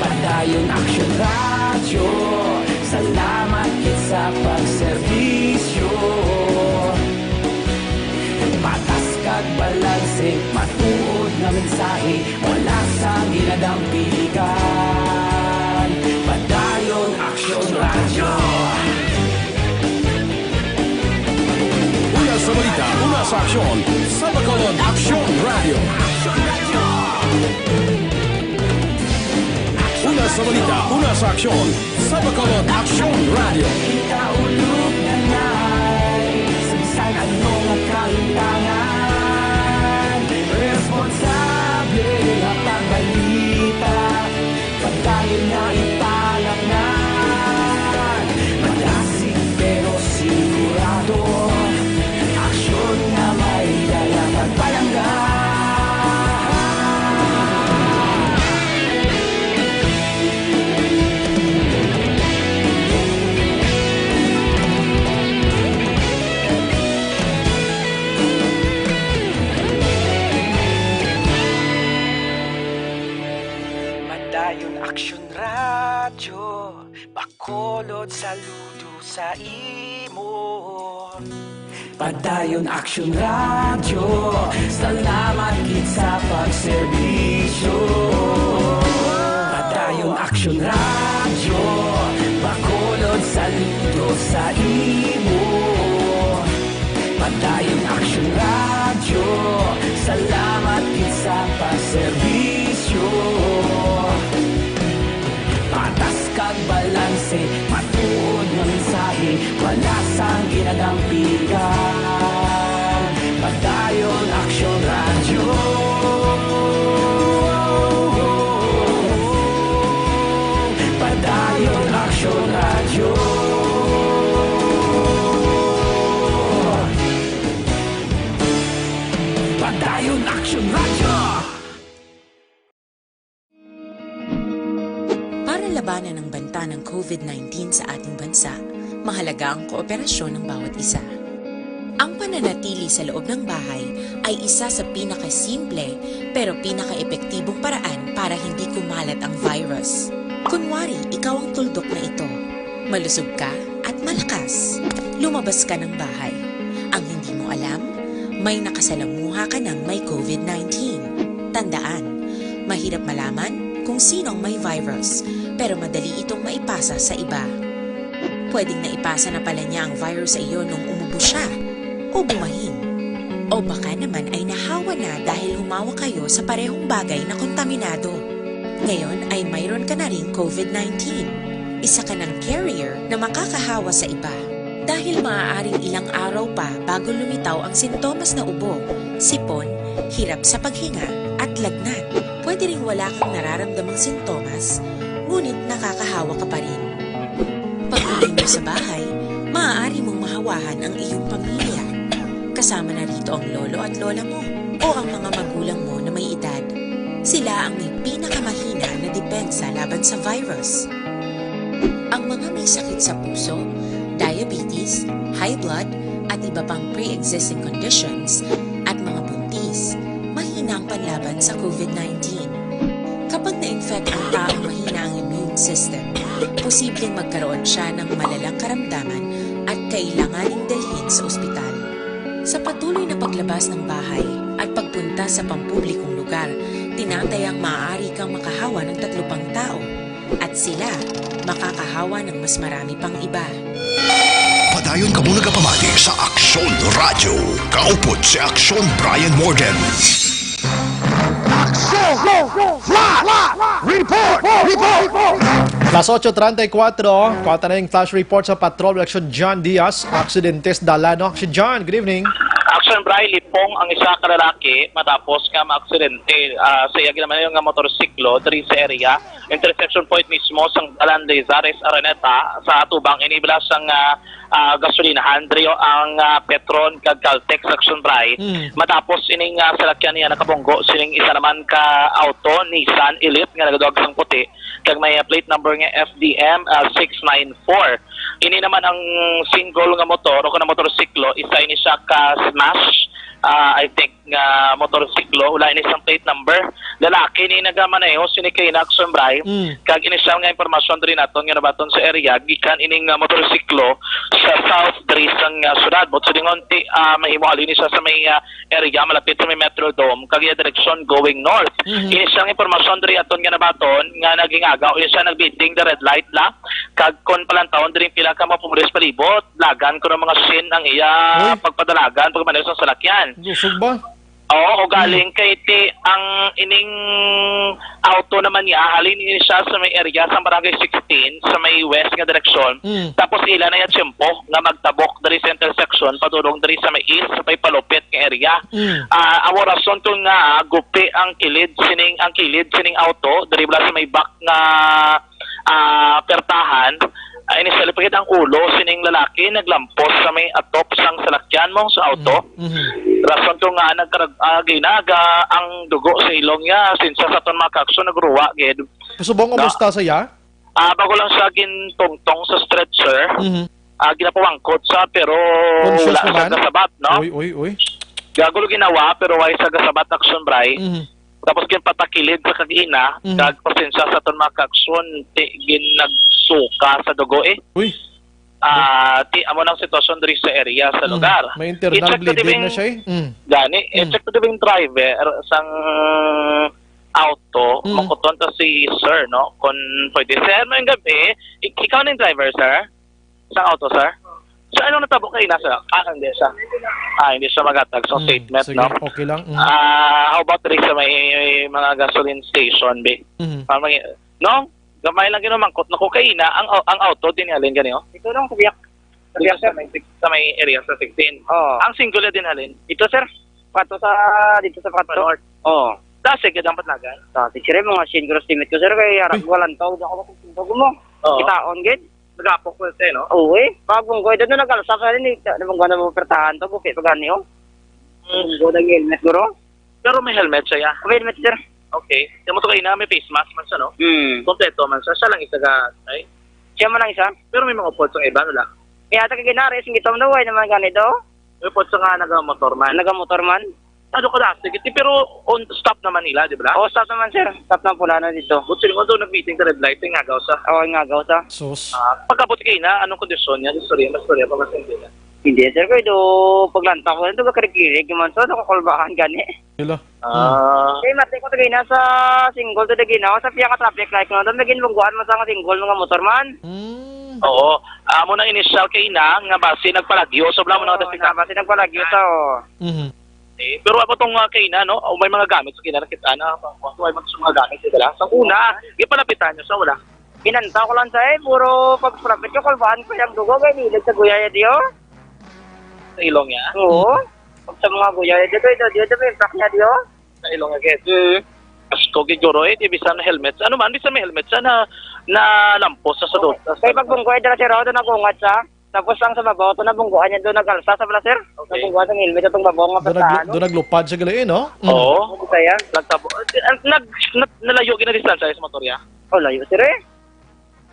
Padayon Aksyon Radyo, salamat gid sa pagserbisyo. Patas kag balanse, matuod nga mensahe, wala sang ginadampigan. Padayon Aksyon Radyo. Una sa balita, una sa aksyon, sa Bacolod Aksyon Radyo. Una sa balita, una sa aksyon, sa Bacolod Aksyon Radyo. Kita ulog na nay, sa bisan ano nga kahintangan, responsable nga pagbalita. Padayon nga ipalapngan, madasig pero sigurado. Aksyon nga may dala pagpalangga. Padayon Aksyon Radyo, Bacolod, saludo sa imo. Padayon Aksyon Radyo, salamat gid sa pagserbisyo. Padayon Aksyon Radyo, Bacolod, saludo sa imo. Padayon Aksyon Radyo, salamat gid sa pagserbisyo. Patas kag balanse, matuod nga mensahe, wala sang ginadampigan. Padayon Aksyon Radyo. Padayon Aksyon Radyo. Padayon Aksyon Radyo. Para labanan ang banta ng COVID nineteen sa ating bansa, mahalaga ang kooperasyon ng bawat isa. Ang pananatili sa loob ng bahay ay isa sa pinakasimple pero pinakaepektibong paraan para hindi kumalat ang virus. Kunwari, ikaw ang tuldok na ito. Malusog ka at malakas. Lumabas ka ng bahay. Ang hindi mo alam, may nakasalamuha ka ng may COVID nineteen. Tandaan, mahirap malaman kung sino ang may virus, pero madali itong maipasa sa iba. Pwedeng naipasa na pala niya ang virus sa iyo nung umubo siya o bumahing. O baka naman ay nahawa na dahil humawa kayo sa parehong bagay na kontaminado. Ngayon ay mayroon ka na ring COVID nineteen. Isa ka ng carrier na makakahawa sa iba. Dahil maaaring ilang araw pa bago lumitaw ang sintomas na ubo, sipon, hirap sa paghinga, at lagnat. Pwede ring wala kang nararamdamang sintomas, ngunit nakakahawa ka pa rin. Pag-uwi mo sa bahay, maaari mong mahawahan ang iyong pamilya. Kasama na rito ang lolo at lola mo o ang mga magulang mo na may edad. Sila ang may pinakamahina na depensa laban sa virus. Ang mga may sakit sa puso, diabetes, high blood, at iba pang pre-existing conditions, at mga buntis, mahina ang panlaban sa COVID nineteen. Kapag na-infect ang taong mahina ang immune system, posibleng magkaroon siya ng malalang karamdaman at kailanganing dalhin sa ospital. Sa patuloy na paglabas ng bahay at pagpunta sa pampublikong lugar, tinatayang maaari kang makahawa ng tatlo pang tao at sila makakahawa ng mas marami pang iba. Padayon kamo nagapamati sa Aksyon Radyo. Kaupod si Aksyon Brian Morgan. Aksyon! Flash! Report! Report! Las ocho treinta y cuatro, kuha ta na yung flash report sa Patrol Action John Diaz. Aksidente sa dalan, no? Si John, good evening. Action, Bri, lipong ang isa ka lalaki matapos nga maaksidente, ah, sa iya ginamanehon nga motorsiklo diri sa area, intersection point mismo sang Dalan Lizares Araneta sa atubang ini bala sang, ah, ah, gasolinahan. Diri ang, ah, Petron kag Caltex, Action, Bri. Mm. Matapos ining, ah, salakyan niya nakabunggo sining isa naman ka auto, Nissan Elite, nga nagaduag sang puti kag may, ah, plate number nga F D M, ah, six nine four. Ini naman ang single nga motor o kanang motorsiklo, isa ini siya ka smash, ah, I think, nga motorsiklo, wala ini sang plate number. Lalaki ni nagamaneho sini kay Inaction, Bri. Mm. Kag initial nga impormasyon diri naton nga nabaton sa area, gikan ining, ah, motorsiklo sa south diri sang, ah, syudad. But sa dingon ti, ah, mahimo ali ni siya sa may, ah, area malapit sa may Metrodome, kag iya direksyon going north. Mhm. Initial nga impormasyon diri aton nga nabaton nga naging agaw ini siya nagbidding the red light la, kag kon palantawon diri pila ka mga pulis palibot, lagan kuno mga sin ang iya Uy. pagpadalagan, pagmaneho sa salakyan. Lusog ba? Oo, o galing kay ti ang ining auto naman niya, halin ini siya sa may area sa Barangay sixteen, sa may west nga direksyon. Mm. Tapos ila na iya tiyempo nga magtabok diri sa intersection, padulong diri sa may east, sa may palupit nga area. Mm. Ah, amo rason kung nga gupi ang kilid sining, ang kilid sining auto, diri bala sa may back nga ah, pertahan, ay ni sa lipagid ang ulo sining lalaki naglampos sa may atop sang salakyan mo sa auto. Mm, mhm. Rason to nga nagkarag-, ah, ginaga ang dugo sa ilong niya. Sinsa sa aton mga kaaksyon nagruwa gid. Subong Na- kumusta siya? Ah, bago lang siya gintungtong sa stretcher. Mhm. Ah, ginapawangkot siya pero Conscious wala siya naman? gasabat, no? Uy, uy, uy. Gago ginawa pero wala siya gasabat, Action, Bri. Mhm. Tapos ginpatakilid sa kag-ina, Mm. kag pasensya sa aton mga kaaksyon, ti ginagsuka sa dugo, eh. Uy. Ah, ti amo nang sitwasyon diri sa area, sa Mm. lugar. May internal I-check to the bleeding na main siya, eh. Mm. Gani, Mm. i-check to the main driver sang auto, Mm. makuton ta si sir, no? Kung pwede. Sir, maayong gabi. Ik-, ikaw na yung driver, sir? Sang auto, sir? So, anong natabo kay ina, sir? Ah, hindi siya. Ah, hindi siya maghatag sa Hmm, statement, sige, no? Okay lang. Mm. Ah, how about diri sa may mga gasoline station, be? Mm. Ah, may, no? Gamay lang ginumangkot na ko kay ina, ang, ang auto, din halin gani, oh. Ito lang, kuya. Kuya, Dito sa sir. may six-, sa may area sa sixteen. Oo. Ang single din halin? Ito, sir. Pato sa, dito sa Pato. North. Oo. Dasi, gid ang patlagan. Dasi, sir, mga singles limit ko, sir, kay harap Uy. walang tao, di ako matutundog mo. Oo. Kitaon, gid. Nagapok mo siya, no? Oo, eh. Pag bunggoy, doon na nag-alsa sa rin, eh. Nabunggo na mo pertahan to, buki pa gani, oh. Mm. Bunggo na yung helmet, guro. Pero may helmet siya, ya? May helmet, sir. Okay. Yung motor kayo na, may face mask man siya, no? Hmm. Kompleto man siya. Siya lang isa ga, ay? Siya man lang isa. Pero may mga upod sa iba, wala? May ata ka ginari, sing gitong daw, ay naman gani daw. May upod sa nga nagamotor man. Nagamotor man. Ano ko dati, giti, pero on stop naman nila, di ba? Oo, stop naman, sir. Stop ng pula na dito. But sila ko doon nag-meeting sa red light, yung agaw sa. Oo, yung agaw sa. Sus. Ah, pagkabot kayo na, anong kondisyon niya? Istorya, mas istorya pa mas hindi na. Hindi, sir, kay do paglanta ko, ito ba karikirig naman, so, nakakulbahan gani. Sila. Ah. Kay mati ko tagay na sa single to dagi na, sa piya ka traffic light, no? Doon naging bungguan mo sa nga single, mga motor man. Hmm. Oo. Ah, mo nang initial kay ina, nga basi nagpalagyo, so, wala mo na Oo, kasi na, basi nagpalagyo sa, oh. Mhm. Eh, pero ako tong, ah, kaina, no? O, may mga gamit sa kaina, nakita na, kung, kung may mga gamit, di ba? Sa una, ipalapitan nyo sa wala. Inanta ko lang sa, eh, puro pagpalapit ko, kulbaan ko yung dugo, kay nilid sa guyaya diyo. Sa ilong niya? Oo. Pag sa mga guyaya diyo, ito, diyo, diyo, may impact niya diyo. Sa ilong niya, kaya, eh, asko, giguro, eh, di bisan helmet. Ano man, bisan may helmet, sana na lampos sa sudot. Kay pagbungko, eh, dala si Rodo, nagungat siya. Tapos ang sa babaw, ito nabungguan niya doon, nag-alsa sa pala, sir. Okay. Nabungguan sa helmet, itong babaw nga Doon naglu-, pagtaan, no? Doon naglupad siya gali, eh, no? Mm. Oo. Ano kaya? Nagtabo. Eh, nag-, nag-, nalayo gina distansya sa motor, ya? Oh, layo, sir, eh.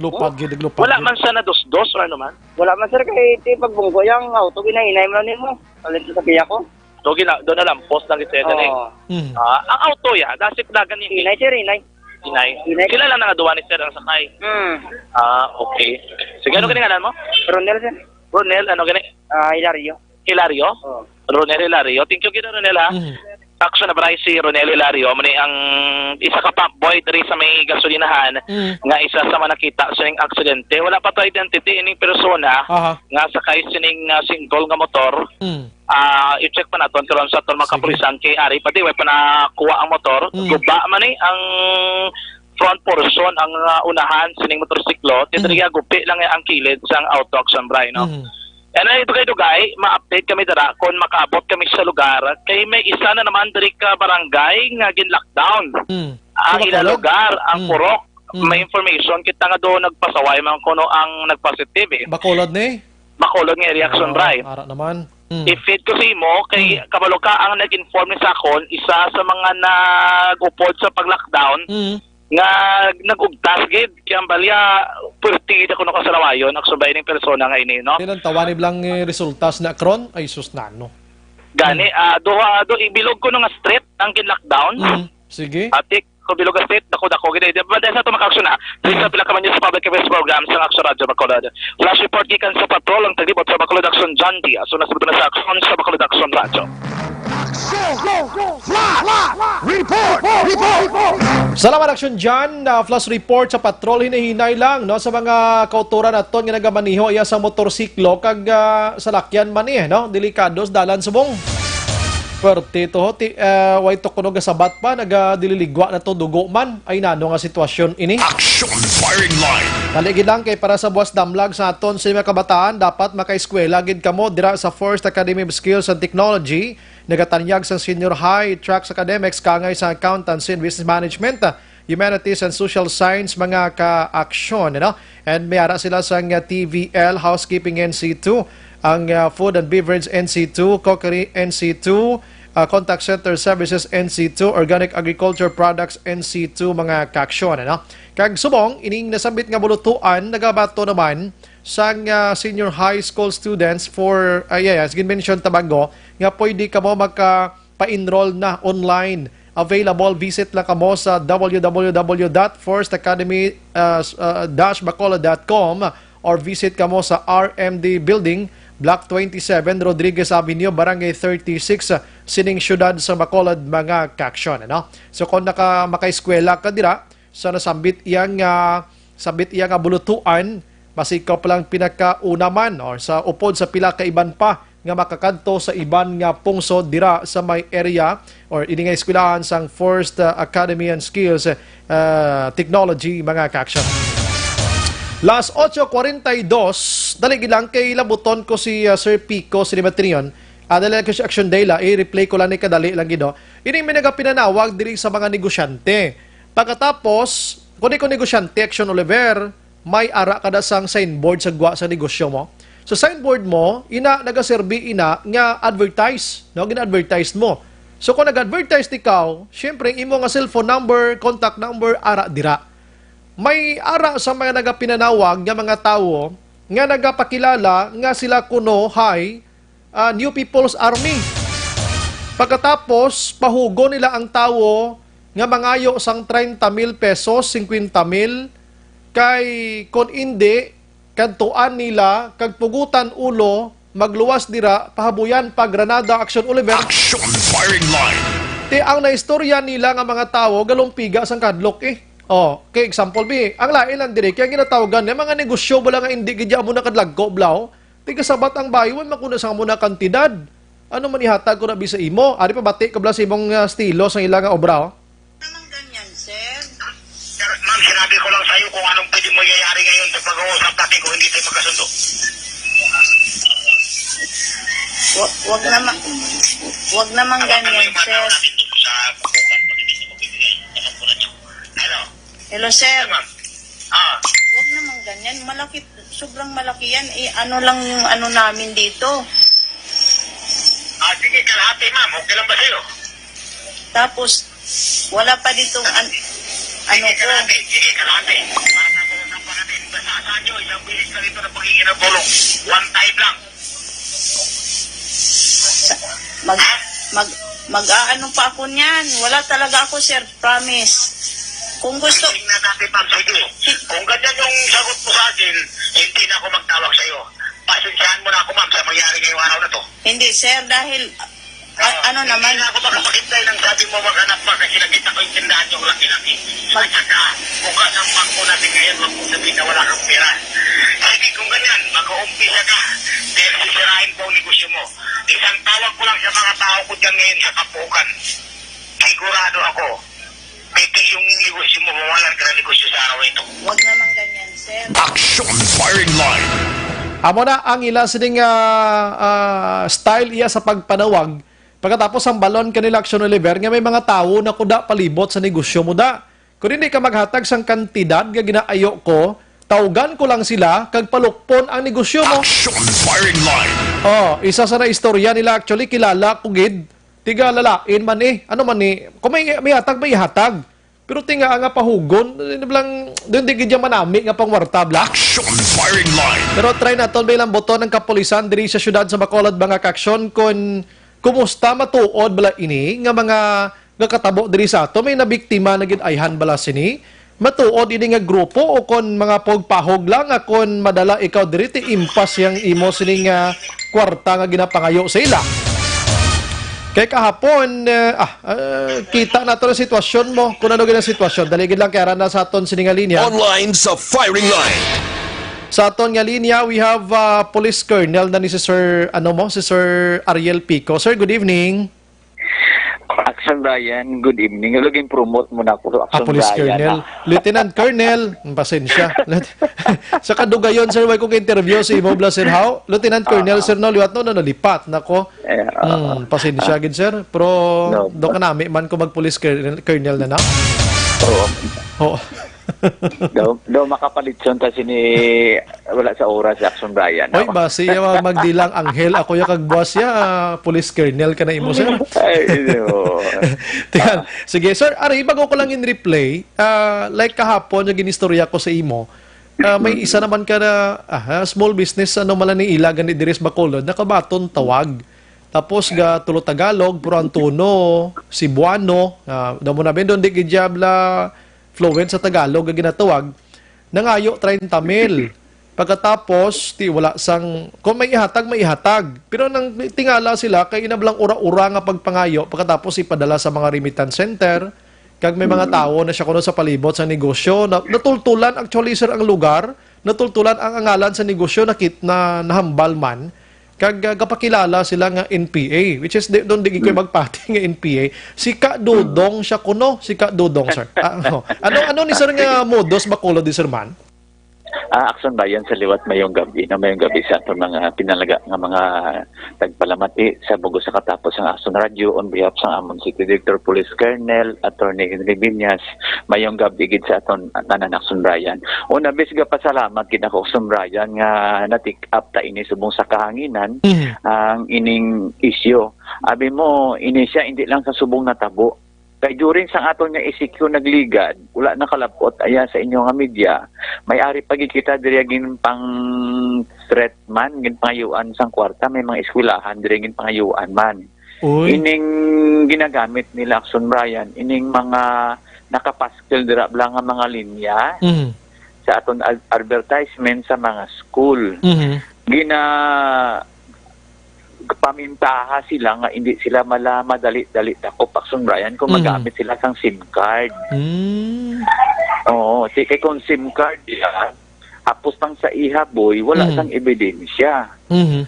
Lupad Oh. gid, naglupad Wala gid. man siya nadusdos or ano man? Wala man, sir, kay iti pagbunggo yang auto, ginahinay man nimo. Palit sa sabiya ko. So, gina-, doon na lang, post lang gid siya, dali. Oo. Mm. Ah, ang auto, ya, dasip dagan ni Hinay, sir, hinay. Hinay. Hinay. Sila lang nakaduwa ni sir ang sakay. Hmm. Ah, okay. Sige, ano Hmm. gani ngalan mo? Ronel, sir. Ronel, ano gani? Ah, Hilario. Hilario? Oo. Ronel Hilario. Thank you, gid, Ronel, ha? Mm. Action na ba si Ronel Hilario? Mani ang isa ka pump boy diri sa may gasolinahan Mm. nga isa sa mga nakita sa ning aksidente. Wala pa to identity ining persona Aha. nga sakay sining, ah, single nga motor. Mm. Ah, i-check pa naton karon sa aton mga Sige. kapulisan kay ari pa di, way pa nakuha ang motor. Mm. Guba man ni ang front portion, ang, ah, unahan sining motorsiklo. Ti Mm. diri gupi lang ang kilid sang auto, Action Bri, no? Mm. And ay dugay-dugay, ma-update kami dira kung makaabot kami sa lugar. Kay may isa na naman diri ka barangay nga gin-lockdown. Mm. Ang Sa ila Bacolod? lugar, ang Mm. Purok. Mm. May information kita nga doon nagpasaway man kuno ang nagpositive, eh. Bacolod ni? Bacolod nga area, Action Oo, Bri. ara naman. Mm. I-feed ko sa imo, kay Mm. kabalo ka ang nag-inform ni sa akon, isa sa mga nag-upod sa pag-lockdown, Mm. nga nag-ugtas gid, kay ang balya, perti ako nakasalawayon, Action Bri, ning persona nga ini, no? Ilang tawani blang, eh, resultas na, Kron? Ay, sus, nano. Gani, Mm. ah, duha, do, ibilog ko nga street ang gin-lockdown. Mm. Sige. Atik, ko bilog street, dako-dako gid. Di ba, dahil sa ito, mga ka-action, ah? Dahil sa Mm. pila ka man sa public affairs program sa Action Radyo Bacolod. Flash report gikan sa patrol ang taglibot sa Bacolod Action, John D. Aso na sa buto na sa aksyon sa Bacolod Action Radyo. Action! Flash! Report! Report! Salamat, Action John. Ah, flash report sa patrol, hinay-hinay lang, no, sa mga kautoran naton nga nagamaniho iya sa motorsiklo kag, ah, salakyan man, eh, no, delikado sa dalan subong. Perte to, ti-, ah, way to kuno gasabat pa, nagadililigwa na to, dugo man. Ay, nano nga sitwasyon ini? Action firing line. Dali gid lang kay para sa buwas damlag sa aton sa mga kabataan, dapat makaeskwela gid kamo dira sa First Academy of Skills and Technology. Nagatanyag sa senior high tracks academics kaangay sa accountancy and business management, humanities and social science, mga ka-aksyon, ano? And may ara sila sang, uh, T V L, housekeeping N C two, ang, uh, food and beverage N C two, cookery N C two, uh, contact center services N C two, organic agriculture products N C two, mga ka-aksyon, ano? Kag subong, ining nasambit nga bulutuan, nagabato naman sang, ah, senior high school students for, ah, yeah, yeah, as mention, Tabago, nga pwede kamo maka-pa-enroll na online. Available, visit lang kamo sa W W W dot first academy, ah, s-, ah, dash bacolod dot com or visit kamo sa R M D Building, Block twenty-seven, Rodriguez Avenue, Barangay thirty-six, ah, sining siyudad sa Bacolod, mga ka-aksyon, ano? So, kung naka-, makaeskwela ka dira, sa nasambit iya nga, sambit iya nga bulutuan, basi ikaw pa lang pinakauna man or sa upod sa pila ka iban pa nga makakadto sa iban nga pungsod dira sa may area or ini nga eskwelahan sang First, uh, Academy and Skills, uh, Technology, mga ka-aksyon. Las ocho cuarenta y dos, dali gid lang kay labuton ko si, uh, Sir Pico Silimatrion. Ah, dali lang ko si Action Day la, i-replay ko lang ni kadali lang gid, no? Ini may nagapinanawag diri sa mga negosyante. Pagkatapos, kung ikaw negosyante, Action Oliver, may ara ka da sang signboard sa gwa sa negosyo mo. Sa signboard mo, ina nagaserbi ina nga advertise, no? Gina-advertise mo. So kung nag-advertise ikaw, syempre imo nga cellphone number, contact number, ara dira. May ara sa mga nagapinanawag nga mga tawo nga nagapakilala nga sila kuno hay ah, New People's Army. Pagkatapos, pahugon nila ang tawo nga mangayo sang treinta mil pesos, cincuenta mil, kay kon indi, kadtuan nila kag pugutan ulo, magluwas dira, pahabuyan pa granada, Action Oliver. Action firing line. Ti ang naistorya nila nga mga tawo, galumpiga sang kahadlok, eh. Oh, kay example, bi, ang lain lang diri, kay ang ginatawagan nga mga negosyo bala nga indi gid amo na kadlagko, blaw. Ti kasabat ang baywan, makuna sa amo na kantidad. Ano man ihatag ko na bi sa imo? Ari pa, bati ko bala sa imong, ah, estilo sang ila nga obra, oh. Naman ganyan, sir. Sir, ma'am, sinabi ko lang sa'yo kung anong pwede mangyayari ngayon sa pag-uusap natin kung hindi tayo magkasundo. Wa-, wag naman, wag naman Hawakan mo ganyan, yung mga tao sir. Natin dito sa bukas, pag hindi siya magbibigay. Alam ko na niyo. Hello? Hello, sir. Hello, ma'am. Ah. Wag naman ganyan. Malaki, sobrang malaki yan. Eh, ano lang yung ano namin dito. Ah, sige, kalahati, ma'am. Okay lang ba sa'yo? Tapos, wala pa ditong an-, ano Sige, ko. Kalahati. Sige, kalahati. Para sa mga sampagatin, basta saan nyo, isang bilis lang ito na paghingi ng tulong. One time lang. Sa, mag, mag, mag-aano pa ako niyan. Wala talaga ako, sir. Promise. Kung gusto Tingnan natin, ma'am. Sige. Kung ganyan yung sagot mo sa akin, hindi na ako magtawag sa'yo. Pasensyahan mo na ako, ma'am, sa mangyari ngayong araw na to. Hindi, sir, dahil, a-, Ah, ano hindi naman? Na ako makapagintay ng sabi mo, maghanap pa kasi nakita ko yung tindahan yung laki-laki. Mag- At saka, bukas ang bangko natin ngayon, wag mong sabihin na wala kang pera. Sige, kung ganyan, mag-uumpisa ka. Dahil sisirain ko ang negosyo mo. Isang tawag ko lang sa mga tao ko dyan ngayon sa Kapukan. Sigurado ako, pwede yung negosyo mo, mawalan ka ng negosyo sa araw na ito. Wag naman ganyan, sir. Action Firing Line. Amo na ang ila sining, ah, ah, style iya sa pagpanawag. Pagkatapos ang balon kanila Action Oliver nga may mga tawo na kuda palibot sa negosyo mo da. Kung hindi ka maghatag sang kantidad nga ginaayo ko, tawgan ko lang sila kag palukpon ang negosyo mo. Action Firing Line. Oh, isa sa na istorya nila, actually, kilala ko gid. Tiga lalain man eh. Ano man eh? Kung may, may hatag, may hatag. Pero tinga nga pahugon, ano lang, doon di gid manami nga pangwarta, bla. Action Firing Line. Pero try naton, may lambuton ang kapulisan diri sa siyudad sa Bacolod, mga kaaksyon, kung kumusta, matuod bala ini nga mga nga katabo diri sa ato, may nabiktima na gid ayhan bala sini? Matuod ini nga grupo o kon mga pahog-pahog lang nga kon madala ikaw diri ti impas yang imo sining, ah, kwarta nga ginapangayo sa ila? Kay kahapon, eh, ah, ah, kita nato ang sitwasyon mo. Kung ano gid ang sitwasyon, dali gid lang kay ara na sa aton sini nga linya. Online sa Firing Line. Sa aton nga linya, we have, ah, Police Colonel na ni si Sir, ano mo, si Sir Ariel Pico. Sir, good evening. Action Brian, good evening. Laging promote mo na ako. Ah, Action Police Brian, Colonel. Ah. Lieutenant Colonel, pasensya. Sa kadugayon, sir, way ko ka-interview sa imo, bla, sir, how? Lieutenant Colonel, Ah. sir, no, liwat, no, no, nalipat na ko. Eh, ah. Hmm, pasensya gid, sir. Pero, No. do kanami man ko mag-police colonel, colonel na na. Oo. Oo. Daw, daw makapalitson ta sini, wala sa oras si Action Brian, Oy, no? Basi ya magdilang anghel ako ya kag buwas ya, ah, police colonel ka na imo, sir. Ay, oo. Tiyan. Ah. Sige, sir, ari, bago ko lang in-replay, ah, like kahapon, yung ginistorya ko sa imo, ah, may Mm. isa naman ka na, ah, small business, ano, man lang ni ila, gani diri sa Bacolod, nakabaton tawag. Tapos ga tulo Tagalog, pero ang tono, Cebuano, ah, daw mo na, ben, doon di gid diabla fluent sa Tagalog nga ginatawag, nangayo treinta mil. Pagkatapos, ti wala sang, kung may ihatag, may ihatag. Pero nang tingala sila, kay inablang ura-ura nga pagpangayo, pagkatapos ipadala sa mga remittance center, kag may mga Mm. tawo na siya kuno sa palibot sa negosyo. Na, natultulan actually, sir, ang lugar, natultulan ang, ang ngalan sa negosyo, nakit-, na, nahambal man. Kag, ah, gapakilala sila nga N P A, which is, di, doon di ko Mm. magpati nga N P A. Si Ka Dodong Mm. siya kuno, si Ka Dodong, sir. Ah, ano, ano, ano ni sir nga modus Bacolod di, sir, man? Ah, Action Bayan sa liwat, mayong gabi na, mayong gabi sa aton mga pinalaga nga mga tagpalamati sa bugos sa katapos ang Action Radio on behalf sa amon City Director Police Colonel Attorney Henry Viñas. Mayong gabi gid sa aton tanan, Action Bayan. Una, bis gapasalamat gid ako, Action Bayan, nga na-take up ta ini subong sa kahanginan Mhm. ang ining isyu. Abi mo, ini siya hindi lang sa subong natabo. Kay during sang aton nga E C Q nagligad, wala nakalapot aya sa inyo nga media, may ari pa gid kita diri gin pang threat man, gin pangayuan sang kwarta, may mga eskwelahan diri gin pangayuan man. Uy. Ining ginagamit nila, Action Brian, ining mga nakapaskil dira bala nga mga linya Mhm. sa aton ad-, advertisement sa mga school. Mhm. Gina-, pamintaha sila nga hindi sila mala-, madali-dali dakop, Action Brian, kung Mhm. magamit sila sang SIM card. Mm. Oo, ti kay kung SIM card yan, hapos pang sa iha, boy, wala Mhm. sang ebidensya. Mhm.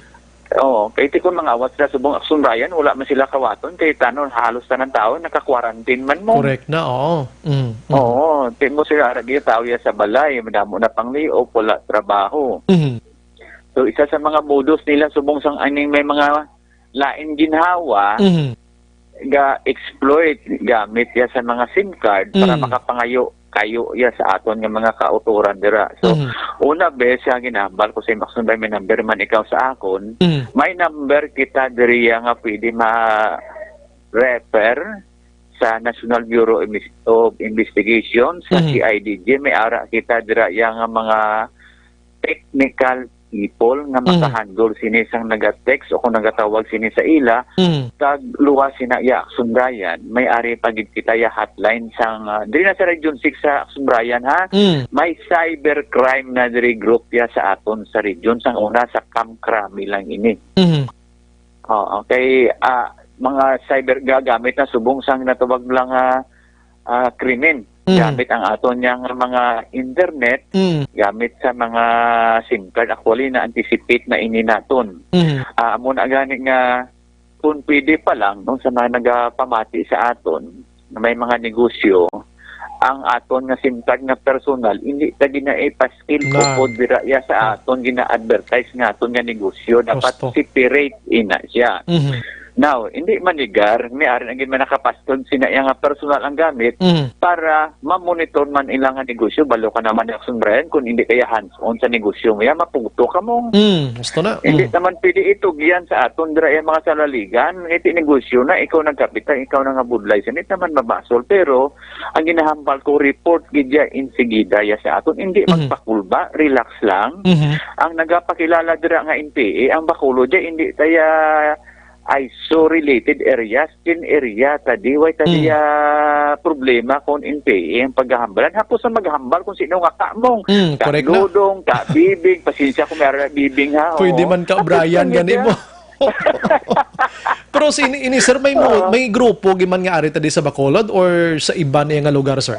Oo, kay ti kon mangawat sila subong Action Brian, wala man sila kawaton, kay tanon halos tanan tawo naka-quarantine man mo. Correct na, oo. Mm, mm. Oo, ti mo sila ara gyud tawo ya sa balay, madamo na pangliog, wala trabaho. Mhm. So, isa sa mga modus nila subong sang aning may mga lain ginhawa, Mhm. ga-exploit gamit ya sa mga SIM card para Mm. makapangayo kayo ya sa aton nga mga kautoran dira. So, Mhm. una, bes, ang ginahambal ko sa imo, Action Brian, may number man ikaw sa akon, Mhm. may number kita diri ya nga pwede ma-refer sa National Bureau Inves-, of Investigation, sa Mhm. C I D G. May ara kita dira ya nga mga technical people nga Mhm. makahandle sini sang naga-text o kung nagatawag sini sa ila, Mhm. kag luwas sina ya Action Brian, may ari pa gid kita ya hotline sang, ah, diri na sa Region six sa Action Brian, ha? Mhm. May cybercrime na diri group ya sa aton sa region, sang una sa Camp Crame lang ini. Mhm. Oo, kay, ah, mga cyber gagamit na subong sang natawag lang nga, ah, krimen. Mm. Gamit ang aton yang mga internet, Mm. gamit sa mga SIM card. Actually, na-anticipate na ini naton. Mm. Ah, amo na gani nga kung pwede pa lang, no, sa mga nagapamati sa aton, na may mga negosyo, ang aton nga SIM card nga personal, hindi ta ginaipaskil Nan. upod dira ya sa Ah. aton gina-advertise nga aton nga negosyo. Dapat Gusto. separate ina siya. Mhm. Now, hindi manigar, may ari na gid man nakapaskil sina iya nga personal ang gamit Mhm. para ma-monitor man ila nga negosyo. Balo ka naman, Action Brian, kung hindi kaya hands-on sa negosyo mo, ya, maputo ka mo. Mm, gusto na. Hindi Mm. naman pwede itugyan sa aton dira yung mga salaligan. Iti negosyo na, ikaw nagkapitan, ikaw na nga budlay. Sa hindi naman mabasol. Pero, ang ginahambal ko, report gid ya insigida ya sa aton. Hindi Mhm. magpakulba, relax lang. Mhm. Ang nagapakilala dira nga N P A, ang Bacolod ya, hindi taya I S O related areas, din area, tadi, way tadi, Mm. ah, problema kung N P A ang paghahambalan. Hapos na maghambal kung sino nga kamong Mm, ka correct na. Dodong, ka Bibing, pasensya kung may ara Bibing, ha, Pwede oo. man ka, Hapos Brian, lang gani yun, mo. ah. Pero si ini, ini, sir, may mo-, Oo. may grupo giman nga ari ta di sa Bacolod or sa iba niya nga lugar, sir?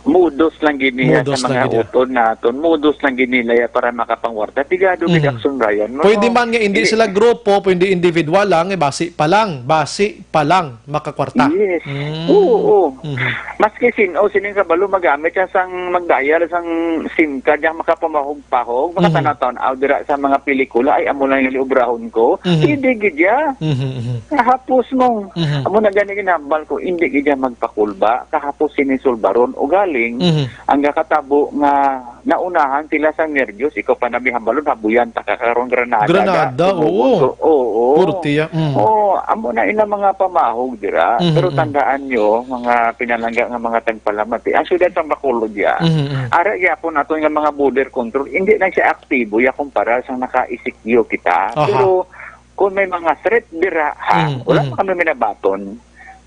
Modus lang gid niya Modus sa lang mga gid niya. utod naton. Modus lang gid nila ya para makapangwarta. Tigado gid Mhm. Action Brian mo. Pwede man nga hindi Hindi. sila grupo, pwede individual lang, eh, basi pa lang, basi pa lang makakwarta. Yes. Mm. Oo, oo. Mhm. Maski sin-o, sining kabalo magamit siya sang magdayal sang SIM card, yang makapamahog-pahog, Mhm. makatanaw-tanaw dira sa mga pelikula, ay, amo lang yung obrahon ko. Mhm. Hindi gid ya. Mhm, mhm. Kahapos mo. Mhm. Amo na gani ginambal ko, hindi gid ya magpakulba. Kahapos sinisulbaron. Ugaling, Mhm. ang gakatabo nga naunahan sila sa nervyos, ikaw pa nabihambalon, habuyan ta ka karon granada, Granada, ga-, oo. oo. Oo. Purtiya, mm. Oo, amo na ina mga pamahog dira. Mhm, Pero mhm. tandaan nyo, mga pinalangga nga mga tagpalamati, ang syudad sa Bacolod ya, Mhm, mhm. ara gyapon naton nga mga border control, hindi na siya aktibo ya kumpara sa naka-I C Q kita. Aha. Pero kung may mga threat dira, ha, Mm, wala mm. pa kami minabaton.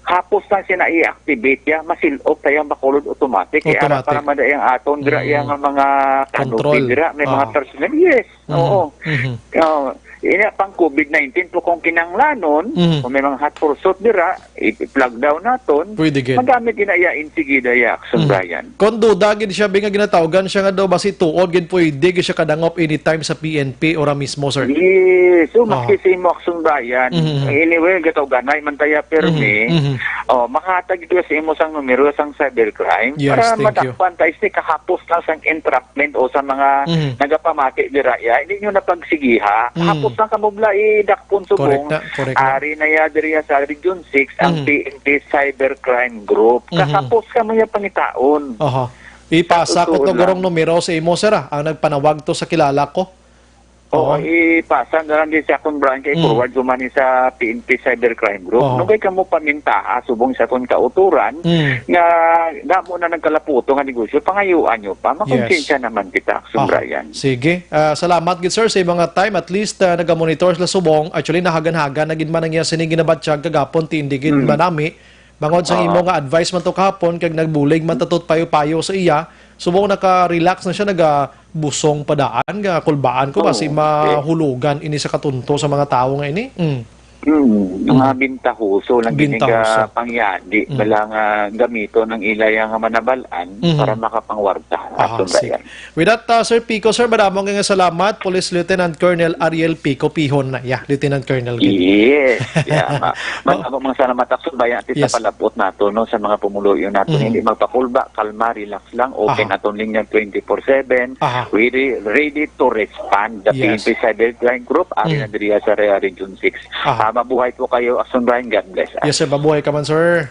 Hapos na siya na i-activate ya, masilop tayo ang Bacolod automatic. Eh, ara Automatic. para mada yang aton dira, Mm. yang mga canopy Control. dira, may mga Ah. personnel. Yes, Mhm. oo. Mhm. Oh, ina pang COVID nineteen po kung kinanglanon, Mhm. kung may mga hot pursuit dira, i-, i-flag down naton. Pwede gid. Magamit gina iya insigida ya, Action Mhm. Brian. Kung duda gid siya, bi nga ginatawgan siya nga daw, basi tuod gid pwede gid siya kadangop anytime sa P N P ora mismo, sir. Yes. So, maski Aha. sa imo, Action Brian, Mhm. anyway, gatawganay man taya permi. Mhm. Mhm. Oh, makahatag ito sa imo sang numero sang cybercrime Yes, para thank you. madakpan tayo sa kahapos lang sang entrapment o sa mga Mhm. nagapamati dira ya. Hindi nyo na pagsigiha. Mhm. Kahapos lang kamo bala idakpon subong. Correct na, correct na. Ari na ya diri ya sa Region six ang Mhm. P N P Cybercrime Group. Mhm. Kahapos kamo ya pangitaon. Aha. Ipasa Sa ko totoo to lang. gurong numero sa imo, sir, ah. Ang nagpanawag to sa kilala ko. Oo, Oo. ipasa na lang din sa akong branch, kay Mm. forward ko man ni sa P N P Cybercrime Group. Oo. Nung kay kamo pamintaha, subong sa akong kauturan, Mm. nga damo na nagkalaputo nga negosyo, pangayuan nyo pa. Makonsensya Yes. naman kita, Action Aha. Brian. Sige. Ah, salamat gid, sir, sa imong time. At least, ah, nagamonitor sila subong. Actually, nahagan-hagan na gid man ang iya sining ginabatyag kagapon, ti indi gid Mm. manami. Bangod sa Oo. imo nga advice man to kahapon, kag nagbulig man tatot payo-payo sa iya, subong naka-relax na siya, nagabusong pa daan, nga kulbaan ko, Oo, basi okay. mahulugan ini sa katunto sa mga tawo nga ini. Mm. Hmm, mga Mm. bintahoso lang gid Bintahoso. nga pangyadi, Mm. bala nga gamiton ang ila nga manabal-an Mhm. para makapangwarta. Aha, Aton ba sige. yan? With that, uh, Sir Pico, sir, madamo nga salamat, Police Lieutenant Colonel Ariel Pico Pihon na. Yeah, Lieutenant Colonel gid. Yes. Yeah, ma-, ma-, Oh. ako mga salamat, Aksyon Bayan, at Yes. sa palabot nato, no, sa mga pumuluyo nato. Mm. Hindi magpakulba, kalma, relax lang, open Aha. atong linya twenty-four seven. Aha. Ready, ready to respond. The Yes. P N P Cybercrime Group, ari Mm. na diri sa area Region six. Aha. Ah, mabuhay po kayo, Aksyon Brian. God bless. Yes, sir. Mabuhay ka man, sir.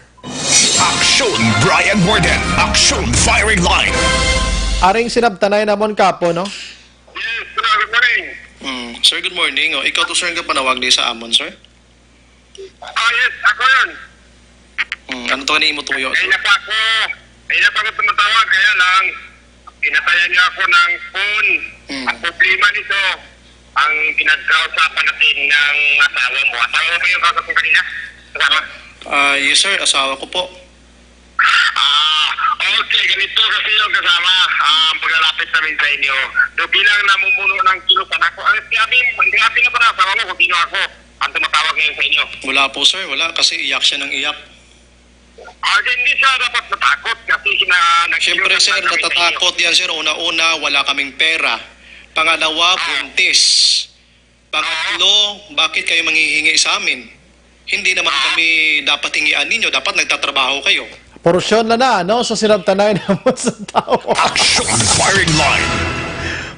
Aksyon Brian Warden. Aksyon Firing Line. Aring sinabtanay namon kapo, no? Yes, sir. Good morning. Mm, sir, good morning. Oh, ikaw to, sir, ang kapanawag di sa amon, sir? Ah, yes, ako yun. Mm, ano to ni imo tuyo, sir? Kaya pa ako, kaya pa ako tumatawag, kaya lang, pinatayan niyo ako ng phone. Mm. Ang problema nito, ang pinagkausapan natin ng asawa mo. Asawa mo ba yung kausap ko kanina? Asawa? Ah, yes, sir. Asawa ko po. Ah, okay. Ganito kasi yung kasama, ah, ang paglalapit namin sa inyo. So, bilang namumuno ng kilusan ako, ang sinabi, sinabi na ba ng asawa mo kung sino ako? Ang tumatawag ngayon sa inyo? Wala po, sir. Wala. Kasi iyak siya ng iyak. Ah, di, hindi siya dapat matakot kasi na, nag- Siyempre, sir, natatakot yan, sir. Una-una, wala kaming pera. Pangalawa, Ah. buntis. Pangatlo, bakit kayo manghihingi sa amin? Hindi naman kami dapat hingian ninyo. Dapat nagtatrabaho kayo. Porsyon na na, no? Sa sinabtanay namon sa tao. Action Firing Line.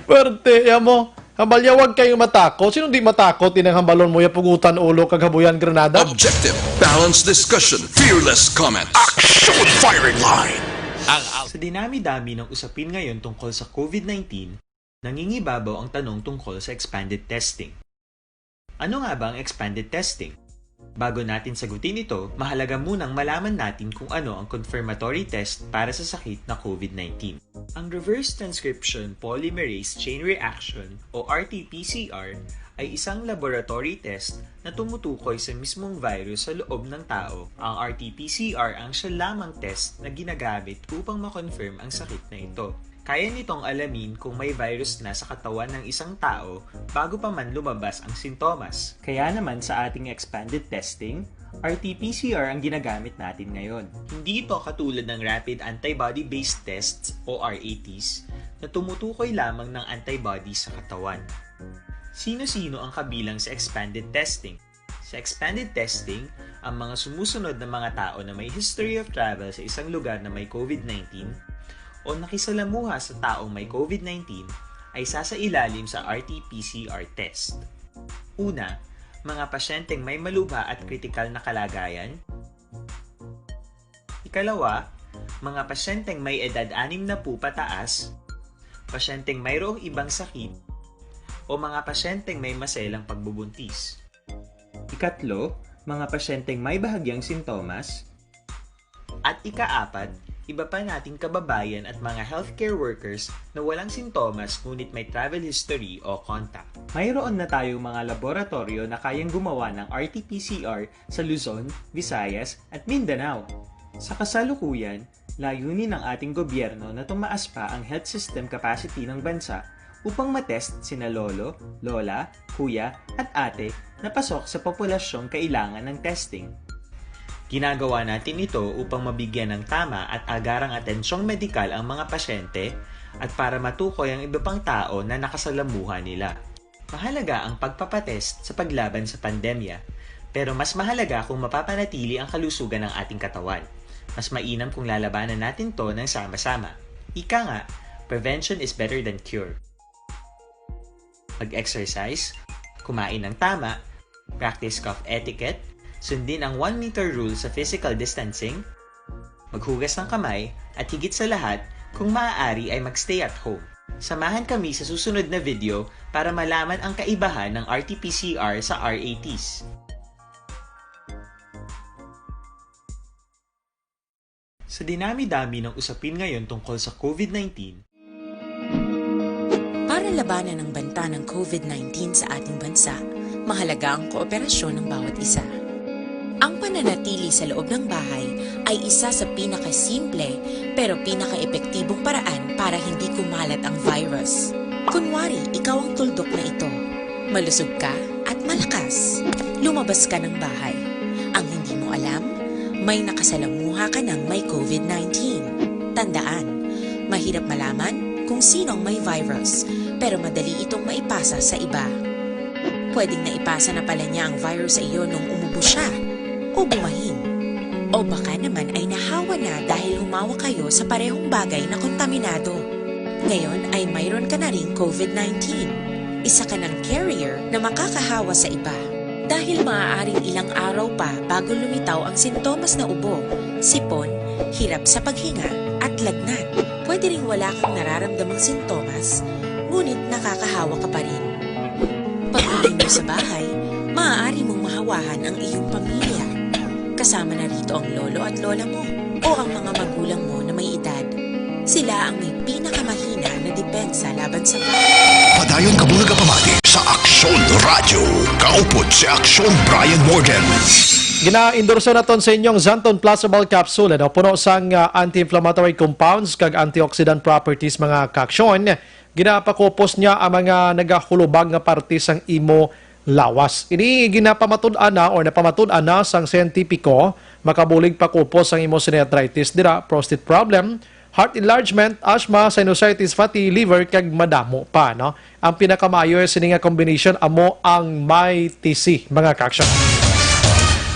Pwerte, ya mo. Hambal ya, wag kayong matakot. Sino di matakot? Inang hambalon mo ya, pugutan ulo kag habuyan granada. Objective, balanced discussion, fearless comments. Action Firing Line. Ang Sa dinami-dami ng usapin ngayon tungkol sa COVID nineteen, nangingibabaw ang tanong tungkol sa expanded testing. Ano nga ba ang expanded testing? Bago natin sagutin ito, mahalaga munang malaman natin kung ano ang confirmatory test para sa sakit na COVID nineteen. Ang reverse transcription polymerase chain reaction o R T P C R ay isang laboratory test na tumutukoy sa mismong virus sa loob ng tao. Ang R T P C R ang siya lamang test na ginagamit upang ma-confirm ang sakit na ito. Kaya nitong alamin kung may virus na sa katawan ng isang tao bago pa man lumabas ang sintomas. Kaya naman sa ating expanded testing, R T P C R ang ginagamit natin ngayon. Hindi ito katulad ng rapid antibody-based tests o R A Ts na tumutukoy lamang ng antibodies sa katawan. Sino-sino ang kabilang sa expanded testing? Sa expanded testing, ang mga sumusunod na mga tao na may history of travel sa isang lugar na may COVID nineteen o nakisalamuha sa taong may COVID nineteen ay sasailalim sa R T P C R test. Una, mga pasyenteng may malubha at kritikal na kalagayan. Ikalawa, mga pasyenteng may edad anim na po pataas, pasyenteng mayroong ibang sakit, o mga pasyenteng may maselang pagbubuntis. Ikatlo, mga pasyenteng may bahagyang sintomas. At ikaapat, iba pa nating kababayan at mga healthcare workers na walang sintomas ngunit may travel history o contact. Mayroon na tayong mga laboratoryo na kayang gumawa ng R T P C R sa Luzon, Visayas, at Mindanao. Sa kasalukuyan, layunin ng ating gobyerno na tumaas pa ang health system capacity ng bansa upang matest sina lolo, lola, kuya, at ate na pasok sa populasyong kailangan ng testing. Ginagawa natin ito upang mabigyan ng tama at agarang atensyong medikal ang mga pasyente at para matukoy ang iba pang tao na nakasalamuha nila. Mahalaga ang pagpapatest sa paglaban sa pandemya, pero mas mahalaga kung mapapanatili ang kalusugan ng ating katawan. Mas mainam kung lalabanan natin to ng sama-sama. Ika nga, prevention is better than cure. Mag-exercise, kumain ng tama, practice cough etiquette, sundin ang one meter rule sa physical distancing, maghugas ng kamay, at higit sa lahat, kung maaari ay mag-stay at home. Samahan kami sa susunod na video para malaman ang kaibahan ng R T P C R sa R A Ts. Sa dinami-dami ng usapin ngayon tungkol sa COVID nineteen, Para labanan ang banta ng COVID nineteen sa ating bansa, mahalaga ang kooperasyon ng bawat isa. Ang pananatili sa loob ng bahay ay isa sa pinakasimple pero pinakaepektibong paraan para hindi kumalat ang virus. Kunwari, ikaw ang tuldok na ito. Malusog ka, at malakas. Lumabas ka ng bahay. Ang hindi mo alam, may nakasalamuha ka ng may covid nineteen. Tandaan, mahirap malaman kung sino ang may virus, pero madali itong maipasa sa iba. Pwedeng naipasa na pala niya ang virus sa iyo nung umubo siya o bumahin. O baka naman ay nahawa na dahil humawak kayo sa parehong bagay na kontaminado. Ngayon ay mayroon ka na ring covid nineteen. Isa ka ng carrier na makakahawa sa iba. Dahil maaaring ilang araw pa bago lumitaw ang sintomas na ubo, sipon, hirap sa paghinga, at lagnat. Pwede ring wala kang nararamdamang sintomas, ngunit nakakahawa ka pa rin. Pag-uwi mo sa bahay, maaari mong mahawahan ang iyong pamilya. Kasama na rito ang lolo at lola mo o ang mga magulang mo na may edad. Sila ang may pinakamahina na depensa laban sa virus. Padayon ka bulag pamati sa Aksyon Radyo. Kaupod si Aksyon Brian Morden. Gina-endorso naton sa inyong Xanthone Plus Herbal Capsule, ano, puno sang, ah, anti-inflammatory compounds kag antioxidant properties, mga kaaksyon. Ginapakupos niya ang mga nagahulubag nga parte sang imo lawas. Ini ginapamatud-an na or napamatud-an na sang siyentipiko, makabulig pakupos ang imo sini arthritis dira, prostate problem, heart enlargement, asthma, sinusitis, fatty liver, kag madamo pa, no? Ang pinakamaayo sini nga combination amo ang Mighty C, mga kaaksyon.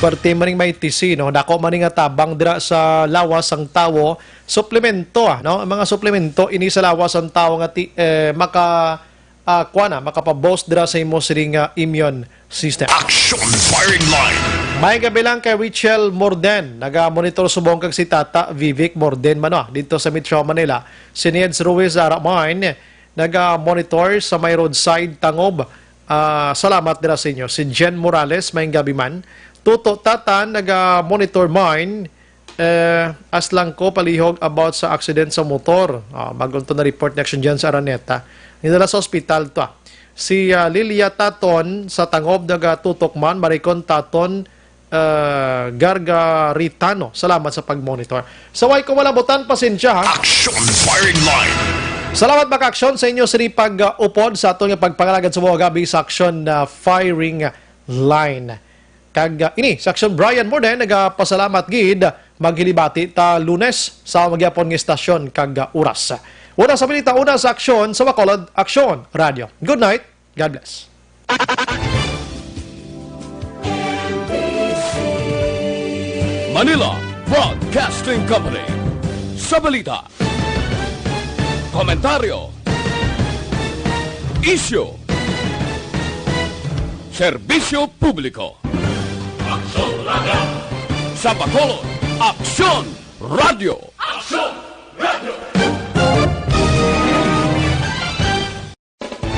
Pwerte man ning Mighty C, no? Dako man ni nga tabang dira sa lawas sang tawo. Suplemento, ah, no? Ang mga suplemento ini sa lawas sang tawo nga ti-, eh, maka, ah, kuwan na, makapa-boost dira sa imo sining, ah, immune system. Action Firing Line. May gabi lang kay Richel Morden. Naga-monitor subong kag si Tata Vivek Morden man, ah, dito sa Metro Manila. Si Nids Ruiz Aramain, naga-monitor sa may roadside Tangob. Ah, salamat dira sa inyo. Si Jen Morales, may gabi man. Tuto Tatan, naga-monitor mine. Eh, as lang ko palihog about sa accident sa motor. Ah, bag-o to na-report ni Action dyan sa Araneta. Nidala sa ospital to, ah. Si, ah, Lilia Taton sa Tangob nagatutok man, Maricon Taton, ah, Gargaritano. Salamat sa pag-monitor. Sa way ko wala butan, pasensya, ha? Action Firing Line. Salamat, mga kaaksyon, sa inyo sini pag-upod sa aton nga pagpangalagad sa mga gabi sa Action, ah, Firing Line. Kag, ah, ini, si Aksyon Brian Morden, nagapasalamat gid, maghilibati ta Lunes sa magyapon nga istasyon kag, ah, oras. Una sa balita, una sa aksyon, sa Bacolod Aksyon Radio. Good night, God bless. Manila Broadcasting Company. Sa balita, komentaryo, isyu, serbisyo publiko. Aksyon Radio. Sa Bacolod, Aksyon Radio. Aksyon